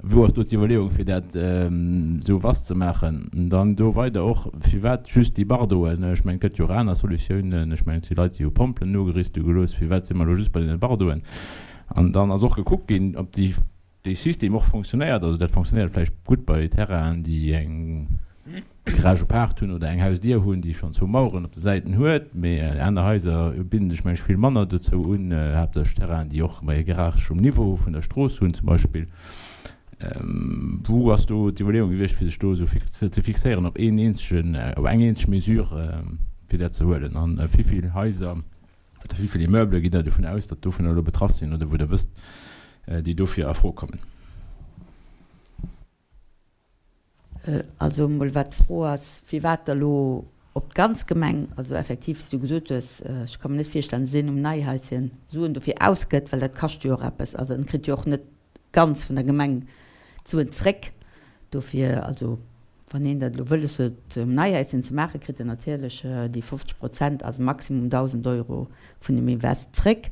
wou ass do d'Iwwerleeung fir dat esou vaste ze maachen? An dann do weider och, firwat just déi Bardeauen? Ech mengen, et gëtt jo och aner Solutiounen, ech mengen, et si Leit, déi hu Pompelen nogerüste gelooss, firwat si mer elo just bei deene Bardeauen? An dann ass och gekuckt ginn, ob déi, dee System och fonctionnéiert. Also dat fonctionnéiert vläicht gutt bei Terrainen, déi eng Garage apaart hunn oder eng Hausdier hunn, déi schonn zwou Maueren op de Säiten huet. Mee aner Haiser bidden sech, meng ech, vill manner dozou un, haaptsächlech Terrainen, déi och hir Garage um Niveau vun der Strooss hunn zum Beispill. Wou ass do d'Iwwerleeung gewiescht, fir sech do esou ze fixéieren op een eenzegen, op eng eenzeg Mesure, fir dat ze huelen? An wéi vill Haiser Oder wéi vill Immeuble gitt Der dovun aus, datt dovunner elo betraff sinn oder wou Der wësst, déi dofir a Fro kommen? Also emol wat d'Fro ass, firwat da elo op d'ganz Gemeng, also effektiv, wéi s du gesot hues, ech ka mer net virstellen, datt een um Neihaischen Suen dofir ausgëtt, well dat kascht jo och eppes. Also en kritt jo och net ganz vun der Gemeng d'Suen zréck. Dofir, also wann een dat elo wëlles huet um Neihaischen ze maachen, kritt en natierlech déi 50 Prozent, also maximum 1.000 Euro vun dem Invest zréck.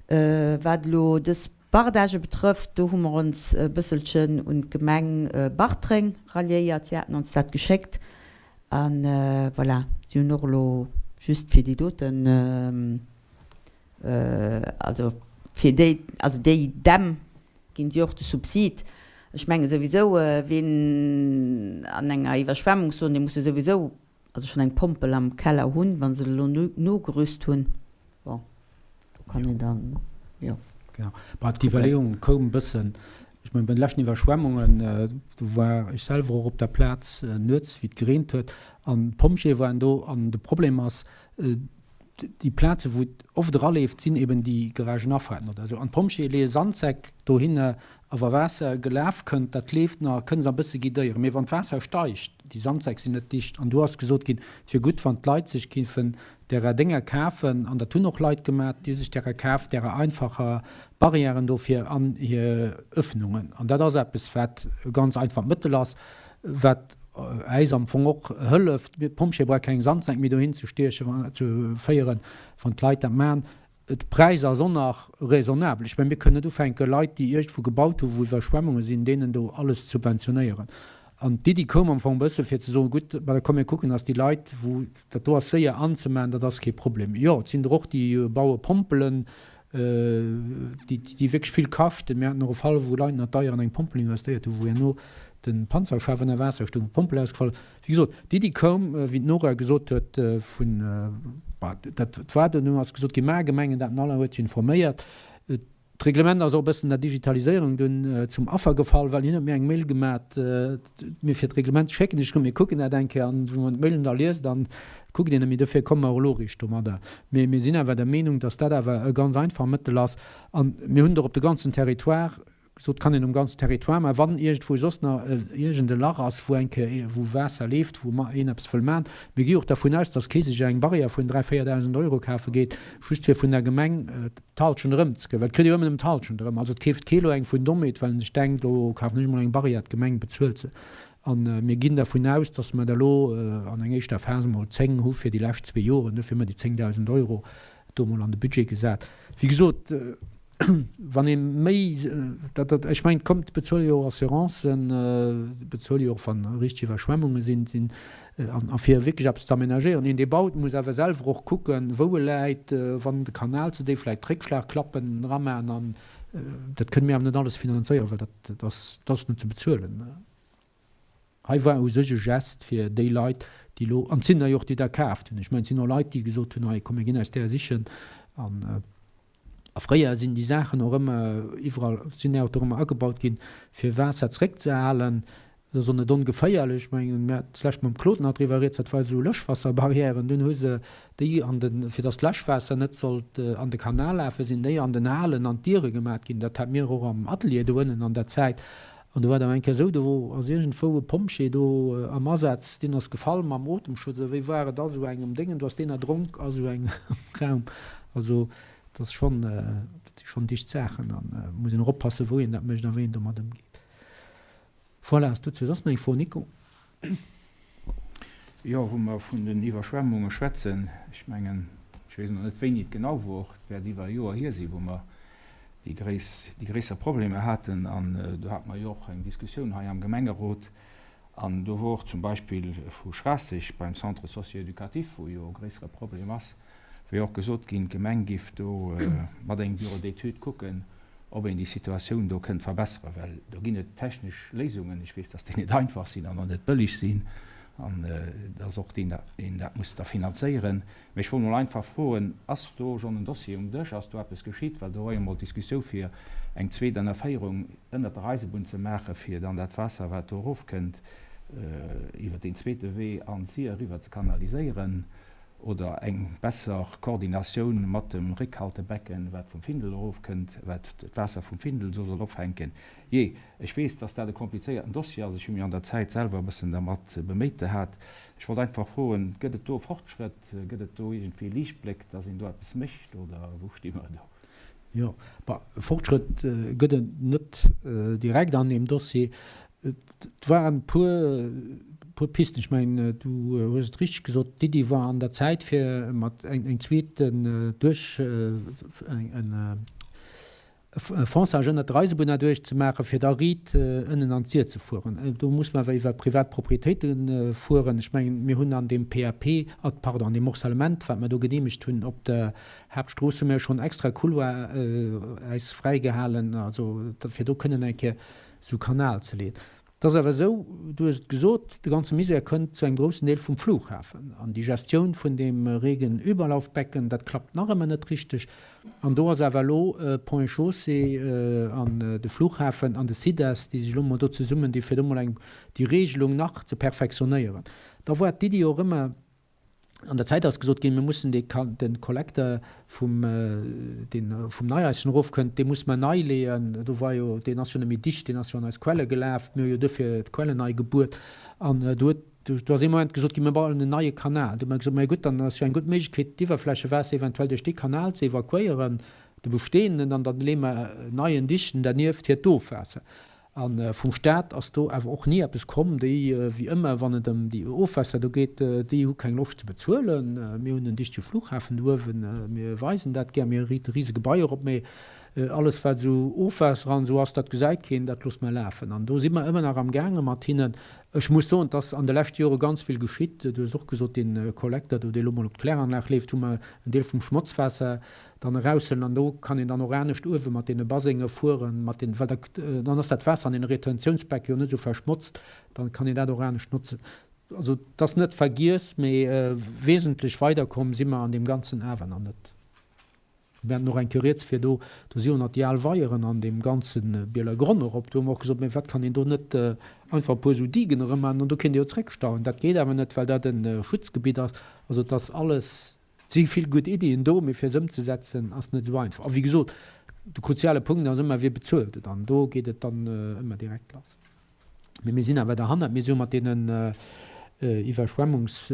Wat elo dës Bardagë betrëfft, do hu mer ons e bësselchen un d'Gemeng Bartreng ralliéiert. Si haten ons dat geschéckt a voilà, si hunn och elo just fir déi doten, Also fir déi, also déi Dämm ginn si och de Subsid. Ech menge souwisou, wien an enger Iwwerschwemmungszon, dee muss jo souwisou also schonn eng Pompel am Keller hunn, wa se elo nogerüst hunn. Bon, do kann een dann, jo. Genau. Bah, d'Iwwerleeung koum e bëssen, ech mengen, bei de leschten Iwwerschwemmungen, do war ech selwer och op der Plaz nuets, wéi et gereent huet, an d'Pompjeeë waren do. An de Problem ass, Déi Plaze wou et oft eraleeft, sinn eben déi Garagenafaarten oder esou. An d'Pompjeeë leeë Sandsäck dohinner a wa Waasser gelaf kënnt, dat leeft nach, kënne se e bësse guidéieren. Mee wann d'Waasser steigt, déi Sandsäck sinn net dicht. An do ass gesot ginn, et wier gutt, wann d'Leit sech géifen därer Dénger kafen, an dat hunn och Leit gemaat, déi hu sech därer kaf, därer einfacher Barrièren do fir an hir Öffnungen. An dat ass eppes, wat e ganz einfacht Mëttel ass, wat äis am Fong och hëlleft, d'Pompjeeë brauche keng Sandsäck méi dohin ze stiechen, ze féieren, wann d'Leit dat maachen. De Präis ass och nach raisonnabel. Ech mengen, mir kënnen net ufänken, Leit, déi iergendwou gebaut hunn, wou Iwwerschwemmunge sinn, deenen do alles ze subventionéieren. An d'Iddi koum am Fong e bësse fir ze soen, gutt, ma da komm mir kucken, dass déi Leit, wou dat do ass séier anzemaachen, dat ass kee Problem. Jo, et sinn der och, déi baue Pompelen, déi wierklech vill kaschten. Mir haten och e Fall, wou Leit nach deier an eng Pompel investéiert hunn, wou herno de Panzerschaf ënner Waasser stoung, wou d'Pompel ausgefall ass. Wéi gesot, d'Iddi koum, wéi d'Nora gesot huet, vun, bah, dat war duerno ass gesot ginn, mä Gemengen, dat den Alain huet sech informéiert. D'Reglement ass och e bëssen der Digitaliséierung dunn zum Affer gefall, well hien huet mir eng Mail gemat, mir fir d'Reglement ze schécken. Ech gesot, mir kucken dat eng Kéier an wou man d'Mailen da liest, dann kuckt een net méi. Dofir komme mer och elo riicht domadder. Mee mir sinn awer der Meenung, dass dat awer e ganz einfach Mëttel ass. An mir hunn et och op de ganzen Territoire gesot, kann een um ganzen Territoire, mä wann iergendwou soss nach iergend e Lach ass, wou eng Kéier, wou Waasser leeft, wou een eppes wëll maachen, mir gi och dervun aus, dass kee sech eng Barrière vun 3.000, 4.000 Euro kafe geet, just fir vun der Gemeng d'Halschent erëmzekréien, well et kritt ee jo ëmmer nëmmen d'Halschent erëm. Also et keeft kee lo eng vun Dommheet, well en sech denkt, elo kafen ech emol eng Barrière, d'Gemeng bezuelt se. A mir ginn dervun aus, dass mer der elo an eng éischter Phas emol 10 hu fir déi lescht zwee Joren. Dofir hu mer déi 10.000 Euro do emol an de Budget gesat. Wéi gesot, wann ee méi, dat, dat, ech mengen, et kommt, bezuele jo och Assurancen, bezuele jo och, wa richteg Iwwerschwemmunge sinn, sinn, an, a fir wierklech eppes ze amenagéieren. Een, dee baut, muss awer selwer och kucken, wou e läit, wann de Kanal ze déif läit, d'Réckschlagklappen eramaachen an dat kënne mir awer net alles finanzéieren, well dat, dat ass, dat ass net ze bezuelen. Hei war u sech e Gest fir déi Leit, déi elo, an et sinn der jo och, déi der kaaft hunn. Ech mengen, et sinn och Leit, déi gesot hunn, hei komm mir ginn eis där sichen. An a fréier sinn déi Saachen och ëmmer iwwerall, sinn och do ëmmer agebaut ginn, fir Waasser zréckzehalen. Dat ass och net ongeféierlech. Ech mengen, mir haten d'lescht mam Claude nach driwwer rieds, dat war esou Löschwasserbarrièren. Dunn hu se déi an de, fir datt d'Läschwaasser net sollt an de Kanal lafen, sinn déi an den Halen an d'Diere gemat ginn. Dat hat mir och am Atelier do ënnen an der Zäit. An do war et awer eng Kéier esou, do ass iergendwou e Pompjee do am Asaz, deen ass gefall mam Otemschutz, oder wéi war et, a sou engem Déngen, do ass deen erdronk a sou engem Raum. Also dat ass schonn, dat si schonn dicht Saachen an et muss een och oppassen, wou een dat mécht a wéi een domat ëmgeet. Voilà, ass dozou soss nach eng Fro, Nico? Jo, wou mer vun den Iwwerschwemmunge schwätzen, ech mengen, ech weess elo net, wéini et genau wor, et wäert iwwer e Joer hier sinn, wou mer déi gréiss, déi gréisser Problemer haten. An do hate mer jo och eng Diskussioun hei am Gemengerot. An do wor zum Beispill vu Schraasseg beim Centre socio-éducatif, wou jo e gréissere Problem ass, wor jo och gesot ginn, d'Gemeng giff do mat engem Bureau d'études kucken, ob een déi Situatioun do kënnt verbesseren, well do ginn et technesch Léisungen, ech weess, dass déi net einfach sinn an och net bëlleg sinn an dass och deen een dat muss da finanzéieren. Mä ech wollt mol einfach froen, Ass do schonn en Dossier um Dësch? Ass do eppes geschitt? Well do war jo mol d'Diskussioun, fir eng zweet Ënnerféierung ënnert der Eisebunn ze maachen, fir dann dat Waasser, wat do erofkënnt, iwwer deen zweete Wee an d'Sir eriwwer ze kanaliséieren. Oder eng besser Koordinatioun mat dem Réckhaltebecken, wat vum Findel erofkënnt, wat d'Waasser vum Findel do soll opfänken. Jee, ech weess, dass dat e komplizéierten Dossier ass. Ech hu mech an der Zäit selwer e bëssen dermat beméit gehat. Ech wollt einfach froen, Gëtt et do Fortschrëtt? Gëtt et do iergendwéi Liichtbléck, dass een do eppes mécht, oder wou sti mer do? Jo, bon, Fortschrëtt gëtt et net direkt an deem Dossier. Et waren e puer, puer Pisten. Ech mengen, du hues et richteg gesot, d'Iddi war an der Zäit, fir mat eng, eng zweeten duerch, eng, en Fonçage ënnert der Eisebunn erduerch ze maachen, fir da riit ënnen an d'Sir ze fueren. Do muss mer awer iwwer privat Propriétéite fueren. Ech mengen, mir hunn an deem PAP, pardon, an deem Morcellement, wat mer do geneemegt hunn op der Haaptstrooss, hu mir schonn extra Couloir äis fräigehalen, also fir do kënnen eng Kéier sou Kanal ze leeën. Et ass awer esou, du hues et gesot, de ganze Misär kënnt zu engem groussen Deel vum Flughafen. An déi Gestioun vun deem Regenüberlaufbecken, dat klappt nach ëmmer net richteg. An do ass awer elo Ponts et Chaussées an de Flughafen an de SIDES, déi sech elo emol do zesummen di fir do emol eng déi Regelung nach ze perfektionéieren. Da war d'Iddi och ëmmer, An der Zäit ass gesot ginn, mir mussen dee de Kollekter vum, dee vum Neieischen erofkënnt, dee musse mer nei leeën. Do war jo, deen ass jo net méi dicht, deen ass jo an eis Quelle gelaf. Mir hu jo duerfir d'Quellen nei gebuert. An do huet, do ass ee Moment gesot ginn, mir bauen en neie Kanal. Du hu mer gesot, ma jo gutt, dann ass jo eng gutt Méiglechkeet, d'Iwwerflächewaasser eventuell duerch dee Kanal ze evakuéieren, de bestehenden, an dann leeë mer en neien dichten dernieft fir d'Ofwaasser. A vum Staat ass do awer och ni eppes komm. Déi, wéi ëmmer, wann et ëm déi Ofwässer do geet, déi hu keng Loscht ze bezuelen. Mir hunn en dichtege Flughafen do uewen, mir weisen dat gär, mir riite rise Gebaier op, mee alles wat esou Ofwaasser an esou ass, dat gesäit keen, dat loosse mer lafen. An do si mer ëmmer nach amgaange mat hinnen. Ech muss soen, et ass an de leschte Jore ganz vill geschitt. Du hues och gesot, dee Kollekter do, dee elo mol op d'Kläranlag leeft, wou mer en Deel vum Schmotzwaasser dann eraushuelen an do kann een dann och anescht uewe mat deene Basenge fueren, mat den, well da, dann ass dat Waasser an den Retentiounsbecke jo net esou verschmotzt, dann kann een dat och anescht notzen. Also et ass net vergiess, mee wesentlech weiderkomm si mer an deem Ganzen awer nach net. Mir haten och eng Kéier rieds fir do, do si jo nach déi al Weieren an deem ganze Bieler Gronn erop, do hu mer och gesot, mä wat kann een do net einfach e puer esou Digen erëmaachen an do kéint ee jo zréckstauen. Dat geet awer net, well dat e Schutzgebitt ass. Also et ass alles, et si vill gutt Iddien do, mee fir se ëmzesetzen ass net esou einfach. A wéi gesot, de kruziale Punkt ass ëmmer, wie bezuelt et? An do geet et dann ëmmer direkt lass. Mee mir sinn awer derhannert, mir si jo mat deenen Iwwerschwemmungs,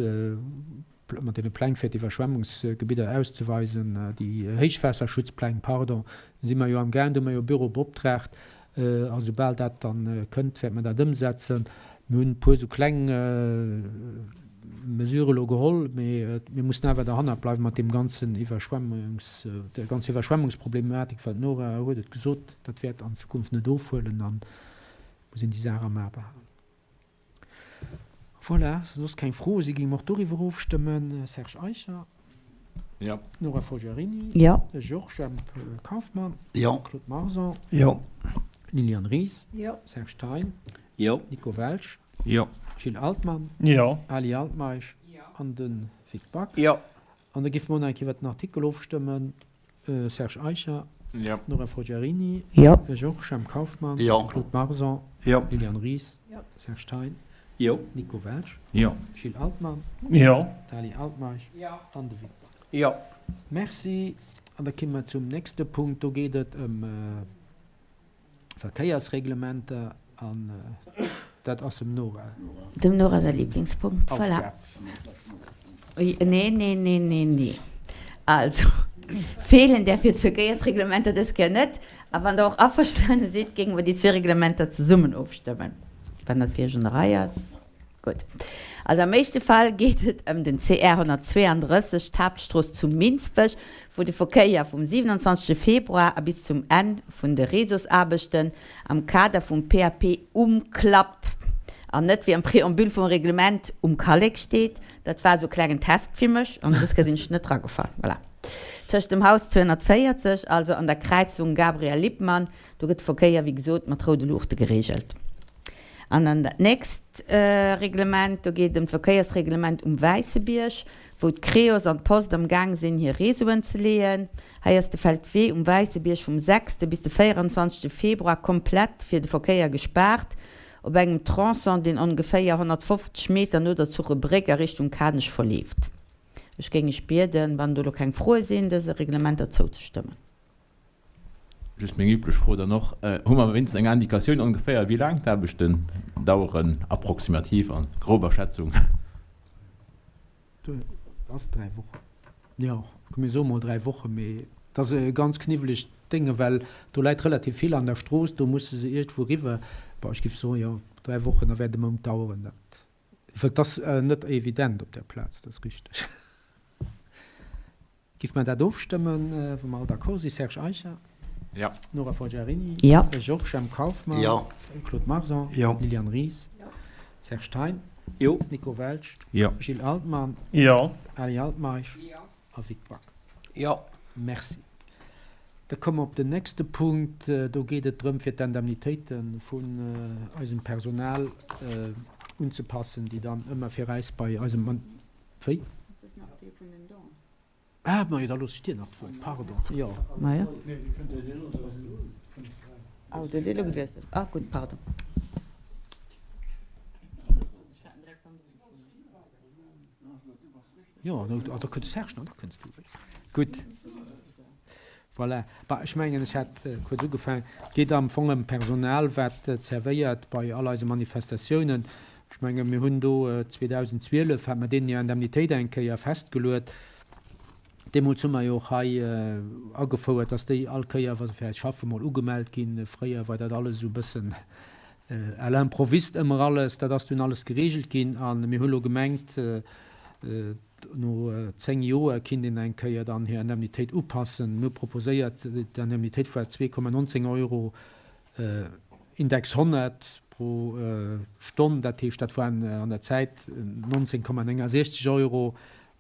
mat deene Pläng fir d'Iwwerschwemmungsgebidder auszeweisen, déi Héichwaasserschutzpläng, pardon, si mer jo am Gaang, do hu mer jo e Büro beoptraagt. A soubal dat da kënnt, wäerte mer dat ëmsetzen. Mir hunn e puer esou kleng Mesurë elo geholl, mee mir mussen awer derhannert bleiwen mat deem ganzen Iwwerschwemmungs, der ganzer Iwwerschwemmungsproblematik, well d'Nora huet et gesot, dat wäert an Zukunft net ofhuelen. An muss een déi Saach am A behalen. Voilà, soss keng Froe si, géinge mer och doriwwer ofstëmmen. Serge Eicher. Jo. Nora Forgiarini. Jo. Georges Jemp Kauffmann. Jo. Claude Marson. Jo. Liliane Ries. Jo. Serge Thein. Jo. Nico Welsch. Jo. Gilles Altmann. Jo. Ali Altmeisch. An de Vic Back. Jo. An da géife mer och nach eng Kéier iwwert den Artikel ofstëmmen. Serge Eicher. Jo. Nora Forgiarini. Jo. Georges Jemp Kauffmann. Jo. Claude Marson. Jo. Liliane Ries. Jo. Serge Thein. Jo. Nico Welsch. Jo. Gilles Altmann. Jo. Tali Altmeisch. Jo. An de Vic Back. Jo. Merci. An da kimme mer zum nächste Punkt. Do geet et ëm Verkéiersreglementer an dat ass dem Nora. Dem Nora säi Lieblingspunkt, voilà. Nee, nee, nee, nee, nee. Also, feelen däerf jo d'Verkéiersreglementer dës Kéier net. A wann Der och averstane sidd, géinge mer déi zwee Reglementer zesummen ofstëmmen, wann dat fir Iech an der Rei ass. Gutt. Also am éischte Fall geet et ëm den CR 132, d'Haaptstrooss zu Minsbech, wou de Verkéier vum 27 Februar a bis zum Enn vun de Réseausaarbechten am Kader vum PAP Um Klapp, an net wéi am Préambule vum Reglement Um Kallek steet, dat war esou e klengen Test fir mech an dës Kéier sinn ech net dragefall, voilà, tëscht dem Haus 240, also an der Kräizung Gabriel Lippmann, do gëtt de Verkéier wéi gesot mat roude Luuchte gereegelt. An dann dat nächst Reglement, do geet et ëm d'Verkéiersreglement um Wäissebierg, wou d'Creos an d'Post am Gaang sinn, hir Réseauen ze leeën. Hei ass de Feldwee um Wäissebierg vum sechste bis de 24 Februar komplett fir de Verkéier gespaart, op engem Tronçon, deen ongeféier 150 Meter no der Zuchebréck a Richtung Kanech verleeft. Ech géing Iech bieden, wann do elo keng Froe sinn, dëse Reglementer zouzestëmmen. Just meng üblech Fro dann och, Hu mer wéinstens eng Indikatioun ongeféier, wéi laang d'Aarbechten daueren, approximativ an grober Schätzung? Dat ass 3 Wochen, jo, komm mir soe mol 3 Wochen, mee et ass e ganz kniwwelegt Dénge, well do läit relativ vill an der Strooss, do musse se iergendwou eriwwer. Bon, ech géif soen, jo, 3 Wochen, da wäert e Mount daueren, dat Well et ass net evident op där Plaz, dat ass richteg. Giff mer dat ofstëmmen, wa mer all d'accord si? Serge Eicher? Jo. Nora Forgiarini? Jo. Georges M. Kauffmann? Jo. Claude Marson? Jo. Liliane Ries? Jo. Serge Thein? Jo. Nico Welsch? Jo. Gilles Altmann? Jo. Ali Altmeisch? Jo. A Vic Back? Jo. Merci. Da komme mer op den nächste Punkt. Do geet et drëm, fir d'Indemnitéite vun eisem Personal unzepassen, déi dann ëmmer fir eis bei eisem Man. Wéi? Ah, majo, da looss ech dir nach d'Wuert. Pardon. Jo. Majo. Ah, hutt Dir elo gewiesselt? Ah, gutt, pardon. Jo, ah, da kënnt de Serge nach, da kënns du. Gutt. Voilà. Bah, ech mengen, ech hat kuerz ugefaangen. Et geet am Fong ëm Personal, wat zerwéiert bei all eise Manifestatiounen. Ech menge mir hunn do 2012, hat mer deenen hir Indemnitéit eng Kéier festgeluet. Deemools hu mer jo och hei agefouert, dass déi all Kéier, wa se fir eis schaffen, mol ugemellt ginn. Fréier war dat alles esou e bëssen à l'improviste ëmmer alles. Dat ass dunn alles geregelt ginn a mir hu lo gemengt, no 10 Joer kinnt een eng Kéier dann hir Indemnitéit upassen. Mir hu proposéiert, d'Indemnitéit war 2,19 Euro Index 100 pro Stonn, dat heescht, dat waren an der Zäit 19,69 Euro.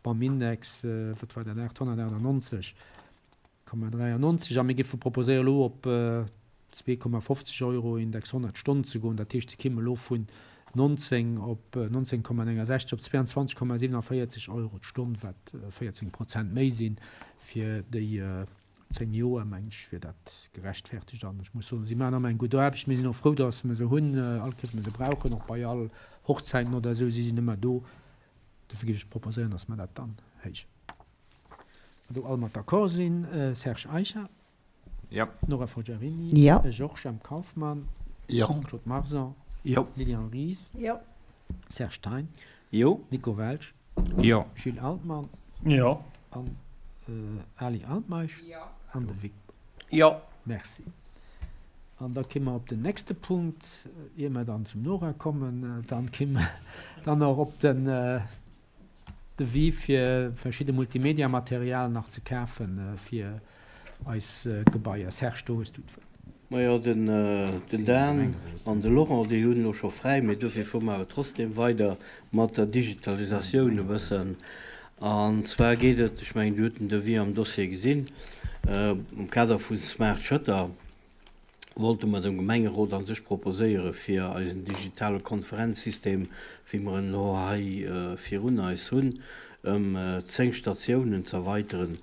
Mam Index, wat war dat, 898,93 a mir géife proposéieren elo op 2,50 Euro Index 100 d'Stonn ze goen. Dat heescht, se kéimen elo vun 19 op 19,69 op 22,47 Euro d'Stonn, wat 14 Prozent méi sinn fir déi. 10 Joer, meng ech, wier dat gerechtfertegt. An ech muss soen, si maachen ëmmer eng gutt Aarbecht. Mir sinn och frou, dass mer se hunn, all Kéiers, wa mer se brauchen, och bei all Hochzäiten oder esou, si sinn ëmmer do. Dofir géif ech proposéieren, dass mer dat dann héijen. Wa do all mat d'accord sinn, Serge Eicher. Jo. Nora Forgiarini. Jo. Georges M. Kauffmann. Jo. Claude Marson. Jo. Liliane Ries. Jo. Serge Thein. Jo. Nico Welsch. Jo. Gilles Altmann. Jo. An Ali Altmeisch. Jo. An de Vic. Jo. Merci. An da ki mer op den nächste Punkt, ier mer dann zum Nora kommen, dann ki mer dann och op den Devis fir verschidde Multimedia-Material nach ze kafe fir eis Gebaier. Serge, do hues du d'Wuert. Majo, den Dan an de Laurent, déi hunn elo scho fräi, mee dofir fuere mer awer trotzdem weider mat der Digitalisatioun e bëssen. An zwar geet et, ech mengen, Dir hutt den Devis am Dossier gesinn, am Kader vu Smart Shutter wollte mer dem Gemengerot a sech proposéiere fir eisen digitale Konferenzsystem, wéi mer en elo hei virun eis hunn, ëm 10 Statiounen z'erweiteren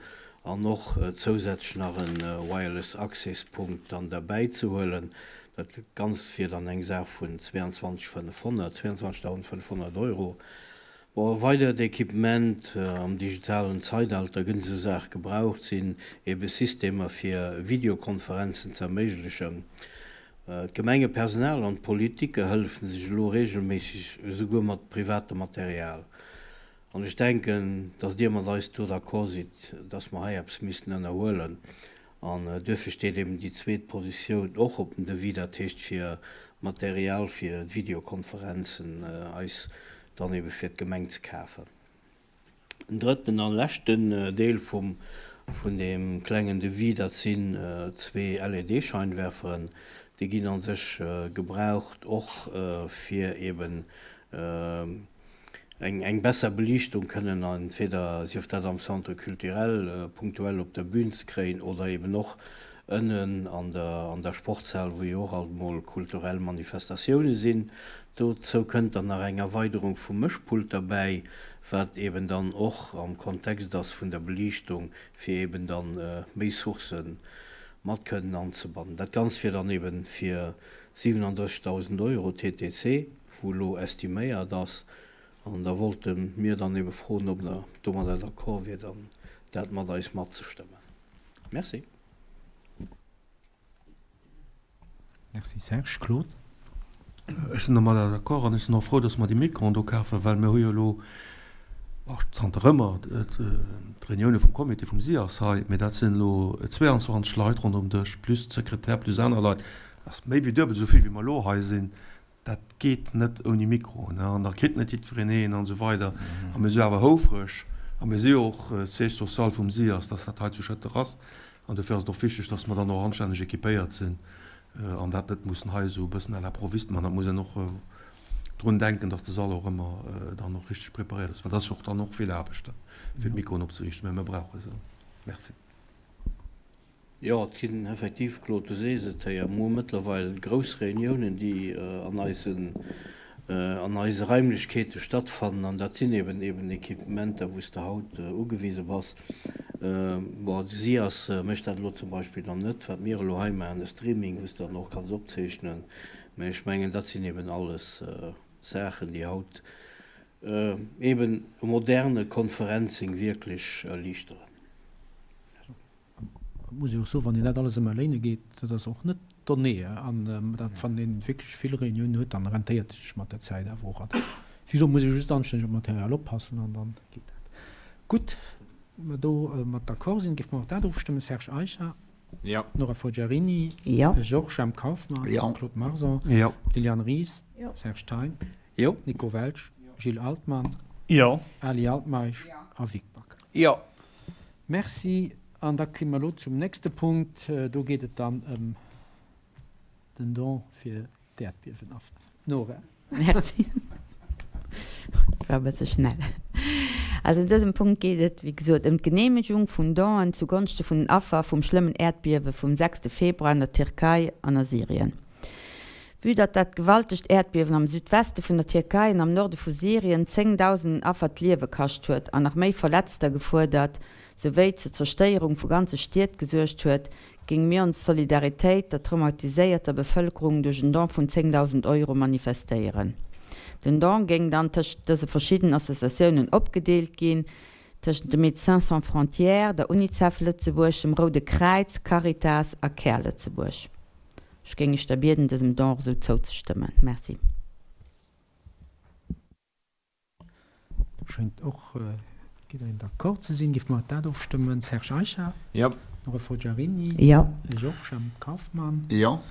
an och zousätzlech nach e Wireless Access Punkt dann derbäi ze huelen. Dat Ganzt wier dann eng Saach vun 22 500, 22.500 Euro. Bon, e weidert Equipement, am digitalen Zeitalter gënn esou Saache gebraucht, sinn ebe Systemer fir Videokonferenzen ze erméiglechen. D'Gemengepersonal an d'Politiker hëllefen sech elo regelméisseg esouguer mat privatem Material. An ech denken, dass Dir mat eis do d'accord sidd, dass mer hei eppes missten ënnerhuelen. An duerfir steet eben déi zweet Positioun och op dem Devis, dat heescht fir Material fir d'Videokonferenzen eis dann ebe fir d'Gemeng ze kafen. En drëtten a leschten Deel vum vun deem klengen Devis, dat sinn zwee LED-Scheinwerferen. Déi ginn a sech gebraucht och fir eben eng eng besser Beliichtung kënnen entweder, sief dat am Centre culturel, punktuell op der Bühn ze kréien oder eben och ënnen an der an der Sportshal, wou jo och alt mol kulturell Manifestatioune sinn. Dozou kënnt dann nach eng Erweiderung vum Mëschpult derbäi, wat eben dann och am Kontext ass vun der Beliichtung, fir eben dann méi Sourcë mat kënnen anzebannen. Dat Ganzt wier dann eben fir 37.000 Euro TTC. wou elo estiméiert ass, an da wollte mir dann ebe froen, ob Der domadder d'accord wiert an dat mat eis matzestëmmen. Merci. Merci Serge. Claude? Ech sinn domadder d'accord an ech sinn och frou, dass mer déi Microen do kafen, well mir hu jo elo zanter ëmmer d'Reunioune vum Comité vum SIAS hei, mee dat sinn elo 22 Leit ronderëm Dësch, plus d'Sekretär, plus aner Leit. Dat ass méi wéi duebel esou vill, wéi mer elo hei sinn. Dat geet net ouni Mikro, ne, an da kritt net jiddwereen een an esou weider. A mir si awer houfreg a mir si jo och Siège social vum SIAS, dass dat hei zu Schëtter ass. An dofir ass et och wichteg, dass mer dann och anstänneg équipéiert sinn an dat net mussen hei esou e bëssen à l'improviste maachen. Dat muss een och drun denken, dass de Sall och ëmmer dann och richteg preparéiert ass, well dat ass jo och dann och vill Aarbecht, fir d'Mikroen opzeriichten, mä mir brauche se. Merci. Jo, et ginn effektiv, Claude, du sees et, héier muer mëttlerweil grouss Reuniounen, déi an eisen, an eise Raimlechkeete stattfannen. An dat sinn eben eben Equipementer, wou s de haut ugewise bass. Bon, de SIAS mécht dat elo zum Beispill nach net, wat mir elo hei maachen, de Streaming, wou s de dann och kanns opzeechnen. Mä ech mengen, dat sinn eben alles Saachen, déi haut eben e moderne Conferencing wierklech erliichteren. Et muss ee och soen, wann een dat alles ëmmer léine geet, dat ass och net donné. An dat, wann ee wierklech vill Reuniounen huet, dann rentéiert et sech mat der Zäit awer och. An wéi gesot, muss ee just anstänneg op d'Material oppassen an dann geet dat. Gutt, wa mer do mat d'accord sinn, géife mer och dat ofstëmmen. Serge Eicher. Jo. Nora Forgiarini. Jo. Georges M. Kauffmann. Jo. Claude Marson. Jo. Liliane Ries. Jo. Serge Thein. Jo. Nico Welsch. Gilles Altmann. Jo. Ali Altmeisch. A Vic Back. Jo. Merci. An da komme mer elo zum nächste Punkt. Do geet et dann ëm den Don fir d'Äerdbiewenaffer. Nora. Merci. Dat war e bësse schnell. Also an dësem Punkt geet et, wéi gesot, ëm d'Geneemegung vun Donen zu Gonschte vun den Affer vum schlëmmen Äerdbiewe vum sechste Februar an der Tierkei an a Syrien. Vue datt dat gewaltegt Äerdbiewen am Südweste vun der Tierkei an am Norde vu Syrien zéngdausenden Affer d'Liewe kascht huet an nach méi Verletzter gefuerdert, souwéi zur Zerstéierung vu ganze Stied gesuergt huet, géinge mir ons Solidaritéit der traumatiséierter Bevëlkerung duerch en Don vun 10.000 Euro manifestéieren. Den Don géing dann tëschent dëse verschidden Associatiounen opgedeelt ginn, tëschent de Médecins Sans Frontières, der Unicef Lëtzebuerg, dem Roude Kräiz, Caritas a Care Lëtzebuerg. Ech géing Iech da bieden, dësem Don och esou zouzestëmmen. Merci. Do schéngt och jiddereen d'accord ze sinn. Géife mer dat ofstëmmen? Serge Eicher? Jo. Nora Forgiarini? Jo. Ech och. Jhemp Kauffmann? Jo.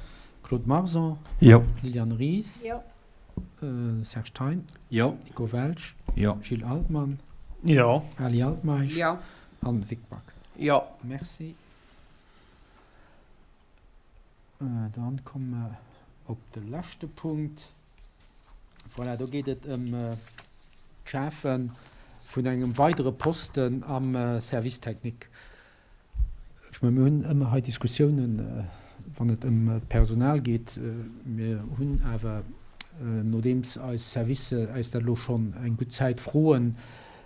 Claude Marson? Jo. Liliane Ries? Jo. Serge Thein? Jo. Nico Welsch? Jo. Gilles Altmann? Jo. Ali Altmeisch? Jo. An Vic Back? Jo. Merci. Dann komme mer op de leschte Punkt. Voilà, do geet et ëm d'Schafe vun engem weidere Posten am Service technique. Ech mengen, mir hunn ëmmer hei Diskussiounen, wann et ëm d'Personal geet. Mir hunn awer, nodeems eis Servicer eis dat elo schonn eng gutt Zäit froen,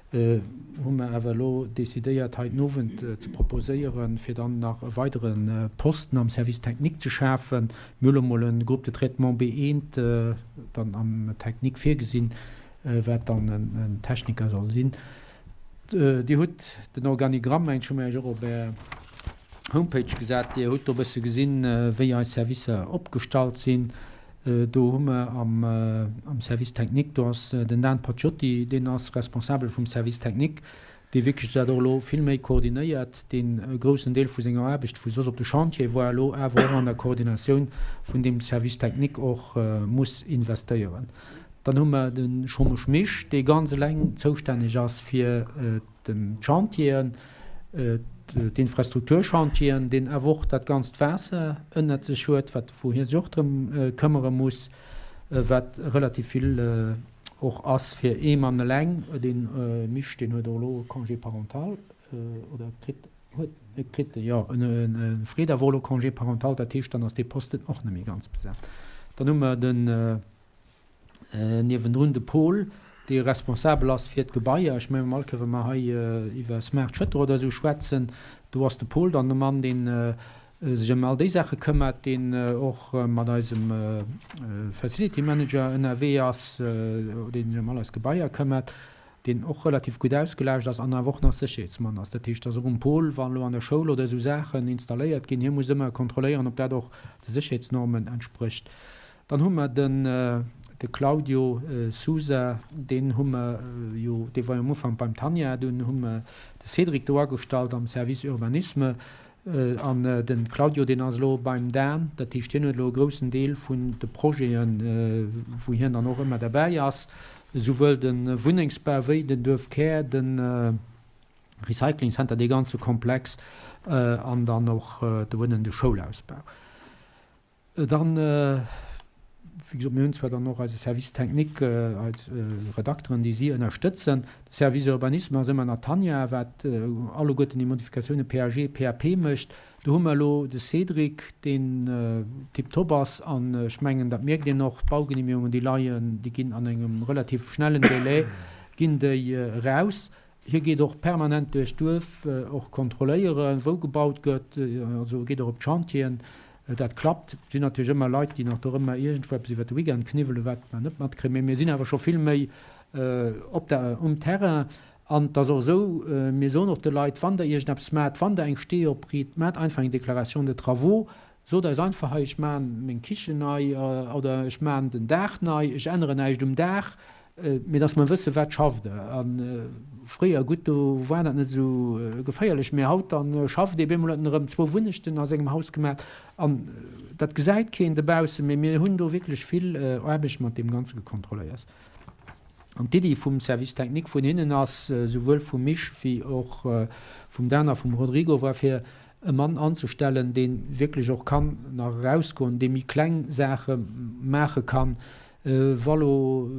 hu mer awer elo decidéiert, hei den Owend ze proposéieren, fir dann nach e weidere Posten am Service technique ze schafen. Mir hu lo mol e Groupe de traitement B1 dann am Technique virgesinn, wat dann en Techniker soll sinn. Dir hutt den Organigramm, mengen ech, hu mer Iech och op Är Homepage gesat. Dir hutt do e bësse gesinn, wéi eis Servicer opgestallt sinn. Do hu mer am Service technique, do ass den Dan Paciotti, deen ass responsabel vum Service technique, dee wierklech dat och elo vill méi koordinéiert, deen e groussen Deel vu senger Aarbecht, wou soss op de Chantier war, elo awer och an der Koordinatioun vun deem Service technique och muss investéieren. Dann hu mer de Schommesch Misch, dee ganz eleng zoustänneg ass fir d'Chantieren, d'Infrastrukturchantieren, deen awer och dat ganzt Waasser ënnert sech huet, wat, wou hie sech och drëm këmmere muss, wat relativ vill och ass fir ee Mann eleng. Dee Misch, deen huet och elo Congé parental oder kritt, huet, kritt, jo, e freet awer och elo Congé parental, dat heescht, dann ass dee Posten och net méi ganz besat. Dann hu mer den. Niewendrun de Paul, dee responsabel ass fir d'Gebaier. Ech mengen, all Kéier, wa mer hei iwwer Smart Shutter oder esou schwätzen, do ass de Paul dann de Mann, dee sech ëm all déi Saache këmmert, deen och mat eisem Facility Manager ënnerwee ass, dee sech ëm all eis Gebaier këmmert, deen och relativ gutt ausgelaascht ass an awer och nach Sécherheetsmann ass. Dat heescht, et ass och um Paul, wa lo an der Schoul oder esou Saachen installéiert ginn, hie muss ëmmer kontrolléieren, ob dat och de Sécherheetsnormen entsprécht. Dann hu mer den de Claudio Sousa, deen hu mer jo, dee war jo am Ufank beim Tanja, dunn hu mer de Cédric do agestallt am Service Urbanisme an de Claudio, deen ass elo beim Dan, dat heescht hien huet elo e groussen Deel vun de Projeten, wou hien dann och ëmmer derbäi ass, esouwuel de Wunnengsbau wéi den Duerfkär, de Recycling Center, dee ganze Komplex an dann och do ënnen de Schoulausbau. Dann, wéi gesot, mir hunn zwar dann och eise Service technique, eis Redakteren, déi si ënnerstëtzen. De Service Urbanisme ass ëmmer nach d'Tanja, wat alleguerten déi Modifikatiounen PAG, PAP mécht. Do hu mer elo de Cédric, deen tiptop ass. An ech mengen, dat mierkt een och, d'Baugenehmigungen, déi leien, déi ginn an engem relativ schnellen Délai ginn déi eraus. Hie geet och permanent duerch d'Duerf, och kontrolléieren, wou gebaut gëtt, also e geet och op d'Chantieren. Dat klappt. Et sinn natierlech ëmmer Leit, déi nach dorëmmer iergendwou eppes iwwer de Weekend kniwwelen, wat mer net matkréien. Mee mir sinn awer scho vill méi op der, um Terrain. An et ass och esou, mir soen och de Leit, wann der iergendeppes maacht, wann der eng Stee opriit, maacht einfach eng Déclaration de travaux, sot eis einfach, hei ech maachen meng Kichen nei oder ech maachen den Daach nei, ech änneren näischt um Daach, Mee dass mer wëssen, wat schafft e. A fréier, gutt, do war dat net esou geféierlech, mee haut, da schafft ee, bemol huet en erëm zwou Wunnechten a sengem Haus gemaach an dat gesäit keen dobaussen, mee mir hunn do wierklech vill Aarbecht mat deem Ganze gekontrolléiert. An d'Iddi vum Service technique vun hinnen ass, souwuel vum Misch wéi och vum Dan a vum Rodrigo, war fir e Mann anzestellen, dee wierklech och kann nach erausgoen, dee méi kleng Saache maache kann, Wa lo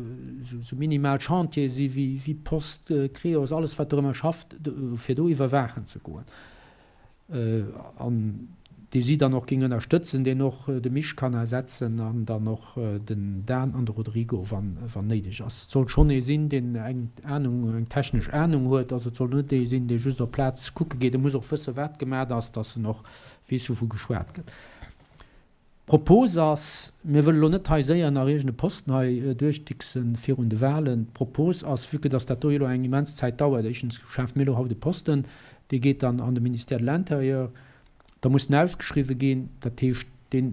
sou minimal Chantiere si wéi Post, Creos, alles wat dorëmmer schafft, fir do iwwerwaachen ze goen. An. Dee si dann och géing ënnerstëtzen, deen och de Misch kann ersetzen an dann och den Dan an de Rodrigo, wann néideg ass. Et soll schonn ee sinn, deen eng Anung, eng technesch Anung huet. Also et soll net ee sinn, dee just op d'Plaz kucke geet. E muss och wëssen, wat gemat ass, datt en och weess, wouvu geschwat gëtt. D'Propos ass, mir wëlle lo net hei séier nach iergend e Posten hei duerchdiksen virun de Wahlen, d'Propos ass, vue que dass dat do jo elo eng immens Zäit dauert, éischtens schafe mir elo haut e Posten, dee geet dann an de Ministère de l'Intérieur, da muss en ausgeschriwwen ginn, dat heescht, dee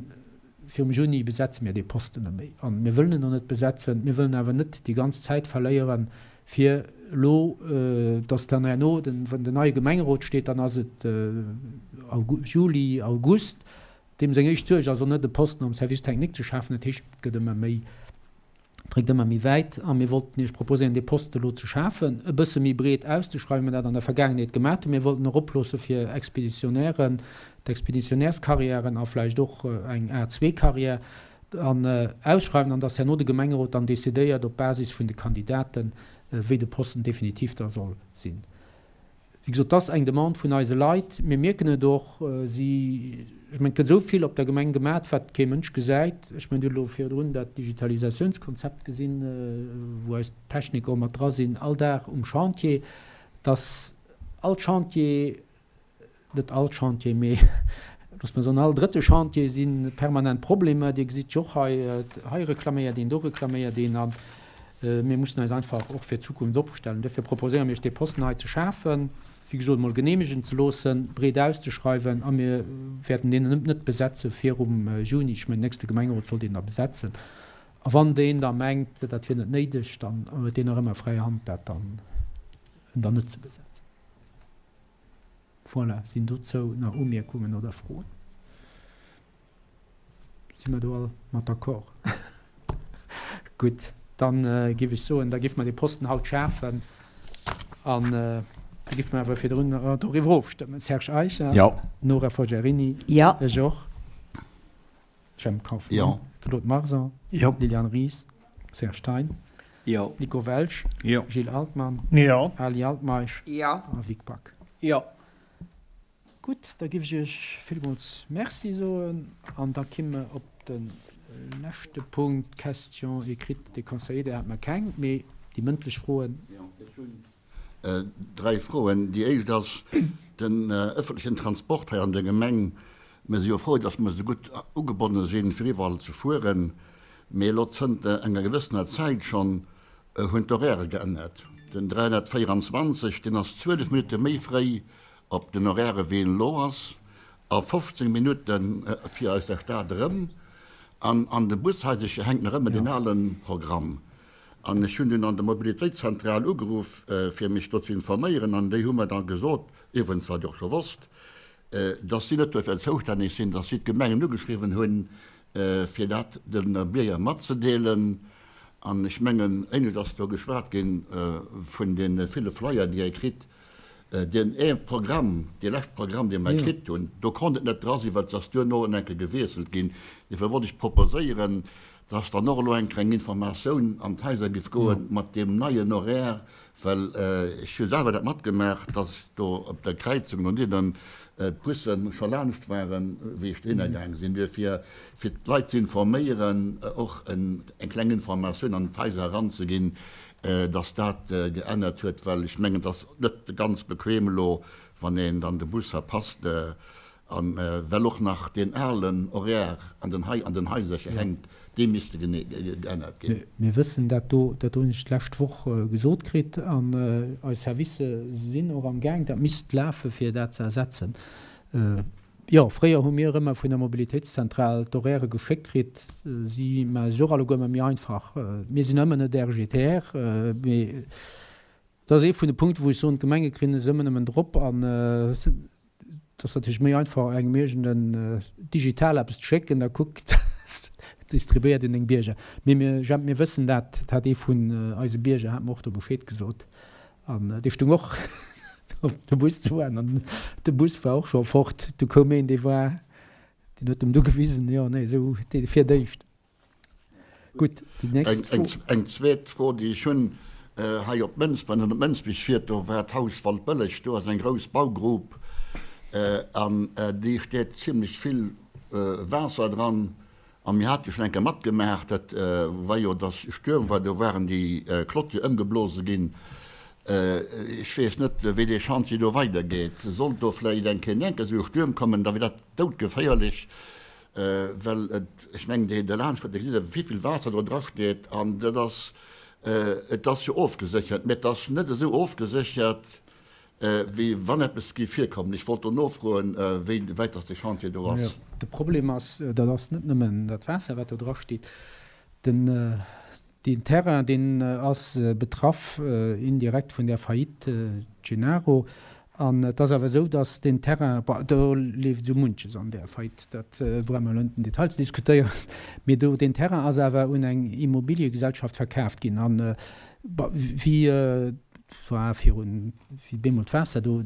virum Juni besetze mir dee Posten net méi. A mir wëllen en och net besetzen, mir wëllen awer net déi ganz Zäit verléieren, fir elo, dass dann herno, wann den neie Gemengerot steet, dann ass et Juli, August, Deem seng éischt Suerg ass och net e Posten am Service technique ze schafen, dat heescht et gëtt ëmmer méi, et réckt ëmmer méi wäit a mir wollten Iech proposéieren dee Posten elo ze schafen, e bësse méi breet auszeschreiwen, wéi mir dat an der Vergaangenheet gemaat hunn. Mir wollten eroploosse fir Expéditionnairen, d'Expéditionnairscarrièren a vläicht och eng A-zwee-Carrière an ausschreiwen an dass herno de Gemengerot dann decidéiert op Basis vun de Kandidaten, wéi de Posten definitiv da soll sinn. Wéi gesot, et ass eng Demande vun eise Leit. Mir mierken et och, si, ech mengen, et gëtt esou vill op der Gemeng gemat, wat kee Mënsch gesäit. Ech mengen, Dir hutt elo virdrun dat Digitalisatiounskonzept gesinn, wou eis Techniker och mat dra sinn, all Dag um Chantier, dass all Chantier, net all Chantier, mee loosse mer soen, all drëtte Chantier si permanent Problemer. Dir gesitt jo och hei, hei reklaméiert een, do reklaméiert een. A mir mussen eis einfach och fir d'Zukunft opstellen. Duerfir proposéiere mir Iech, dee Posten hei ze schafen, wéi gesot emol geneemegen ze loossen, breet auszeschreiwen. A mir wäerten deen net besetze virum Juni. Ech mengen, den nächste Gemengerot soll deen da besetzen. A wann deen da mengt, dat wier net néideg, dann huet deen nach ëmmer fräi Hand, dat dann en dann net ze besetzen. Voilà, sinn dozou nach Umierkungen oder Froen? Si mer do all mat d'accord? Gutt, dann géif ech soen, da géife mer dee Posten haut schafen an da géife mer awer virdrun doriwwer ofstëmmen. Serge Eicher? Jo. Nora Forgiarini? Jo. Ech och. Jemp Kauffmann? Jo. Claude Marson? Jo. Liliane Ries? Serge Thein? Jo. Nico Welsch? Jo. Gilles Altmann? Jo. Ali Altmeisch? Jo. A Vic Back? Jo. Gutt, da giff ech Iech villmools Merci soen an da kimme op de leschte Punkt, d'Questions écrites des conseillers. Där hate mer keng, mee déi mëndlech Froen. Jo, ech hunn dräi Froen. Déi éischt ass den ëffentlechen Transport hei an der Gemeng. Mir si jo frou, dass mer esou gutt ugebonne sinn, fir iwwerall ze fueren. Mee elo zënter enger gewëssener Zäit schonn hunn d'Horairë geännert. Den 324, deen ass 12 Minutte méi fréi op den Horaire wéi en elo ass, a 15 Minutte fir aus der Stad erëm. An an de Bushaisercher hänkt nach ëmmer deen ale Programm. An ech hunn dunn an der Mobilitéitszentral ugeruff, fir mech do ze informéieren, an déi hu mer da gesot, iwwregens wat ech och scho wosst, dass si net duerfir zoustänneg sinn, dass si d'Gemengen ugeschriwwen hunn, fir dat de Bierger matzedeelen. An ech mengen, éinescht ass do geschwat gi vun deene ville Flyer, déi ee kritt. Deen ee Programm, dee leschte Programm, dee mer kritt hunn, do konnt et net dra sinn, well et ass duerno en enke gewiesselt ginn. Duerfir wollt ech proposéieren, dass dann och elo eng kleng Informatioun an d'Haiser giff goen mat deem neien Horaire, well ech hu selwer dat matgemaach, dass do op der Kräizung doniewent d'Busse scho laanscht waren, wéi ech dohinner gaang sinn. Duerfir, fir d'Leit ze informéieren, och eng kleng Informatioun an d'Haiser eranzeginn, dass dat geännert huet, well ech mengen, et ass net ganz bequem elo, wann een dann de Bus verpasst, a well och nach deen alen Horaire an den an den Haisercher hänkt, dee misste geännert ginn. Mir wëssen dat do, dat hunn ech d'lescht Woch gesot kritt, an eis Servicë sinn och am Gaang, dat misst lafe fir dat ze ersetzen. Jo, fréier hu mir ëmmer vun der Mobilitéitszentral d'Horairë geschéckt kritt. Si maache sech och alleguer ëmmer méi einfach. Mir sinn ëmmer net RGTR, mee dat ass ee vun de Punkten, wou ech soen, d'Gemenge kréien es ëmmer nëmmen drop. An et ass natierlech méi einfach, engem iergend en digital eppes ze schécken, da kuckt, distribuéiert un deng Bierger. Mee mir, Jemp, mir wëssen dat, dat hat ee vun eise Bierger, hat mer och do Bescheed gesot. An dee stung och op de Bus ze waarden an de Bus war och scho fort. Du koum een, dee war, deen huet em du gewisen, jo, nee, esou, dee fir d'éischt. Gutt, déi nächst Fro. Eng zweet Fro, déi ech hunn, hei op Mënsbech, wann een op Mënsbech fiert, do war d'Haus Waldbëlleg, do ass eng grouss Baugrub. An déi steet zimlech vill Waasser dran. A mir hate jo schonn eng Kéier matgemaach, dat war jo, datt Stuerm war, do waren déi Clôture ëmgeblose ginn. Ech weess net, wéi dee Chantier do weidergeet. Sollt do vläicht eng Kéier enk esou e Stuerm kommen, da wier dat doudgeféierlech, well et, ech mengen, deen derlaanscht fuert, dee gesäit, wéi vill Waasser do drasteet. An dat ass, et ass jo ofgeséchert, mä et ass net esou ofgeséchert, wéi wann eppes géif virkommen. Ech wollt do nofroen, wéi wäit dass de Chantier do ass. Jo, de Problem ass, dat ass net nëmmen dat Waasser, wat do drasteet. Den, deen Terrain, deen ass betraff indirekt vun där Faillite Gennaro. An et ass awer esou, dass deen Terrain, bon, do leeft esou munches an där Faillite, dat brauche mer elo net am Detail ze diskutéieren, mee do, deen Terrain ass awer un eng Immobiliegesellschaft verkaaft ginn. An, bon, wéi war virun, wéi bemol d'Waasser do,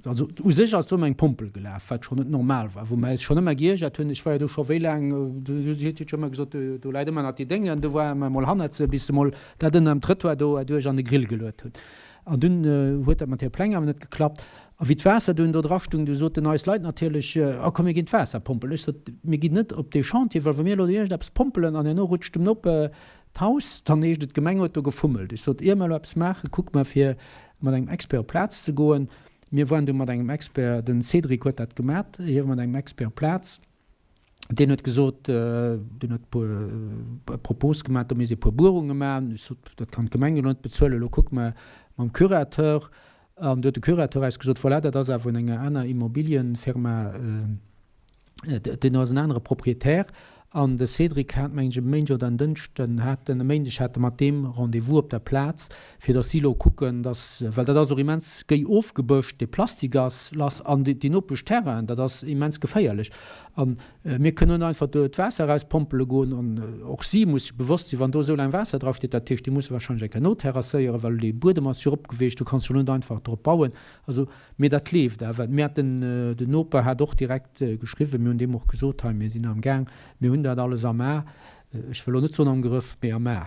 also u sech ass do ëmmer eng Pompel gelaf, wat schonn net normal war, wou mer eis schonn ëmmer geiergert hunn. Ech war jo do scho wéi laang, do huet jo ëmmer gesot, do läit ëmmer nach déi Déngen, do ware mer emol hannert se, bis se emol dat ënner dem Trëttoir do erduerch an de Grill geluet hunn. An dunn huet dat mat hire Pläng awer net geklappt. A wéi d'Waasser dunn do drastung, du soten eis Leit natierlech, A komm, mir ginn d'Waasser pompelen. Ech sot, Mir ginn net op dee Chantier, well wa mir elo do iergendeppes pompelen an herno rutscht dem Noper D'Haus, dann heescht et, d'Gemeng huet do gefummelt. Ech sot, ier mer elo eppes maachen, kucke mer fir mat engem Expert op d'Plaz ze goen. Mir waren du mat engem Expert, de Cédric huet dat gemat, hie war mat engem Expert op d'Plaz, deen huet gesot, deen huet e puer Propose gemat, do misst ee puer Buerunge maachen. Ech sot, dat kann d'Gemeng elo net bezuelen, elo kucke mer mam Curateur. An du huet de Curateur eis gesot, voilà, dat ass awer un enger aner Immobilienfirma, Deen ass en anere Proprietär an de Cédric hat, mengen ech, e Méindeg oder en Dënschden hat en, e Méindeg hat e mat deem Rendez-vous op der Plaz, fir datt si elo kucken, datt, well dat ass och immens géi ofgebëscht, dee Plastik ass lass an déi nopesch Terrainen, dat ass immens geféierlech. A mir kënnen net einfach do d'Waasser erauspompele goen an och si muss sech bewosst sinn, wann do esou laang Waasser drasteet, dat heescht, déi musse warscheinlech eng Kéier noterrasséieren, well dee Buedem ass jo eropgeweecht, du kanns jo net einfach drop bauen. Also, mee dat leeft awer. Mir haten, den Noper hat och direkt geschriwwen, mir hunn deem och gesot, hei mir sinn am Gaang, mir hunn dat alles am A, ech wëll elo net soen am Grëff, mee am A.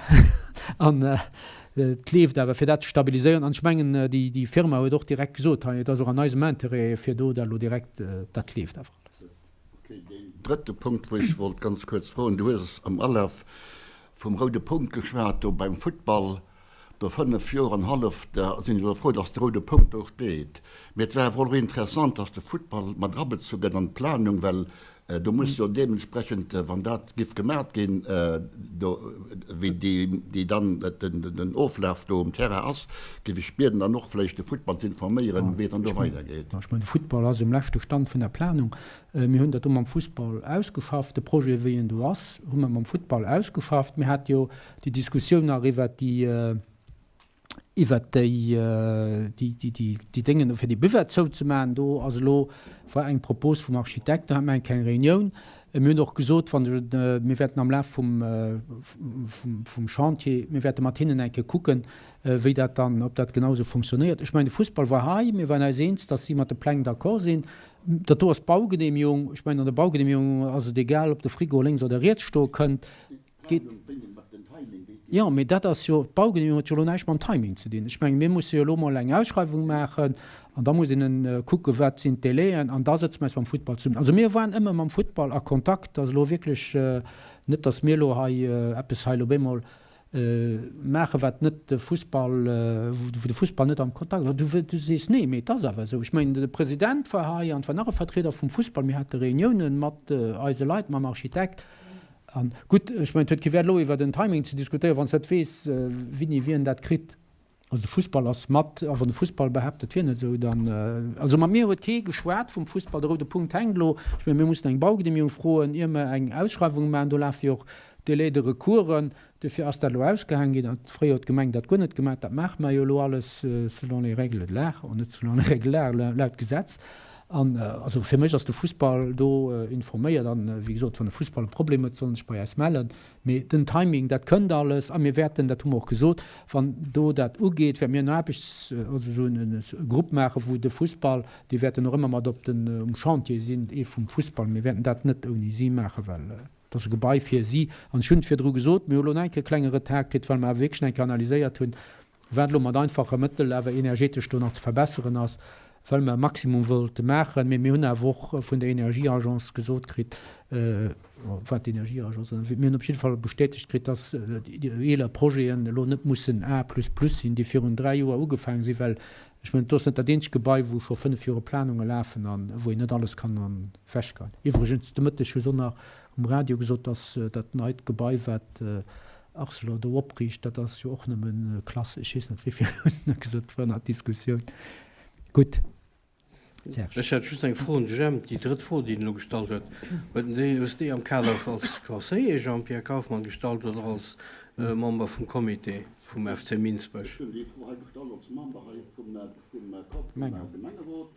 An et leeft awer, fir dat ze stabiliséieren. An ech mengen, déi Firma huet och direkt gesot, hei et ass och an eisem Interêt, fir do dat elo direkt, dat leeft awer alles. Okay, deen drëtte Punkt, wou ech wollt ganz kuerz froen, du hues am Alaf vum roude Punkt geschwat do beim Futtball. No 5 Joer an hallef, da sinn ech elo frou, dass de roude Punkt do steet. Mee et war awer och interessant, dass de Futtball mat erabezu gëtt an d'Planung, well do muss jo deementsprechend, wann dat giff gemat ginn, do, wéi déi dann den Oflaf do um Terrain ass, giff ech bieden, dann och vläicht de Futtball ze informéieren, wéi et dann do weidergeet. Ech mengen, de Futtball ass um leschte Stand vun der Planung. Mir hunn dat do mam Fussball ausgeschafft. De Projet, wéi en do ass, hu mer mam Futtball ausgeschafft. Mir hate jo déi Diskussioun nach iwwert déi, iwwert déi, déi, déi, déi Déngen do fir déi Buvette zouzemaachen. Do ass elo, war eng Propos vum Architekt, do hate mer eng kleng Reunioun. Mir hunn och gesot, wann sech, mir wäerten am Laf vum, vum, vum Chantier, mir wäerte mat hinnen eng Kéier kucken, wéi dat dann, ob dat genau esou funktionéiert. Ech mengen, de Fussball war hei, mir waren eis eens, datt si mat de Pläng d'accord sinn. Dat do ass d'Baugenehmigung. Ech mengen, an der Baugenehmigung ass et egal, ob de Frigo lénks oder riets stoe kënnt. Geet. Jo, mee dat ass jo, d'Baugenehmigung huet jo elo näischt mam Timing ze dinn. Ech mengen, mir musse jo elo mol eng Ausschreiwung maachen an da muss een kucken, wat sinn d'Délaien an da sëtze mer eis mam Futtball zesummen. Also mir waren ëmmer mam Futtball a Kontakt. Dat ass elo wierklech net, datt mir elo hei eppes hei elo bemol maachen, wat net de Fussball, wou de Fussball net am Kontakt ass. Du, du sees nee, mee et ass awer esou. Ech mengen, de President war hei an et war nach e Vertrieder vum Fussball. Mir hate Reuniounen mat eise Leit, mam Architekt. An gutt, ech mengen, et huet kee Wäert elo iwwer den Timing ze diskutéieren, wann s de net weess, wini wien dat kritt. Also de Fussball ass mat, a wann de Fussball behaapt, et wier net esou, dann, also mat mir huet kee geschwat vum Fussball. De roude Punkt hänkt elo. Ech mengen, mir mussen eng Baugenehmigung froen, ier mer eng Ausschreiwung maachen. Do lafe jo och Délais de recoursen. Dofir ass dat elo ausgehaang ginn. An fréier huet d'Gemeng dat guer net gemaach. Dat maache mer jo elo alles selon les règles de l'art, oh net selon les règles de l'art, laut Gesetz. An also fir mech ass de Fussball do informéiert. An wéi gesot, wann de Fussball e Problem huet, soll en sech bei eis mellen. Mee den Timing, dat kënnt alles. A mir wäerten, dat hu mer och gesot, wann do dat ugeet, wäerte mir en Aarbechts-, also esou e Grupp maachen, wou de Fussball, déi wäerten och ëmmer mat op den, um Chantier sinn, ee vum Fussball. Mir wäerten dat net ouni si maachen, well et ass e Gebai fir si. An ech hunn et virdru gesot, mir hu elo nach eng Kéier e klenge Retard kritt, well mer awer wierklech nach eng Kéier analyséiert hunn, wat elo mat einfache Mëttel awer energetesch do nach ze verbesseren ass. Well mer e Maximum wollte maachen. Mee mir hunn awer och vun der Energieagence gesot kritt, war et d'Energieagence oder mir hunn op jidde Fall bestätegt kritt, dass déi eeler Projeten elo net mussen A plus plus sinn, déi virun 3 Joer ugefaange sinn, well ech mengen, et ass net dat eenzegt Gebai, wou scho 5 Jore Planunge lafen a wou een net alles kann ewechgeien. Iwwregens, de Mëtteg hu se och nach um Radio gesot, dass dat neit Gebai, wat Arcelor do opriicht, dat ass jo och nëmme Klass, ech weess net wéi vill, hu se nach gesot, war nach Diskussioun. Gutt. Serge. Ech hätt just eng Fro un de Jemp. Déi drëtt Fro, déi en elo gestallt huet, huet en déi, hues déi am Kader als Conseiller Jean-Pierre Kauffmann gestallt oder als Member vum Comité vum FC Minsbech? Ech hunn déi Fro hei gestallt als Member hei vum Gemengerot.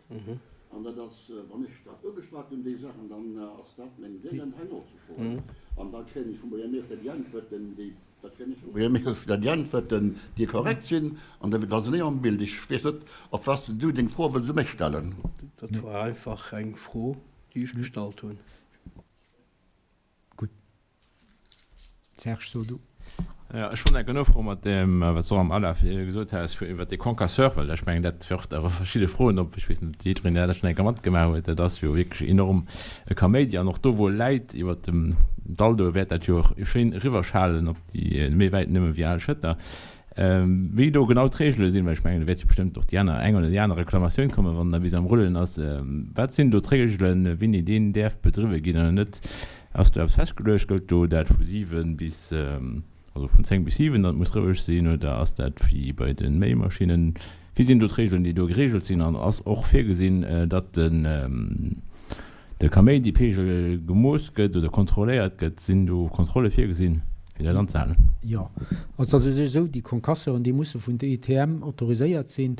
An dat ass, wann ech dat ugeschwat hunn, déi Saachen, dann ass dat meng Deelen hei nozefroen. An da kréien ech vum Buergermeeschter déi Äntwerten, déi. Da kréien ech vum Buergermeeschter déi Äntwerten, déi korrekt sinn, an da sinn ech am Bild. Ech weess net, op wat s du deng Fro wëlls u mech stellen. Dat war einfach eng Fro, déi ech gestallt hunn. Gutt. Serge, so du. Jo, ech wollt enke nofroen mat deem, wat s du och am Alaf gesot has iwwert dee Concasseur, well ech mengen, dat wërft awer verschidde Froen op. Ech weess net, ob jiddwereen dat schonn eng Kéier matgemaach huet. Dat ass jo wierklech enorm e Kaméidi. An och do, wou e läit, iwwert dem Dall do, wäert dat jo schéin eriwwerschalen op déi méi wäit nëmme wéi al Schëtter. Wéi do genau d'Regele sinn, well ech mengen, do wäert jo bestëmmt och déi aner, eng oder déi aner Reklamatioun kommen, wann en da bis am Rullen ass. Wat sinn do d'Regelen, wéini deen däerf bedriwwe ginn oder net? Ass do eppes festgeluecht? Gëllt do dat vu 7 bis, also vun 10 bis 7, datt et muss roueg sinn, oder ass dat wéi bei de Méimaschinnen? Wéi sinn do d'Regelen, déi do geregelt sinn? An ass och virgesinn, datt den de Kaméidipegel gemooss gëtt oder kontrolléiert gëtt? Sinn do Kontrolle virgesinn, fir dat anzehalen? Jo, also et ass u sech esou, déi Concasseuren, déi musse vun der ITM autoriséiert sinn.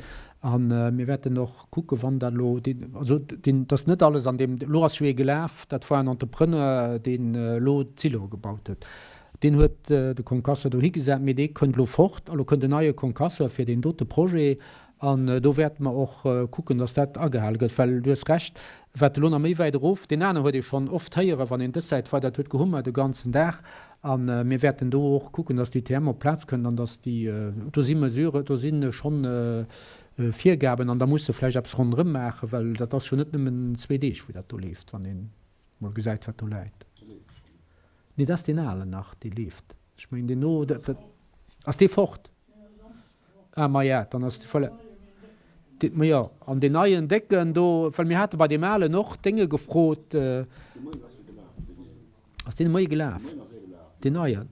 A mir wäerten och kucken, wann dat elo, also deen, dass net alles an deem, elo ass jo ee gelaf, dat war en Entrepreneur, deen elo d'Siloe gebaut huet. Deen huet de Concasseur dohi gesat, mee dee kënnt elo fort. A lo kënnt en neie Concasseur fir deen dote Projet. An do wäerte mer och kucken, dass dat agehale gëtt. Well du hues Recht, wat elo nach méi wäit erof, deen aneren huet ee schonn oft héieren, wann een dës Säit war, dat huet gehummert de ganzen Dag. A mir wäerten do och kucken, dass d'ITM op d'Plaz kënnt an dass déi, do si Mesuren, do si schonn Virgaben an da muss se vläicht eppes ronderëm maachen, well dat ass jo net nëmmen zwee Deeg, wou dat do leeft, wann ee mol gesäit, wat do läit. Nee, dat ass deen alen nach, dee leeft. Ech mengen, deen no, dat, dat, ass dee fort? Ah, maja, dann ass de, voilà. Dee, majo, an deen neien décken do, well mir hate bei deem alen och Dénge gefrot. Ass deen de Moie gelaf? Deen neien?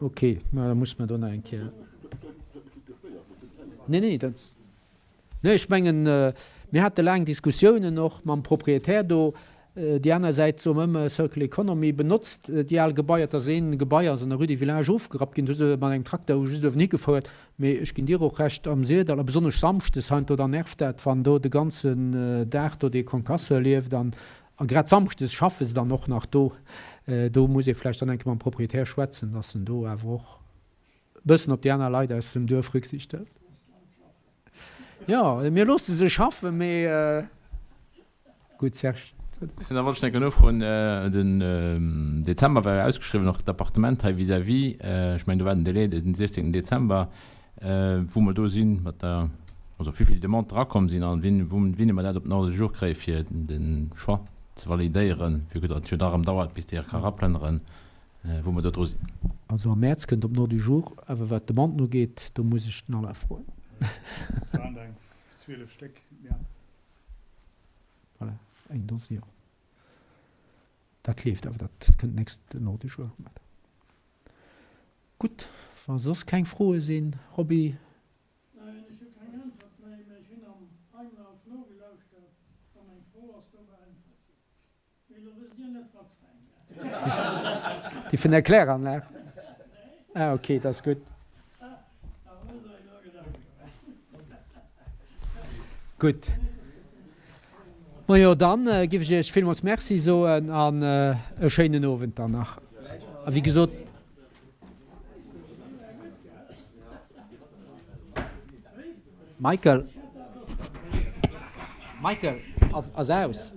Ok, ma da musse mer do nach eng Kéier. Nee, nee, dat. Nee, ech mengen, mir hate laang Diskussiounen och mam Proprietär do. Déi aner Säit soe mer ëmmer, Circle Economy benotzt déi al Gebaier. Et ass een Gebai ass an der Rue du Village ofgerappt ginn, do hu se mat engem Trakter just uewen higefouert. Mee ech ginn dir och Recht, am Syrdall, a besonnesch samschdes heiansdo, da nervt dat, wann do de ganzen Dag do dee Concasseur lieft an A grad samschdes schaffe se dann och nach do. Do muss ee vläicht dann eng Kéier mam Proprietär schwätzen, dass en do awer och e bëssen op déi aner Leit aus dem Duerf Rücksicht hëlt. Jo, mir loosse se schaffen, mee gutt, Serge. Da wollt ech nach eng Kéier nofroen, Den Dezember war jo ausgeschriwwen, och d'Appartement hei vis-à-vis. Ech mengen, do war den Délai den 16 Dezember. Wou mer do si mat der, also wéi vill Demanden erakomm sinn an wéini wéini mer dat op den Ordre du jour kréie fir de Choix ze validéieren, vue que datt et jo da erëm dauert bis déi ka eraplënneren, wou mer do dru sinn. Also am Mäerz kënnt op den Ordre du jour, awer wat d'Demanden ugeet, do muss ech den Alain froen. Et waren der eng 12 Stéck, ja. Voilà, eng Dose, jo. Dat leeft awer, dat kënnt nächst den Ordre du jour. Gutt, wa soss keng Froe sinn, Roby? Neen, ech hu keng Äntwert méi, mä ech hunn am Einlauf nogelauschtert a meng Fro ass do beäntwert ginn. Mee elo wësst Dir net, wat fir eng war. Déi vun der Kläranlag? Ah, ok, dat ass gutt. Gutt. Majo, dann giff ech iech villmols Merci soen an e schéinen Owend dann nach. A wéi gesot. Michael, Michael, ass aus.